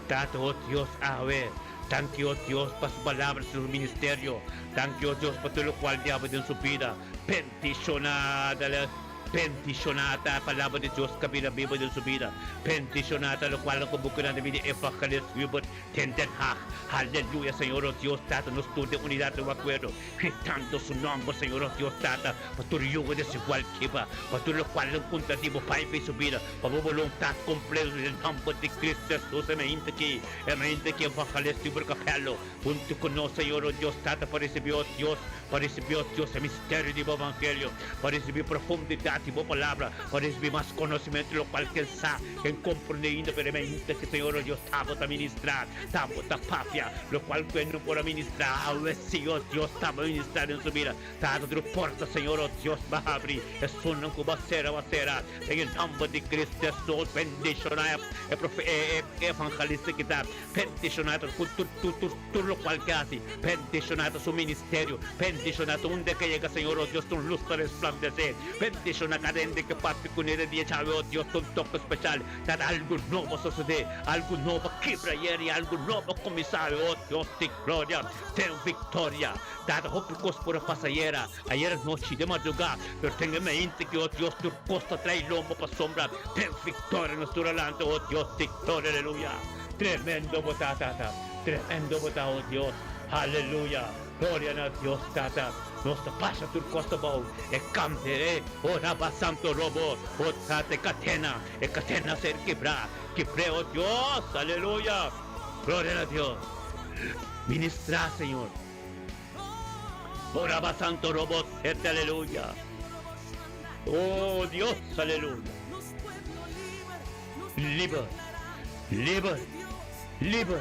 Tata, o Dios, awe. Danki, o Dios, pa su palabra, su ministerio. Danki, o Dios, pa tur locual diablo den su bida. Bendiciona dale. Bendiciona ta e palabra di Dios cabida biba den su bida. Bendiciona ta locual cu bukinan den bida Evangelist Hubert den Den Haag. Haleluya, Señor, o Dios, Tata, nos tur den unidad den un acuerdo, gritando su nomber, Señor, o Dios, Tata, pa tur yugo desigual kiba, pa tur locual lo contra di bo Pai fe su bida, pa bo voluntad completo den nomber di Cristo Jesus. E mainta aki. E mente ki evangelist Hubert Capello, huntu ku nos, Señor, o Dios Tata, pa risibí, o Dios, pa risibí, o Dios, e misterio di Bo Evangelio, pa risibí profundidat di Bo Palabra, pa risibí mas konosementu lokual ken sa, ken komprendé ainda, pero e mente ki, Señor, o Dios, ta Bo ta ministrá, ta Bo ta papia, lokual ku e no por a ministrá awe, sí, o Dios, ta Bo ministrá den su bida. Tata, tur porta, Señor, o Dios, ba habri, esunnan ku bo a sera, bo a sera. Den e nomber di Cristo Jesus, bendiciona e profe e e evangelista ki ta bendiciona ta ku tur tur tur tur locual ke haci, bendiciona ta su ministerio, bendiciona ta unda ke yega, Señor, oh Dios, ta un luz ta resplandece, bendiciona. na kada hende ke papia kuné den dia djawe, o Dios, ta un toke speshal. Tata, algu nobo a sosodé, algu nobo a kibra ayer i algu nobo a kuminsá awe, o Dios di gloria, den viktoria. Tata, hopi kos por a pasa ayera, ayera nochi, den madrugá, pero den e mainta ki, o Dios, tur kos ta trai lomba pasobra den viktoria nos tur a lanta, o Dios di gloria, aleluya. Tremendo bo ta, Tata, tremendo bo ta, o Dios, aleluya. Gloria na Dios Tata, nos ta pasa tur cos ta bou e cante e ora ba santo robo o Tata e catena, e catena a ser kebra, kebre o Dios, aleluya, gloria na Dios, ministra Señor, ora ba santo robo sete aleluya, o Dios aleluya, liber, liber. Liber!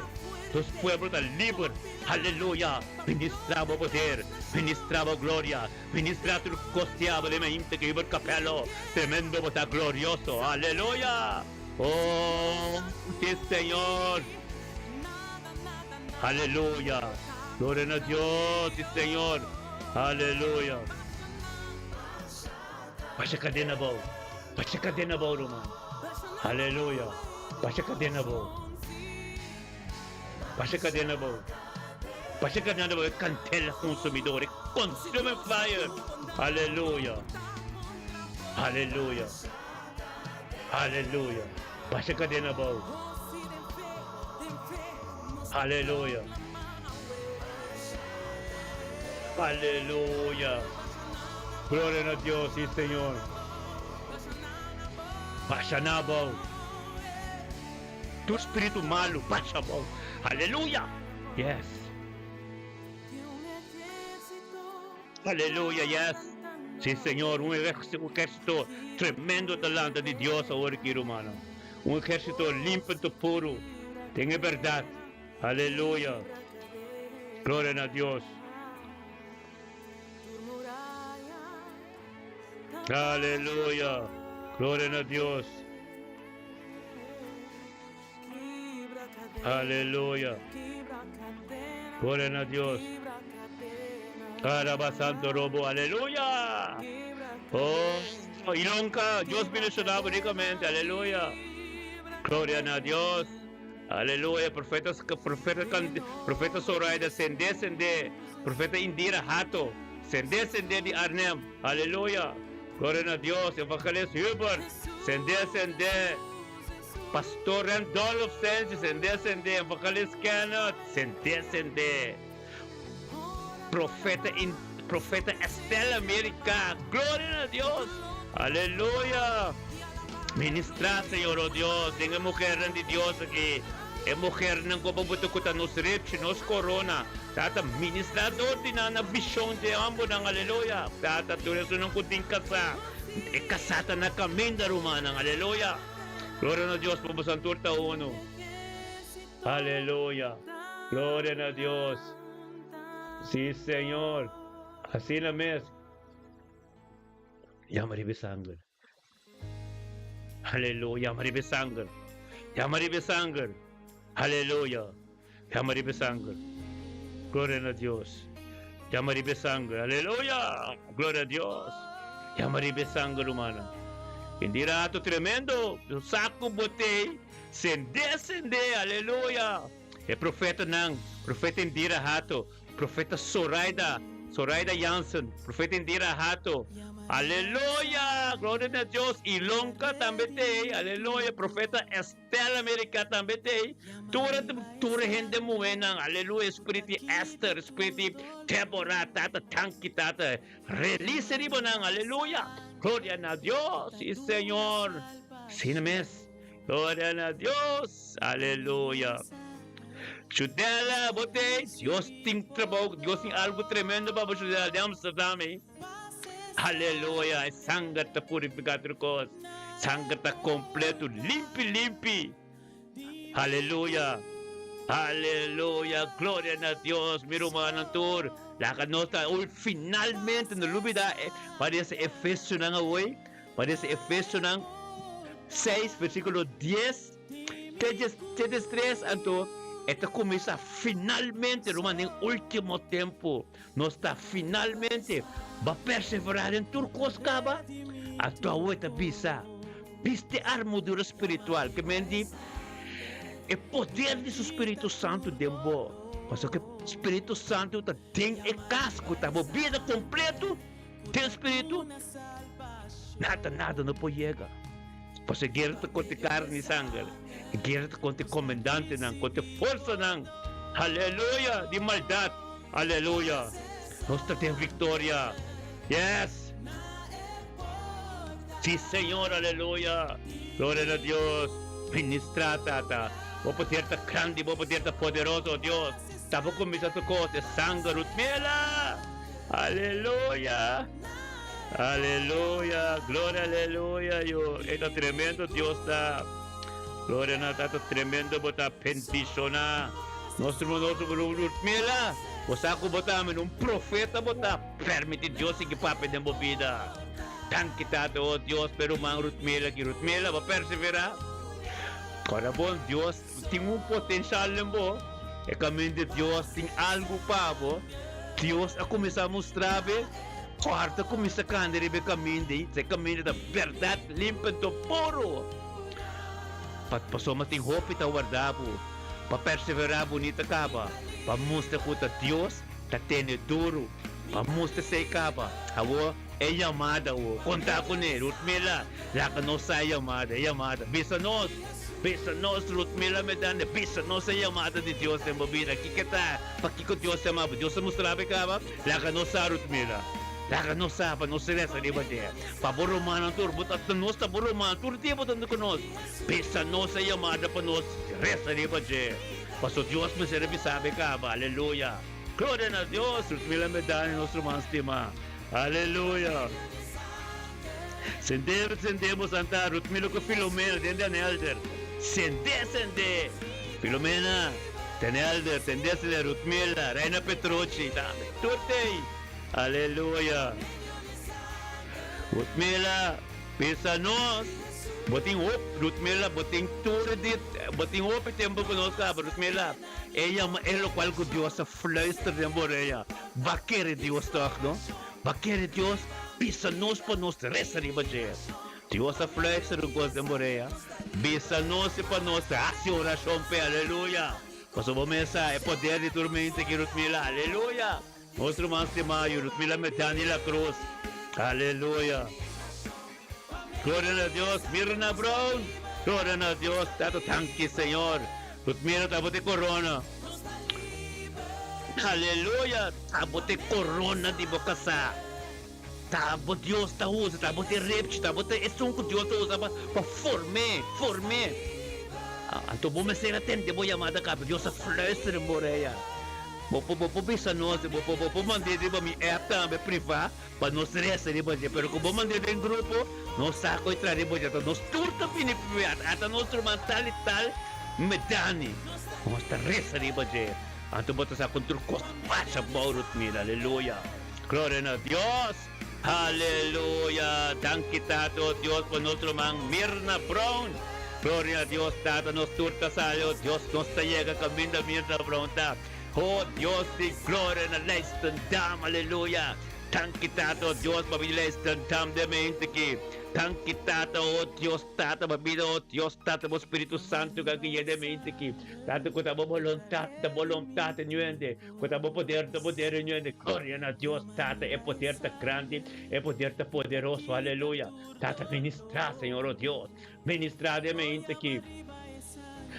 Nos pueblo ta liber! Aleluya! Ministra bo poder, ministra bo gloria, ministra tur cos diabel e mainta cu Hubert Capello. Tremendo bo ta glorioso! Aleluya! Oh, si Señor! Aleluya! Gloria na Dios, si Señor! Aleluya! Basha cadena abao, basha cadena abao ruman. Aleluya! Basha cadena abao. Basha cadena abao. Basha cadena abao e candela consumidor, e consuming fire. Aleluya! Aleluya! Aleluya! Basha cadena abao. Aleluya! Aleluya! Gloria na Dios, sí Señor. Basha na abao. Tur spiritu malu, basha abao. Aleluya! Yes. Aleluya, yes. Sí Señor, un ejército tremendo ta lanta di Dios awor aki, rumannan. Un ejército limpio anto puru den e berdad. Aleluya! Gloria na Dios. Aleluya! Gloria na Dios. Aleluya! Gloria na Dios. Araba Santo Robo. Aleluya! Oh, Ilonka, Dios bendicioná bo ricamente. Aleluya! Gloria na Dios. Aleluya. Profeta, profeta, profeta Zoraida, sende, sende. Profeta Indira Hato, sende, sende di Arnhem. Aleluya. Gloria na Dios. Evangelist Hubert, sende, sende. Pastor Randolph Sanchez, sende, sende. Evangelist Kenneth, sende, sende. Profeta, in, Profeta Estela America, gloria na Dios. Aleluya. Ministra, Señor, oh Dios, den e muhernan di Dios aki. E muhernan ku bo ta kuta nos ripchi, nos korona. Tata, ministra dor di nan na vishon dje hombernan. Aleluya. Tata, tur esunnan ku tin kasá, e kasá ta na kaminda, rumannan. Aleluya. Gloria na Dios pa boso tur ta uno. Aleluya. Gloria na Dios. Sí, Señor. Asina mes. Yama riba e sanger. Aleluya. Yama riba e sanger. Yama riba e sanger. Aleluya. Yama riba e sanger. Gloria na Dios. Yama riba e sanger. Aleluya. Gloria a Dios. Yama riba e sanger, rumannan. Bendí rato tremendo. Saku botei. Sende, sende. Aleluya. E profetanan, profeta Indira Hato, profeta Zoraida, Zoraida Jansen, profeta Indira Hato. Aleluya! Gloria na Dios. Ilonka tambe t'ei. Aleluya. Profeta Estela America tambe t'ei. Tur tur hende muhénan. Aleluya. Spiritu Esther, spiritu Deborah, Tata, danki Tata. Release riba nan. Aleluya. Gloria na Dios. Sí, Señor. Asina mes. Gloria na Dios. Aleluya. Judela, bo te, Dios tin trabou, Dios tin algo tremendo pa bo Judela de Amsterdam. Eh? Aleluya. E sanger ta purifica tur cos. Sanger ta completo, limpi, limpi. Aleluya. Aleluya. Gloria na Dios, mi rumannan tur. Laga nos ta ul finalmente no lubida eh, parece Efesionan awoy. Parece Efesionan 6 versículo 10 te 13 anto e ta kuminsá finalmente ruman den último tempu nos ta finalmente ba perseverá den tur kos kaba. Anto awe ta bisa, Bisti armadura spiritual, ke men di e poder di su Spiritu Santu den bo. Pasobra ku e Spiritu Santu ta den e kas ku ta bo bida kompleto den Spiritu, nada, nada no por yega. Pasobra e guera ta kontra e karni i sanger, e guera ta kontra e komendantenan, kontra e forsanan, aleluya, di maldat, aleluya. Nos ta den viktoria, yes! Sí, Señor, aleluya! Gloria na Dios! Ministrá, Tata. Bo poder ta grandi, Bo poder ta poderoso, oh Dios. Ta Bo kuminsá tur kos, e sanger Rutmela! Aleluya! Aleluya! Gloria, aleluya! Yo, e ta tremendo Dios ta. Gloria na Tata, tremendo Bo ta bendishoná. Nos hermano, nos Rutmela, bo sa ku bo ta un profeta bo ta. Permiti Dios sigui papia den bo bida. Danki Tata, oh Dios, p'e ruman Rutmela aki. Rutmela, bo perseverá. Kòrda bon, Dios tin un potenshal den bo. E kaminda di Dios tin algu pa bo. Dios a kuminsá mustra bo. Kòrda kuminsá kanda riba e kaminda ei. E kaminda ta bèrdat, limpi anto puru. Pasobra tin hopi ta warda bo pa perseverá bunita kaba, pa mustra ku ta Dios ta tene duru pa mustra esei kaba. Awor e yamada awor, konta kuné, Rutmila, laga nos sa e yamada, e yamada. Bisa nos, bisa nos, Rutmila Medane, bisa nos e yamada di Dios den bo bida. Kiko ta? Pakiko Dios yama bo? Dios a mustra bo e kaba? Laga nos sa, Rutmila. Laga nos sa pa nos resa riba dje. Pa bo rumannan tur, bo ta, nos ta bo ruman, tur dia bo ta huntu ku nos. Bisa nos e yamada pa nos resa riba dje. Paso Dios mester a bisa bo e kaba. Aleluya! Gloria na Dios! Rutmila Medani, nos ruman stimá. Aleluya! Sende, sende bo santa, Rutmila ku Filomena den den elder. Sende, sende! Filomena, den elder, sende, sende, Rutmila, Reina Petrucci, tambe. Tur tei! Aleluya! Rutmila, bisa nos, bo tin hop, Rutmila, bo tin tur di, bo tin hopi tempu ku nos kaba, Rutmila. E yama e lokual ku Dios a fluister den bo orea. Ba kere Dios tòg, no? Ba kere Dios bisa nos pa nos resa riba dje. Dios a fluister un kos den bo orea, bisa nos i pa nos hasi orashon p'e. Aleluya! Pasobra bo mes sa e poder di tur mente ki Rutmila. Aleluya! Nos ruman stimá yu Rutmila Medani La Cruz. Aleluya! Gloria na Dios! Mirna Brown! Gloria na Dios! Tata tanki Señor! Rutmila ta bo te corona. Aleluya! Ta bo te corona di bo casá. Ta bo Dios ta usa, ta bo te repchi, ta bo te esun cu Dios ta usa pa pa form'é, form'é. Anto bo mester atende bo yamada caba. Dios a fluister den bo orea. Bo por bo por bisa nos, bo por bo por mand'é riba mi app tambe privá pa nos resa riba dje, pero ku bo mand'é den grupo, nos sa ku e traha riba dje. Anto nos tur ta bini privá, ata nos ruman tal i tal Medani, nos ta resa riba dje. Anto bo ta sa kon tur kos basha bou Rutmila. Aleluya! Gloria na Dios! Aleluya! Danki Tata, o Dios, pa nos ruman Mirna Brown. Gloria na Dios, Tata, nos tur ta sali, o Dios, nos ta yega kaminda Mirna Brown ta. O Dios di gloria na Leidschendam, aleluya! Danki Tata, o Dios, pa bini Leidschendam den mente aki. Danki Tata, o Dios, Tata, pa bini, o Dios, Tata, bo Spiritu Santu ku a guia den mente aki. Tata, ku ta bo boluntat, ta boluntat nuende. Ku ta bo poder, ta poder nuende. Gloria na Dios, Tata, e poder ta grandi, e poder ta poderoso, aleluya. Tata, ministra, Señor, o Dios, ministra den mente aki.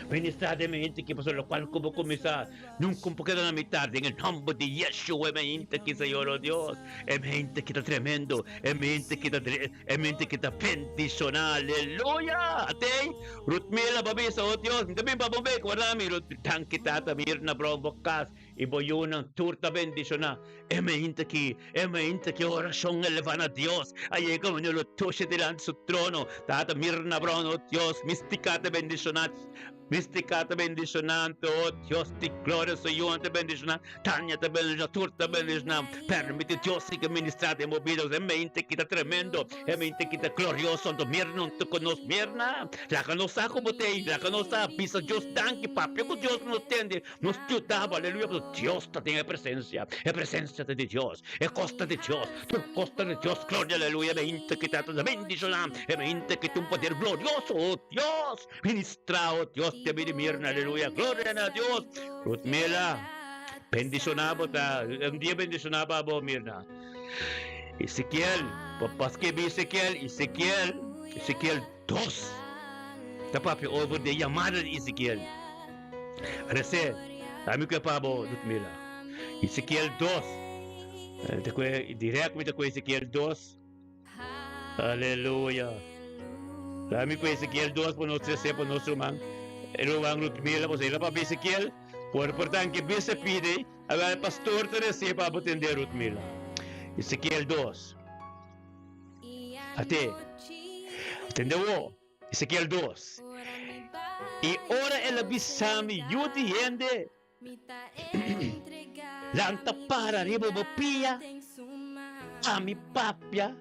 Ministra den mente aki, pasobra lokual ku bo kuminsá, nunka bo keda na mitar. Den e nòmber di Yeshua, e mente aki, Señor, o Dios, e mente aki ta tremendo, e mente aki ta e mente aki ta bendishoná, aleluya. Atei, Rutmila, bo a bisa, o Dios, mi ta bin pa bo bek, warda mi, Rut, danki Tata, mi ir na brou bo kas, i bo yunan tur ta bendishoná. E mente aki, e mente aki, orashon elevá na Dios, a yega manera lo tusha dilanti su trono. Tata, mira na brou, o Dios, mi stika ta bendishoná. Mística ta bendishoná anto, oh Dios di gloria, su yunan ta bendishoná, Tania ta bendishoná, tur ta bendishoná. Permiti Dios sigui ministrá den bo bida. E mente ki ta tremendo, e mente ki ta glorioso, anto mira no ta ku nos mirna. Laga nos sa ku bo ta ei, laga nos sa, bisa Dios danki, papia ku Dios nos tende, nos yuda bo, aleluya, pasobra Dios ta den e presensia, e presensia ta di Dios, e kos ta di Dios, tur kos ta di Dios, gloria, aleluya, e mente ki ta bendishoná, e mente ki tin un poder glorioso, oh Dios. Ministra, oh Dios, te bini mirna, aleluya, gloria na Dios. Rutmela, bendiciona bo ta, un dia bendiciona pa bo, Mirna. Ezequiel, pa skirbi Ezequiel, Ezequiel, Ezequiel 2. Ta papia over de yamada di Ezequiel. Rese, ami kue pa bo, Rutmela. Ezequiel 2. Ta kue, direct mi ta kue Ezequiel 2. Aleluya. Laat mi ku Ezequiel 2 pa nos trese pa nos ruman. E ruman Ludmila, pues ela papia Ezequiel. Por portan ke bisa pide, awel pastor ta rese pa bo tende Ludmila. Ezequiel 2. Ate. Tende wo. Ezequiel 2. I ora el a bisa mi, yu di hende, Lanta para riba bo pia, ami papia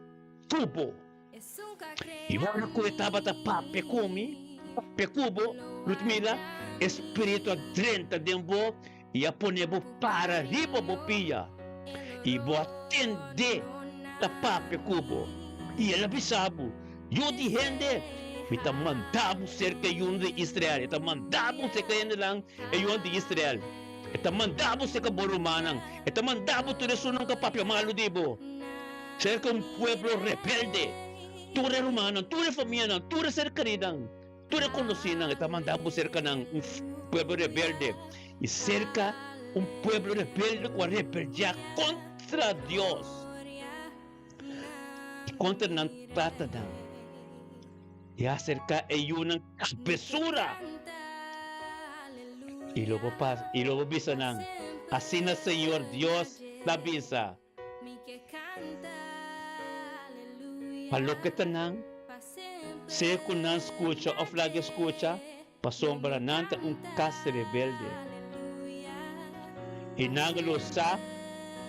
ku bo. I ora ku e tabata papia ku mi, papia ku bo, Ludmila, e spiritu a drenta den bo i a pone bo para riba bo pia, i bo a tende ta papia ku bo. I el a bisa bo, Yu di hende, mi ta manda bo serka e yunan di Israel, e ta manda bo serka hendenan, e yunan di Israel. E ta manda bo serka bo rumannan, e ta manda bo tur esunnan ku a papia malu di bo, serka un pueblo rebelde. Tur e rumannan, tur e famianan, tur e serkerinan, tur e konosínan, e ta manda bo serka nan, un pueblo rebelde, i serka un pueblo rebelde ku a rebeldiá kontra Dios. I kontra nan tatanan, i aserká e yunan kabesura, i lo bo pas, i lo bo bisa nan, Asina Señor Dios ta bisa, Pa loke ta nan, sea ku nan skucha òf laga skucha, pasobra nan ta un kas rebelde, i nan lo sa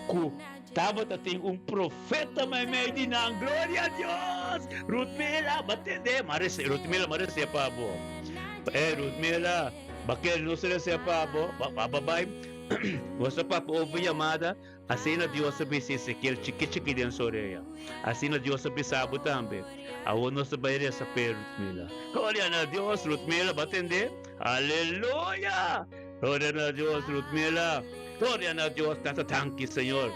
ku Tabata tin un profeta meimei di nan. Gloria a Dios! Rutmila, ba tende? Ma rese, Rutmila, ma rese pa bo. Eh, Rutmila, ba kere nos rese pa bo? Ba, ba, ba bai. Nos a papia over yamada. Asina Dios a bisa Ezekiel chiki chiki den su orea. Asina Dios a bisa bo tambe. Awor nos ta bai resa p'e, Rutmila. Gloria na Dios, Rutmila, ba tende? Aleluya! Gloria na Dios, Rutmila. Gloria na Dios, tata tanki Señor.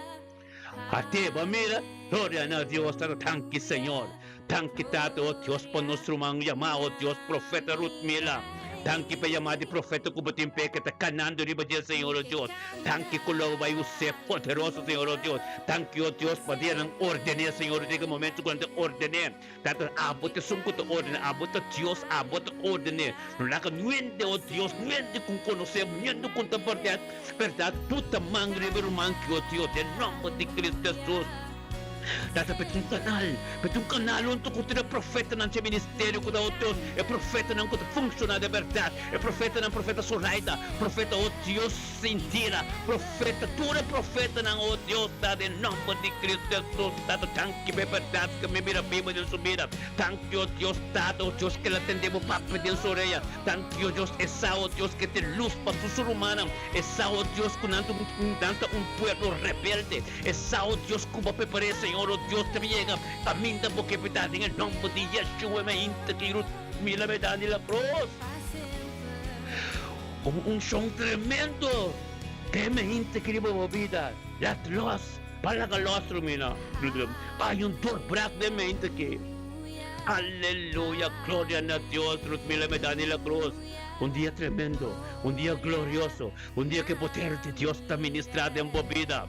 Ate bo a mira? Gloria na Dios, tata tanki Señor. Tanki Tata, oh Dios, pa nos ruman yamá, oh Dios, profeta Rutmila. Danki pa yamá di profeta ku bo tin p'e ke ta kanando riba dje, Señor, oh Dios. Danki ku lo bo bai us'é poderoso, Señor, oh Dios. Danki, oh Dios, pa dianan ordené, Señor, den e momento ku nan ta ordené. Tata, abo ta esun ku ta ordená, abo ta Dios, abo ta ordené. No laga nuende, o Dios, nuende ku konosé bo, nuende ku ta bèrdat, bèrdat, puta man riba e ruman ki, o Dios, den nòmber di Cristo Hesus. Tata, p'e un kanal, p'e un kanal huntu ku tur e profetanan dje ministerio ku ta, o Dios, e profetanan ku ta funshoná den bèrdat, e profetanan, profeta Zoraida, profeta, o Dios, Sintira, profeta, tur e profetanan, o Dios, ta den nòmber di Cristo Hesus, Tata, danki pa e bèrdat ku mi mira biba den su bida. Danki, o Dios, Tata, o Dios, ku el a tende bo papia den su orea. Danki, o Dios, e sa, o Dios, ku e tin lus pa su su rumannan. E sa, o Dios, ku nan ta un, nan ta un pueblo rebelde. E sa, o Dios, ku bo a prepar'é, Señor, o Dios, ta yega kaminda bo ke bida den e nòmber di Yeshua, mi a hinta ki Ruth Mila Medani la Cruz. Un unshon tremendo den mi hinte ki riba bo bida. Let los, pa laga los rumina. Bay un doorbrak den mi hinte ki. Aleluya, gloria na Dios, Rutmila Medani La Cruz. Un dia tremendo, un dia glorioso, un dia ku e poder di Dios ta ministra den bo bida.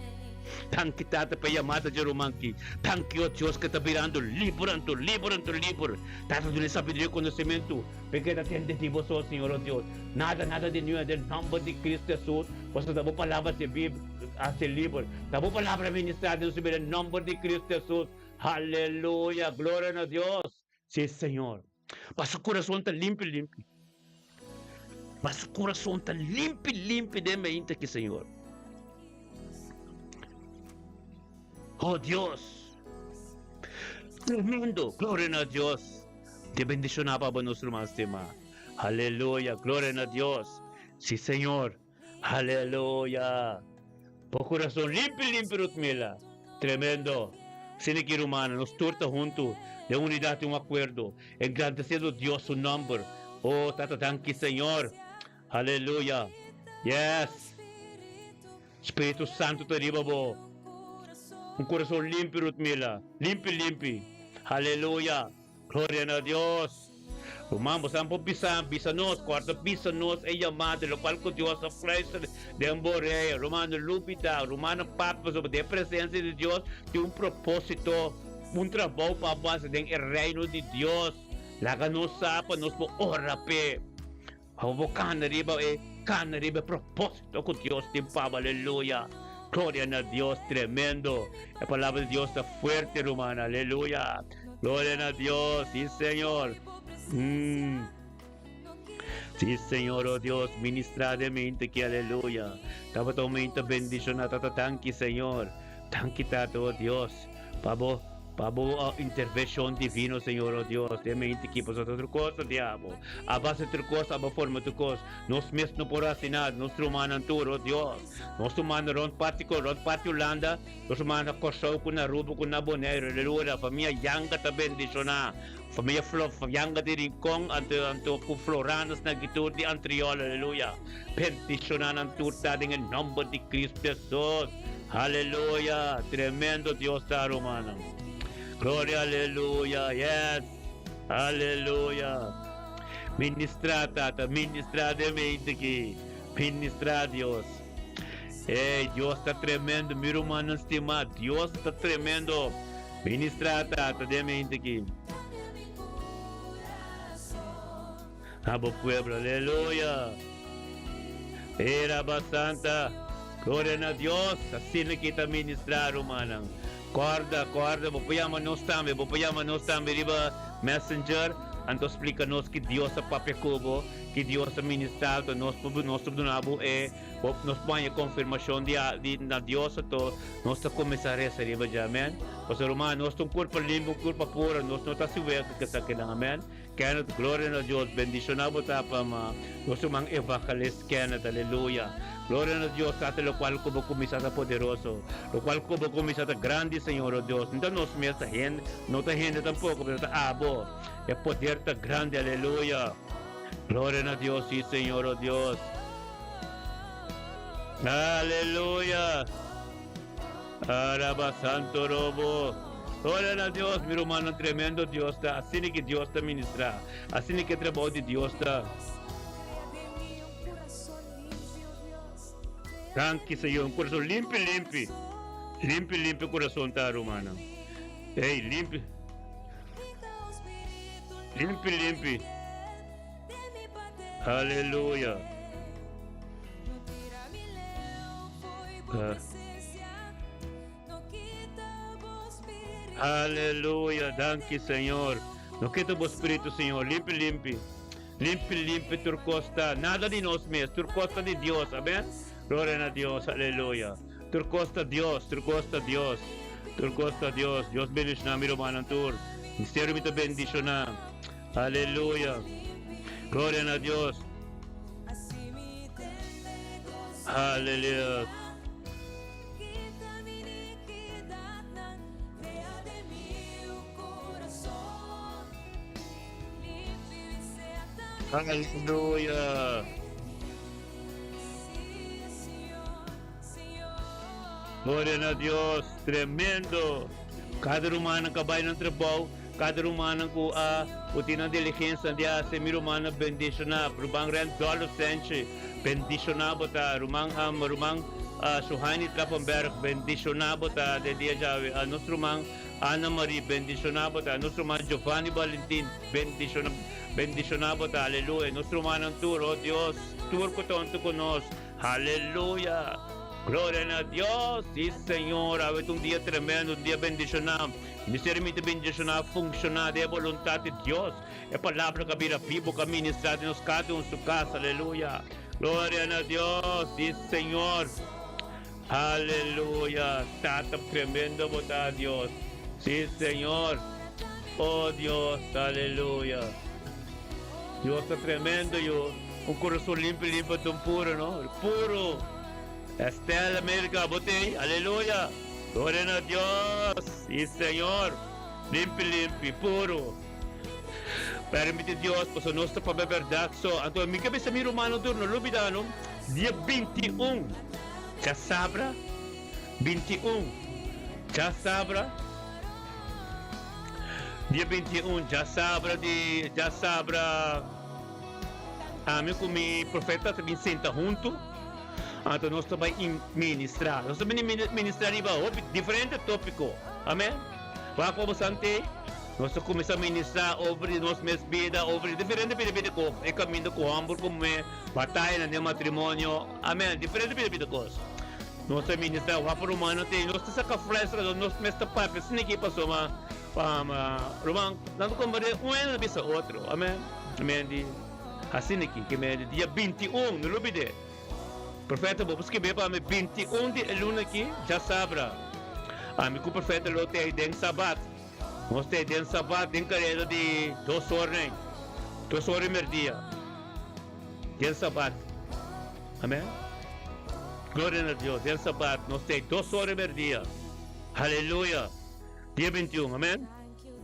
Danki Tata pa e yamada dje ruman ki. Danki, o Dios, ku ta birando liber anto liber anto liber. Tata duna e sabiduria i konosementu. Mi keda tende di bo so, Señor, o Dios. Nada, nada di niun den nomber di Cristo Hesus, pasobra ta bo palabra haci bib, haci liber. Ta bo palabra ministra den nos bida den nomber di Cristo Hesus. Aleluya! Gloria na Dios! Si, Señor. Pa su curason ta limpi, limpi. Ma su kurason ta limpi limpi den meinta aki, Señor. Oh Dios! Tremendo! Gloria na Dios! Te bendiciona pa bo nos ruman stima. Aleluya! Gloria na Dios! Si Señor! Aleluya! Bo kurason limpi limpi Rutmila! Tremendo! Asina ki rumannan, nos tur ta huntu den unidat i un akuerdo, engrandesiendo Dios su nòmber. Oh, Tata danki Señor! Aleluya! Yes! Spiritu Santu ta riba bo. Un kurason limpi Rutmila, limpi limpi. Aleluya! Gloria na Dios! Ruman, bo san por bisa, bisa nos, kòrta bisa nos e yamada, lokual ku Dios a fluister den bo orea. Ruman, no lubidá, rumannan papia pasobra den e presensia di Dios tin un propósito, un trabou pa bo hasi den e Reino di Dios. Laga nos sa pa nos por ora p'e. Pa bo kana riba e kana riba e propósito ku Dios tin pa bo. Aleluya! Gloria na Dios! Tremendo! E palabra di Dios ta fuerte, ruman. Aleluya! Gloria na Dios! Sí, Señor! Mm. Sí, Señor, oh Dios, ministra den mente aki. Aleluya! Tabata un mente bendishoná. Tata, danki, Señor. Danki, Tata, oh Dios, pa bo. Pa bo intervenshon divino, Señor, oh Dios, den mente ki pasobra ta tur kos ta di abo. A base tur kos, abo forma tur kos. Nos mes no por hasi nada, nos rumannan tur, oh Dios. Nos rumannan rond parti ko, rond parti Hulanda, nos rumannan na Kòrsou ku na Aruba ku na Boneiru, aleluya. Famia Yanga ta bendishoná. Famia Flo, Yanga di Rincon, anto, anto ku Floranas na ki tur di Antriol, aleluya. Bendishoná nan tur ta den e nòmber di Cristo Jesus. Aleluya! Tremendo Dios ta rumannan. Gloria aleluya. Yes. Aleluya. Ministra tata, ministra den mente aki. Ministra Dios. Ey, Dios ta tremendo, mi rumannan stima. Dios ta tremendo. Ministra tata den mente aki. Na bo pueblo, aleluya. Era ba santa. Gloria na Dios. Asina ki ta ministra, rumannan. Corda, corda, bo por yama nos tambe, bo por yama nos tambe riba Messenger, anto splica nos ki Dios a papia cu bo, ki Dios a ministra, anto nos por, nos ta duna bo e, bo, nos por haña confirmacion di, di na Dios, anto nos ta cuminsa reza riba dje, amen. Pasobra ruman, nos ta un curpa limpi, un curpa puro, nos no ta haci wega cu esakinan, amen. Kenneth, gloria na Dios, bendiciona bo tapa ma nos ruman evangelist Kenneth, aleluya. Gloria na Dios, tata locual cu bo cuminsa ta poderoso, locual cu bo cuminsa ta grandi Señor oh Dios, no ta nos mes ta hende, no ta hende tampoco, pero ta abo, e poder ta grandi, aleluya. Gloria na Dios, si Señor oh Dios. Aleluya. Araba Santo Robo. Gloria na Dios, mi rumannan, tremendo Dios ta. Asina ki Dios ta ministra. Asina ki e trabou di Dios ta. Danki Señor, un kurason limpi limpi. Limpi limpi kurason ta rumannan. Ey, limpi. Limpi limpi. Aleluya. Aleluya, danki Señor. No kita bo spiritu, Señor. Limpi, limpi. Limpi, limpi tur kos ta. Nada di nos mes, tur kos ta di Dios. Amen. Gloria na Dios. Aleluya. Tur kos ta Dios, tur kos ta Dios. Tur kos ta Dios. Dios bendiciona mi rumannan tur. Misterio mi ta bendiciona. Aleluya. Gloria na Dios. Aleluya. Aleluya. Gloria na Dios. Tremendo. Cada rumannan ka bai nan trabou, cada rumannan ku a ku tin nan diligensia di hasi, mi rumannan bendishoná. Ruman Randolph Senchi, bendishoná bo ta. Ruman ruman Shuhaini Trappenberg, bendishoná bo ta den dia djawe. Nos ruman Ana Marie, bendishoná bo ta. Nos ruman Giovanni Valentin, bendishoná bendishoná bo ta. Aleluya. Nos rumannan tur, oh Dios, tur ku ta huntu ku nos. Aleluya! Gloria na Dios! Sí, Señor, awe ta un dia tremendo, un dia bendishoná. Ministerio mi ta bendishoná funshoná den e boluntat di Dios. E palabra ka bira bibo ka ministrá den nos kada un su kas. Aleluya. Gloria na Dios. Si Señor. Aleluya. Tata tremendo bo ta Dios. Si Señor. Oh Dios. Aleluya. Dios ta tremendo yu. Un kurason limpi limpi ta un puro no. Puro. Estela America bo tei. Aleluya. Gloria na Dios. Si Señor. Limpi limpi puro. Permiti Dios pasobra nos ta papia berdad so. Anto mi ke bisa mi rumannan tur no lubida no dia 21 djasabra 21 djasabra dia 21 djasabra di djasabra ami ku mi profeta ta bin sinta huntu anto nos ta bai ministra nos ta bini ministra riba hopi diferente topiko amen. Wak pa bo sant'é, nos ta kuminsá ministrá over di nos mes bida, over di diferente pida pida kos, e kaminda ku hòmber ku muhé, batayanan den matrimonio, amèn, diferente pida pida kos. Nos ta ministrá wak pa rumannan te, nos ta saka flèstra, nos mes ta papia asina aki pasobra ruman, nan ta komprendé un hende ta bisa otro, amèn. Amèn di asina aki, ke mende dia 21, no lubid'é. Profeta, bo por skib'é pa mi 21 di e luna aki, djasabra. Ami ku profeta lo t'ei den Sabat. Nos t'ei den Sabat den kareda di dos or nei, dos or di merdia, den Sabat. Amen. Gloria na Dios. Den Sabat nos t'ei dos or di merdia. Haleluya. Dia 21. Amen.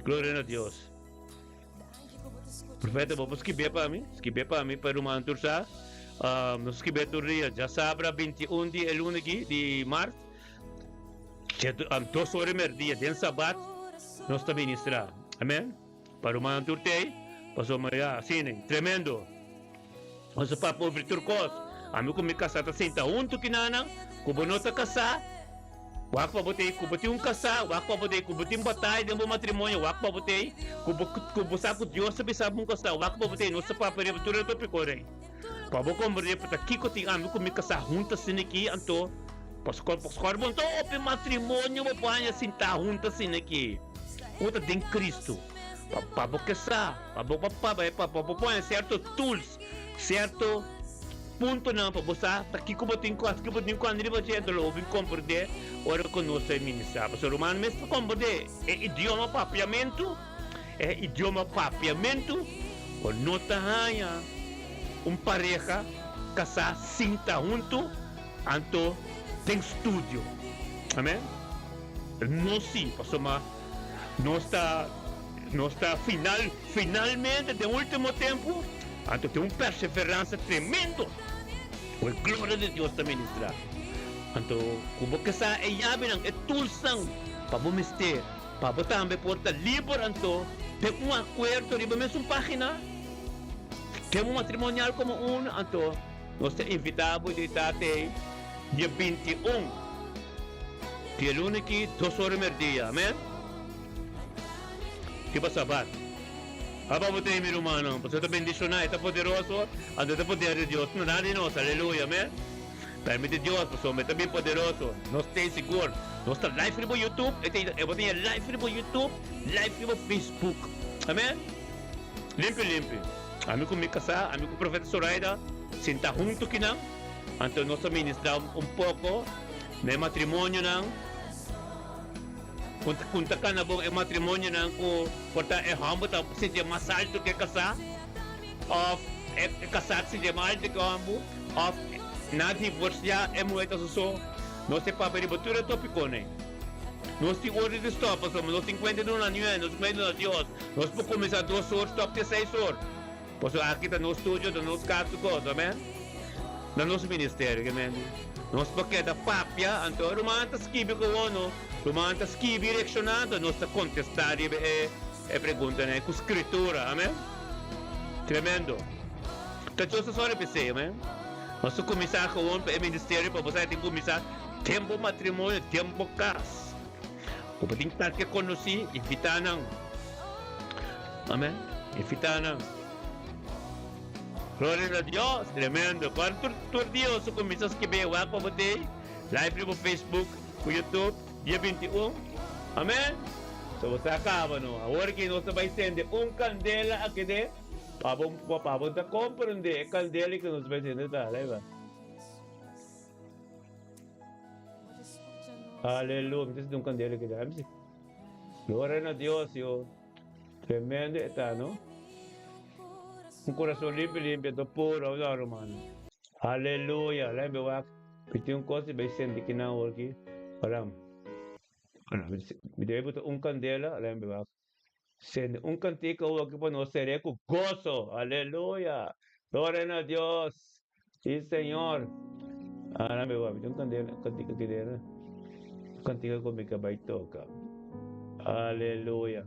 Gloria na Dios. Profeta, bo por skib'é pa mi? Skib'é pa mi pa ruman tur sa. Nos skib'é tur dia. Djasabra 21 di e luna aki, di mart, dos ora di merdia, den sabat, nos ta ministrá. Amen. Pa ruman tur t'ei, pasobra ya, asina, tremendo. Nos ta papia over tur kos. Ami ku mi kasá ta sinta huntu kinanan, ku bo no ta kasá. Wak pa bo t'ei ku bo tin un kasá, wak pa bo t'ei ku bo tin bataya den bo matrimonio, wak pa bo t'ei ku bo ku bo sa ku Dios ta bisa bo un kosá, wak pa bo t'ei nos ta papia riba tur e topiko rei. Pa bo komprendé pa ta kiko tin ami ku mi kasá hunta asina aki, anto paskor paskor bo no ta hopi matrimonio bo por haña sintá hunta asina aki ku ta den Kristu. Pa pa bo ke sa, pa bo pa pa pa pa bo por haña sierto tools, sierto. Puntonan pa bo sa ta kiko bo tin ku hasi, kiko bo tin ku anda riba dje, anto lo bo bin komprendé ora ku nos ta ministrá. Pasobra rumannan mester komprendé e idioma papiamentu, e idioma papiamentu ku no ta haña un pareha kasá sinta huntu anto den studio. Amen. No si, pasobra nos ta. Nos ta final, finalmente den ultimo tempu, anto tin un perseveransa tremendo ku e gloria di Dios ta ministrá. Anto ku bo ke sa e yabinan, e toolsnan pa bo mester, pa bo tambe por ta liber anto den un akuerdo riba mesun página, den un matrimonial komo un, anto nos ta invitá bo di ta te dia 21 di e luna aki, dos ora merdia. Amen. Riba Sabat. Aba bo ta ei, mi rumannan, pasobra ta bendishoná, e ta poderoso, anto ta poder di Dios na nan di nos. Aleluya, amén. Permiti Dios, pasobra e ta bien poderoso. Nos ta ei sigur. Nos ta live riba YouTube, e ta e bo ta ña live riba YouTube, live riba Facebook. Amén. Limpi, limpi. Ami ku mi kasá, ami ku Profeta Zoraida, sinta huntu kinan, anto nos ta ministrá un poko na e matrimonionan. Kun ta kana bon e matrimonionan ku por ta e hòmber ta sintié mas altu ku e kasá òf e kasá ta sintié mas altu ku e hòmber òf nan a divorsiá e muhé ta su so. Nos ta papia riba tur e topikonan. Nos tin ora di stòp pasobra nos tin kuenta duna Ñué, nos tin kuenta duna Dios. Nos por kuminsá dos or stòp te seis or. Pasobra aki ta nos studio, ta nos kas tur kos, amen. Na nos ministerio, ke men di. Nos por keda papia, anto ruman ta skibi ku wono, ruman ta skibi reakshoná, anto nos ta kontestá riba e e preguntanan ku Skritura, amen. Tremendo. Ta Dios ta sòru p'esei, amen. Nos ta kuminsá gewoon pa e ministerio pa bo sa e tin kuminsá den bo matrimonio, den bo kas. Ku bo tin tal ke konosí, invitá nan. Amen. Invitá nan. Gloria na Dios. Tremendo. Cuando tur, tur dia boso cuminsa skibi wak pa bo tei, live riba Facebook ku YouTube, dia 21. Amen. So bo sa kaba no. Awor ki nos ta bai sende un kandela aki den pa bo pa bo ta komprende e kandela ki nos bai sende ta. Lei ba. Aleluya. Mi ta sende un kandela aki den. Gloria na Dios yo. Tremendo e ta no. Un kurason limpi limpi anto puro no ruman. Aleluya. Lei mi wak. Mi tin un kos di bai sende kinan awor ki. Ora. Mi debe buta un kandela, lembe wak. Sende un kantika awoki pa nos ser'é ku goso. Aleluya! Gloria na Dios! Sí, Señor! Ah, lembe wak, mi tin un kandela, un kantika aki dentro. Un kantika ku mi ka bai toka. Aleluya!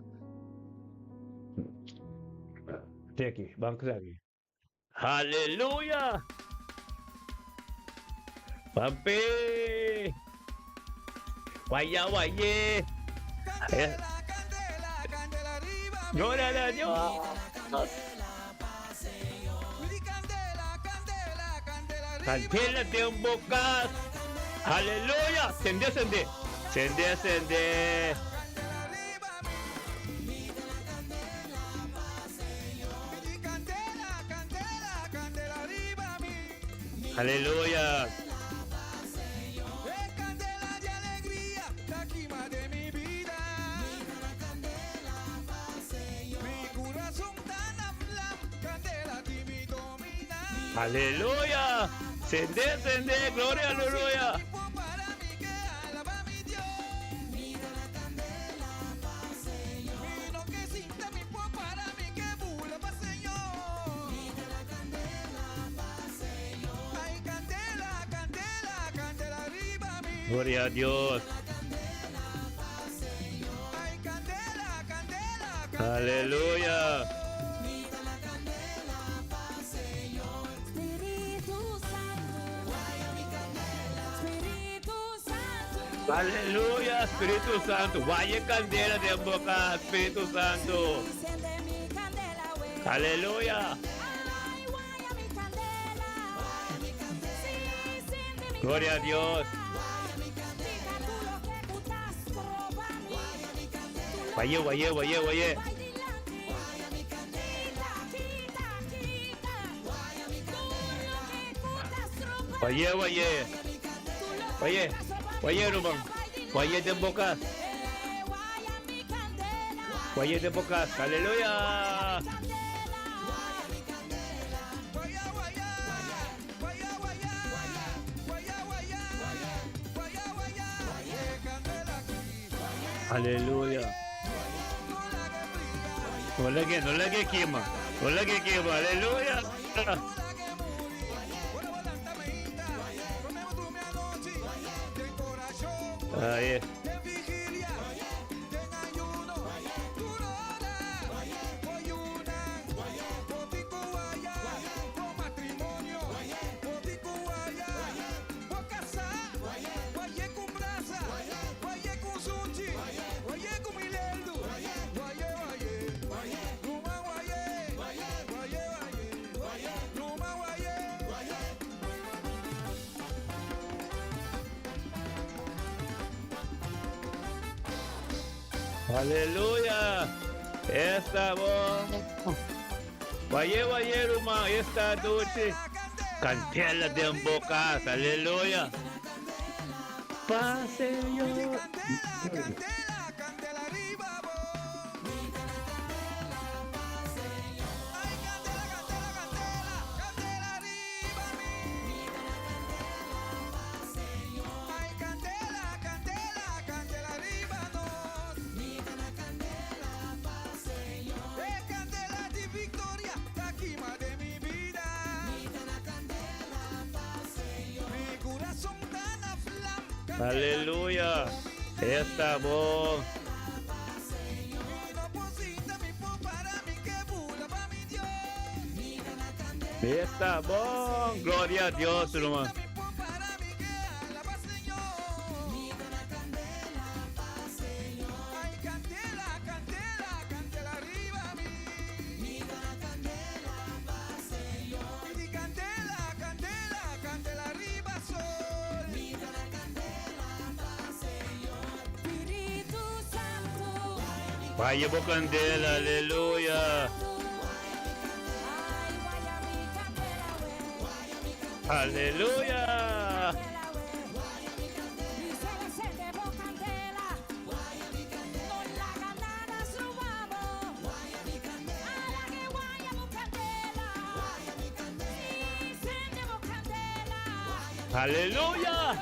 Te aki, ban ku esaki. Aleluya! Pampe! Waya waye! Candela, candela, candela riba mi. Gloria a Dios! Candela, candela, candela riba Candela den bo cas. Aleluya! Sende, sende. Sende, sende. Candela riba mi. Aleluya. Aleluya. Sende, sende. Gloria, aleluya. Gloria a Dios. Aleluya. Aleluya, Spiritu Santu. Waya candela den boca, Spiritu Santu. Aleluya. Gloria a Dios. Waye, waye, waye, waye. Waye, waye. Waye, waye, ruman. Waye den boca. Waye den boca. Aleluya. Aleluya. No lag'é, no lag'é kima. No lag'é kima. Aleluya. Aye. Aleluya! Esta bon. Waye waye ruman, esta duchi. Candela den bo cas. Aleluya. Pa Señor. Aleluya. Esta bon. Esta bon. Gloria a Dios, ruman. Waya bo candela, aleluya. Aleluya. Aleluya.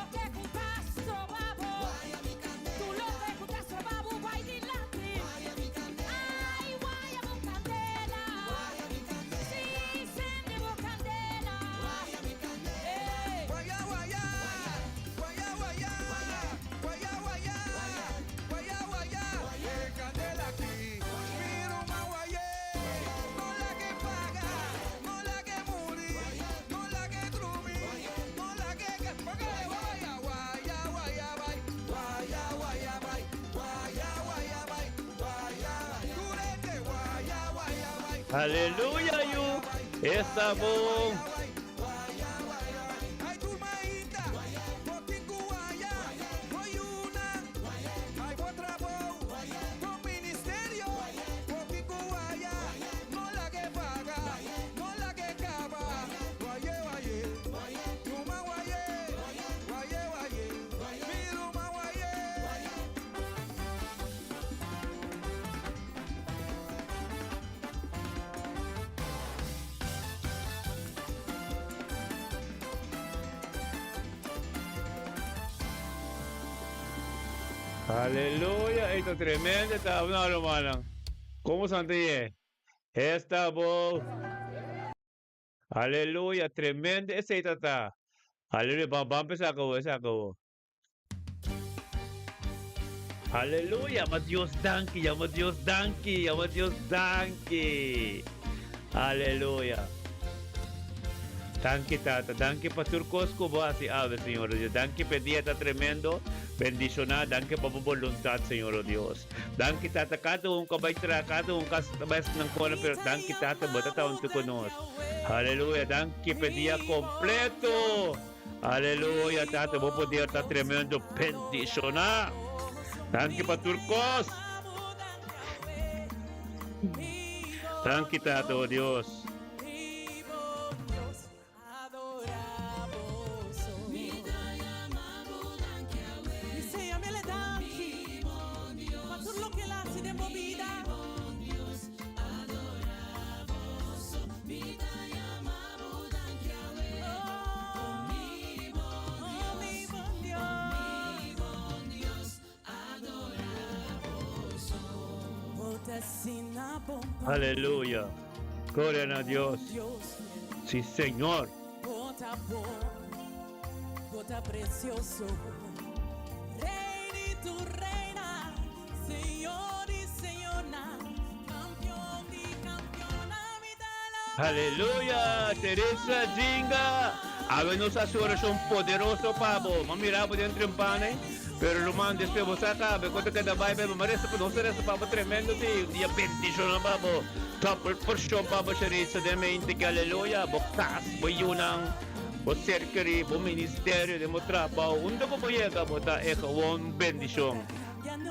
Aleluya yu. Esta bon. Aleluya, esta tremenda esta una romana. ¿Cómo santi? Esta bo. Aleluya, tremendo ese tata. Aleluya, vamos a empezar con esa acabó. Aleluya, ma Dios danki, yama Dios danki, yama Dios danki. Aleluya. Danki Tata, danki pa tur kos ku bo hasi awe, Señor Dios. Danki pa e dia ta tremendo, bendishoná. Danki pa bo boluntat, Señor Dios. Danki Tata, kada un ku a bai traha, kada un ku a bai hasi nan kona, pero danki Tata, bo ta ta huntu ku nos. Aleluya, danki pa e dia kompleto. Aleluya, Tata, bo poder ta tremendo, bendishoná. Danki pa tur kos. Danki Tata, oh Dios. Aleluya. Gloria na Dios. Sí, Señor. Aleluya! Teresa Jinga! Awe nos hasi orashon poderoso pa bo. M'a mira bo den trempane, pero ruman despues bo sa kabe ku ta keda bai bai. M'a resa pa nos a resa pa bo tremendo si. Un dia bendishona pa bo. Double porshon pa bo Sherisa den mente ki aleluya. Bo kas, bo yunan, bo ser keri, bo ministerio den bo trabou. Unda ku bo yega bo ta e gewoon bendishon.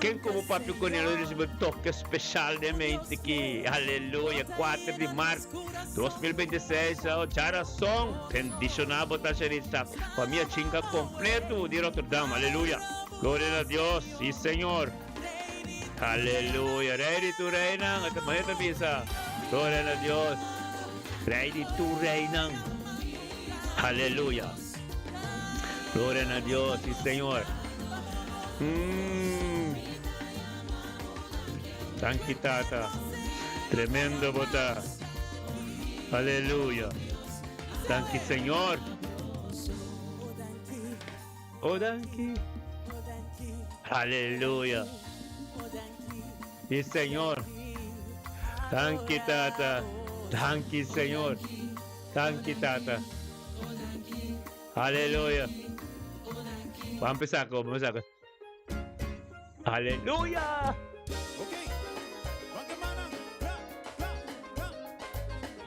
Ken ku bo papia ku ne lo risibi un toke speshal den mente ki. Aleluya! Kuater di mart 2026, oh, djarason! Bendishoná bo ta Sherissa. Famia Chinga kompletu di Rotterdam. Aleluya! Gloria na Dios! Si Señor! Aleluya! Rei di tur reinan, esta manera ta bisa. Gloria na Dios! Rei di tur reinan. Aleluya! Gloria na Dios, si Señor. Mm. Danki Tata. Tremendo bo ta. Aleluya. Danki Señor. Oh danki. Aleluya. Si Señor. Danki Tata. Danki Señor. Danki Tata. Aleluya. Vamos empezar con, vamos a empezar con. Aleluya.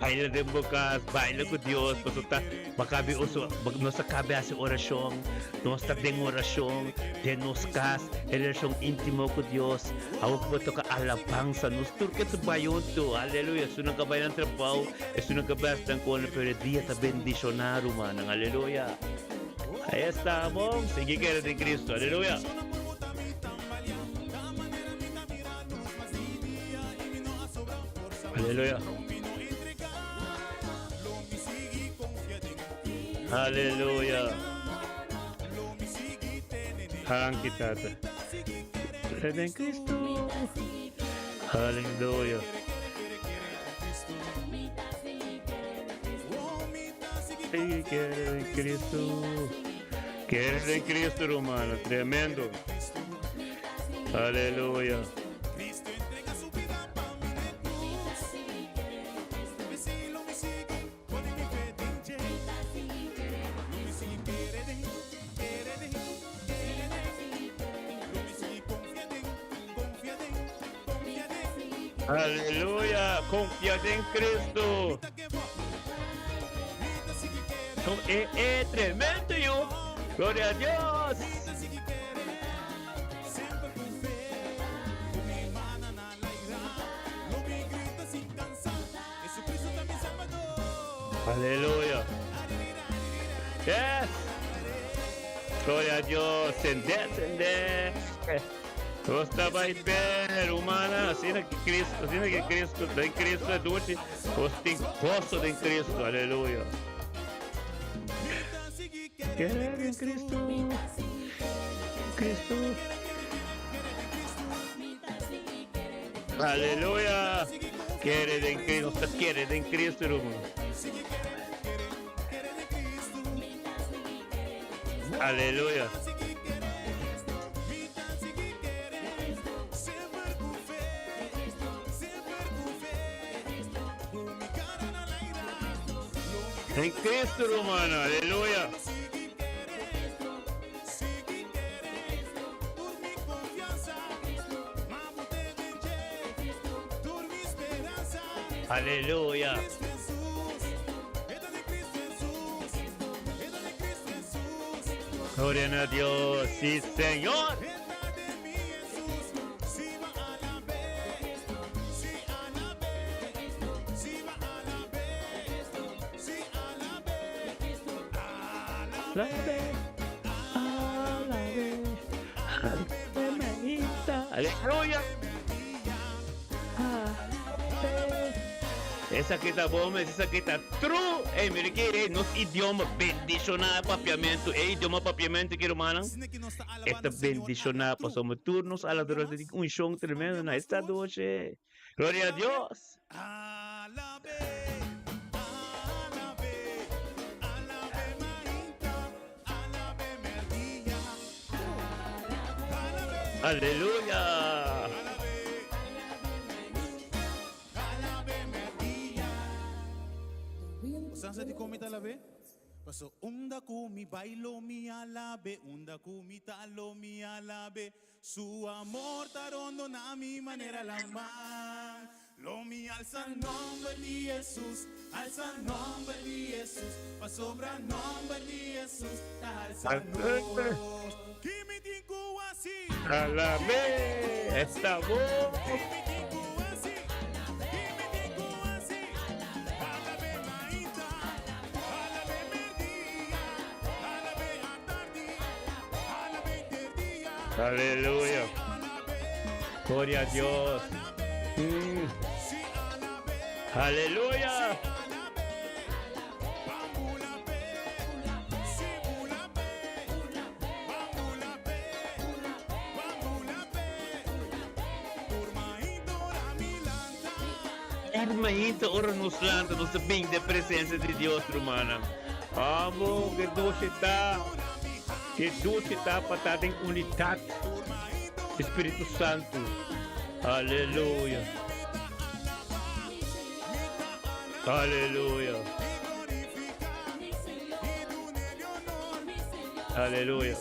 Baila den bo cas, baila cu Dios, paso ta. Bo kabe oso, nos a kabe hasi orashon, nos ta den orashon, den nos kas, e relashon íntimo ku Dios. Awor ku bo toka alabansa, nos tur ke ta bai huntu. Aleluya. Esunnan ka bai nan trabou, esunnan ka bai hasi nan kosnan, pero e dia ta bendishoná, rumannan. Aleluya. Ahí esta, bon. Sigui kere den Cristo. Aleluya. Aleluya. Aleluya. Danki, Tata. Kere den Cristo. Aleluya. Sí, kere den Cristo. Kere den Cristo, hermano. Tremendo. Aleluya. Aleluya. Confia den Cristo. Oh, eh, eh, tremendo yo. Gloria a Dios. Aleluya. Yes. Gloria a Dios. Sende, sende. Nos ta bai per, humana. Asina que Cristo, asina que Cristo, den Cristo é dushi. Nos tin gozo den Cristo. Aleluya. Querer en Cristo. Cristo. Aleluya. Kere den Cristo. Nos ta kere den Cristo, hermano. Aleluya. Den Cristo, hermano. Aleluya. Aleluya. Gloria a Dios, sí, Señor. Aleluya. Esaki ta bon mes, esaki ta true. Ey, mira ki, ey, nos idioma bendishoná papiamentu. E idioma papiamentu ki rumannan, e ta bendishoná pasobra tur nos aladornan tin unshon tremendo na esta noche. Gloria a Dios. Aleluya. Paso unda ku mi bailo mi alabe, unda ku mi talo mi alabe. Su amor ta rondona mi manera laman. Lo mi alsa nomber di Jesus, alsa nomber di Jesus, pasobra nomber di Jesus ta alsa nos. Ki mi tin ku hasi? Alabe. Esta bon. Ki mi tin ku hasi? Ki mi tin ku hasi? Alabe mainta, alabe merdia, alabe atardi, alabe terdia. Aleluya. Gloria a Dios. Aleluya. Hermanito, ora nos lanta, nos ta bin den presencia di Dios, rumannan. Amo, ke dushi ta, ke dushi ta pa ta den unidad. Spiritu Santu. Aleluya. Aleluya. Aleluya.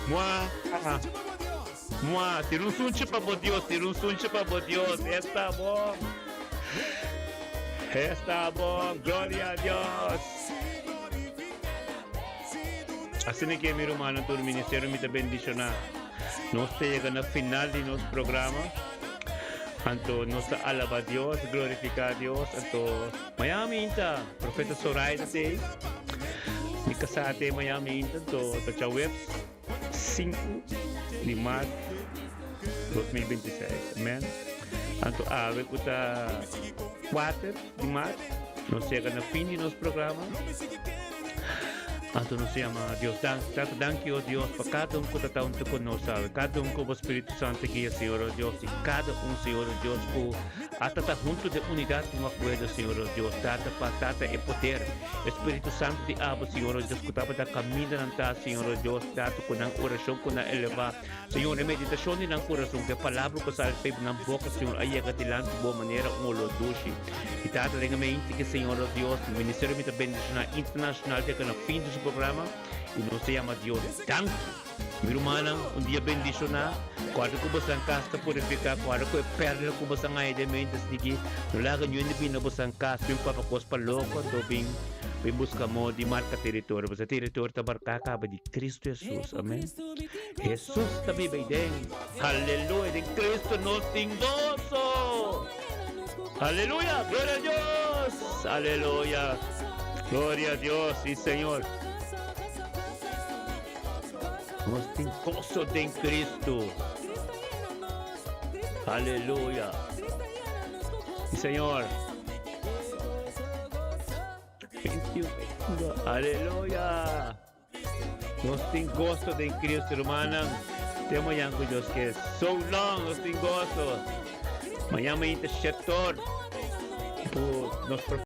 Mua. Mua. Tira un sunchi pa bo Dios, tira un sunchi pa bo Dios. Esta bon. Esta bon. Gloria a Dios. Asina ke mi rumannan tur ministerio mi ta bendishoná. Nos ta yega na final di nos programa. Anto nos ta alaba Dios, glorifiká Dios. Anto mañana minta Profeta Zoraida t'ei. Mi kasá t'ei mañana minta. Anto ta djaweps sinku di mart 2026. Amen. Anto awe ku ta kuater di mart nos yega na fin di nos programa. Anto nos yama Dios danki. Tata, danki, oh Dios, pa kada un ku ta ta huntu ku nos awe. Kada un ku bo Spiritu Santo guia, Señor, oh Dios. I kada un, Señor, oh Dios, ku a ta ta huntu den unidat di un akuerdo, Señor, oh Dios. Tata, pa Tata e poder, e Spiritu Santo di abo, Señor, oh Dios, ku tabata kaminda nan ta, Señor, oh Dios, Tata, ku nan orashon ku nan elevá, Señor, e meditashon di nan kurason, ku e palabra ku a sali for nan boka, Señor, a yega dilanti bo manera un olor dushi. I Tata, den e mente ki, Señor, nos Dios, mi ministerio mi ta bendishoná internashonal te na fin di su programa, i nos ta yama Dios danki. Mi rumannan, un dia bendishoná. Kòrda ku bosan kas ta purifiká, kòrda ku e pèrla ku bosan haña den mente sigui. No laga niun di bini na bosan kas bin papa kos pa loko, anto bin bin buska amor di marka teritorio, pasobra teritorio ta marká kaba di Kristu Hesus. Amen. Hesus ta biba ei den. Aleluya! Den Cristo nos tin goso. Aleluya! Gloria a Dios! Aleluya! Gloria a Dios, sí Señor. Nos tin goso den Cristo. Aleluya. Sí Señor. Aleluya. Nos tin goso den Cristo, rumannan. Te mañan ku Dios ke. So long, nos tin goso. Mañan mainta shetor. Ku nos.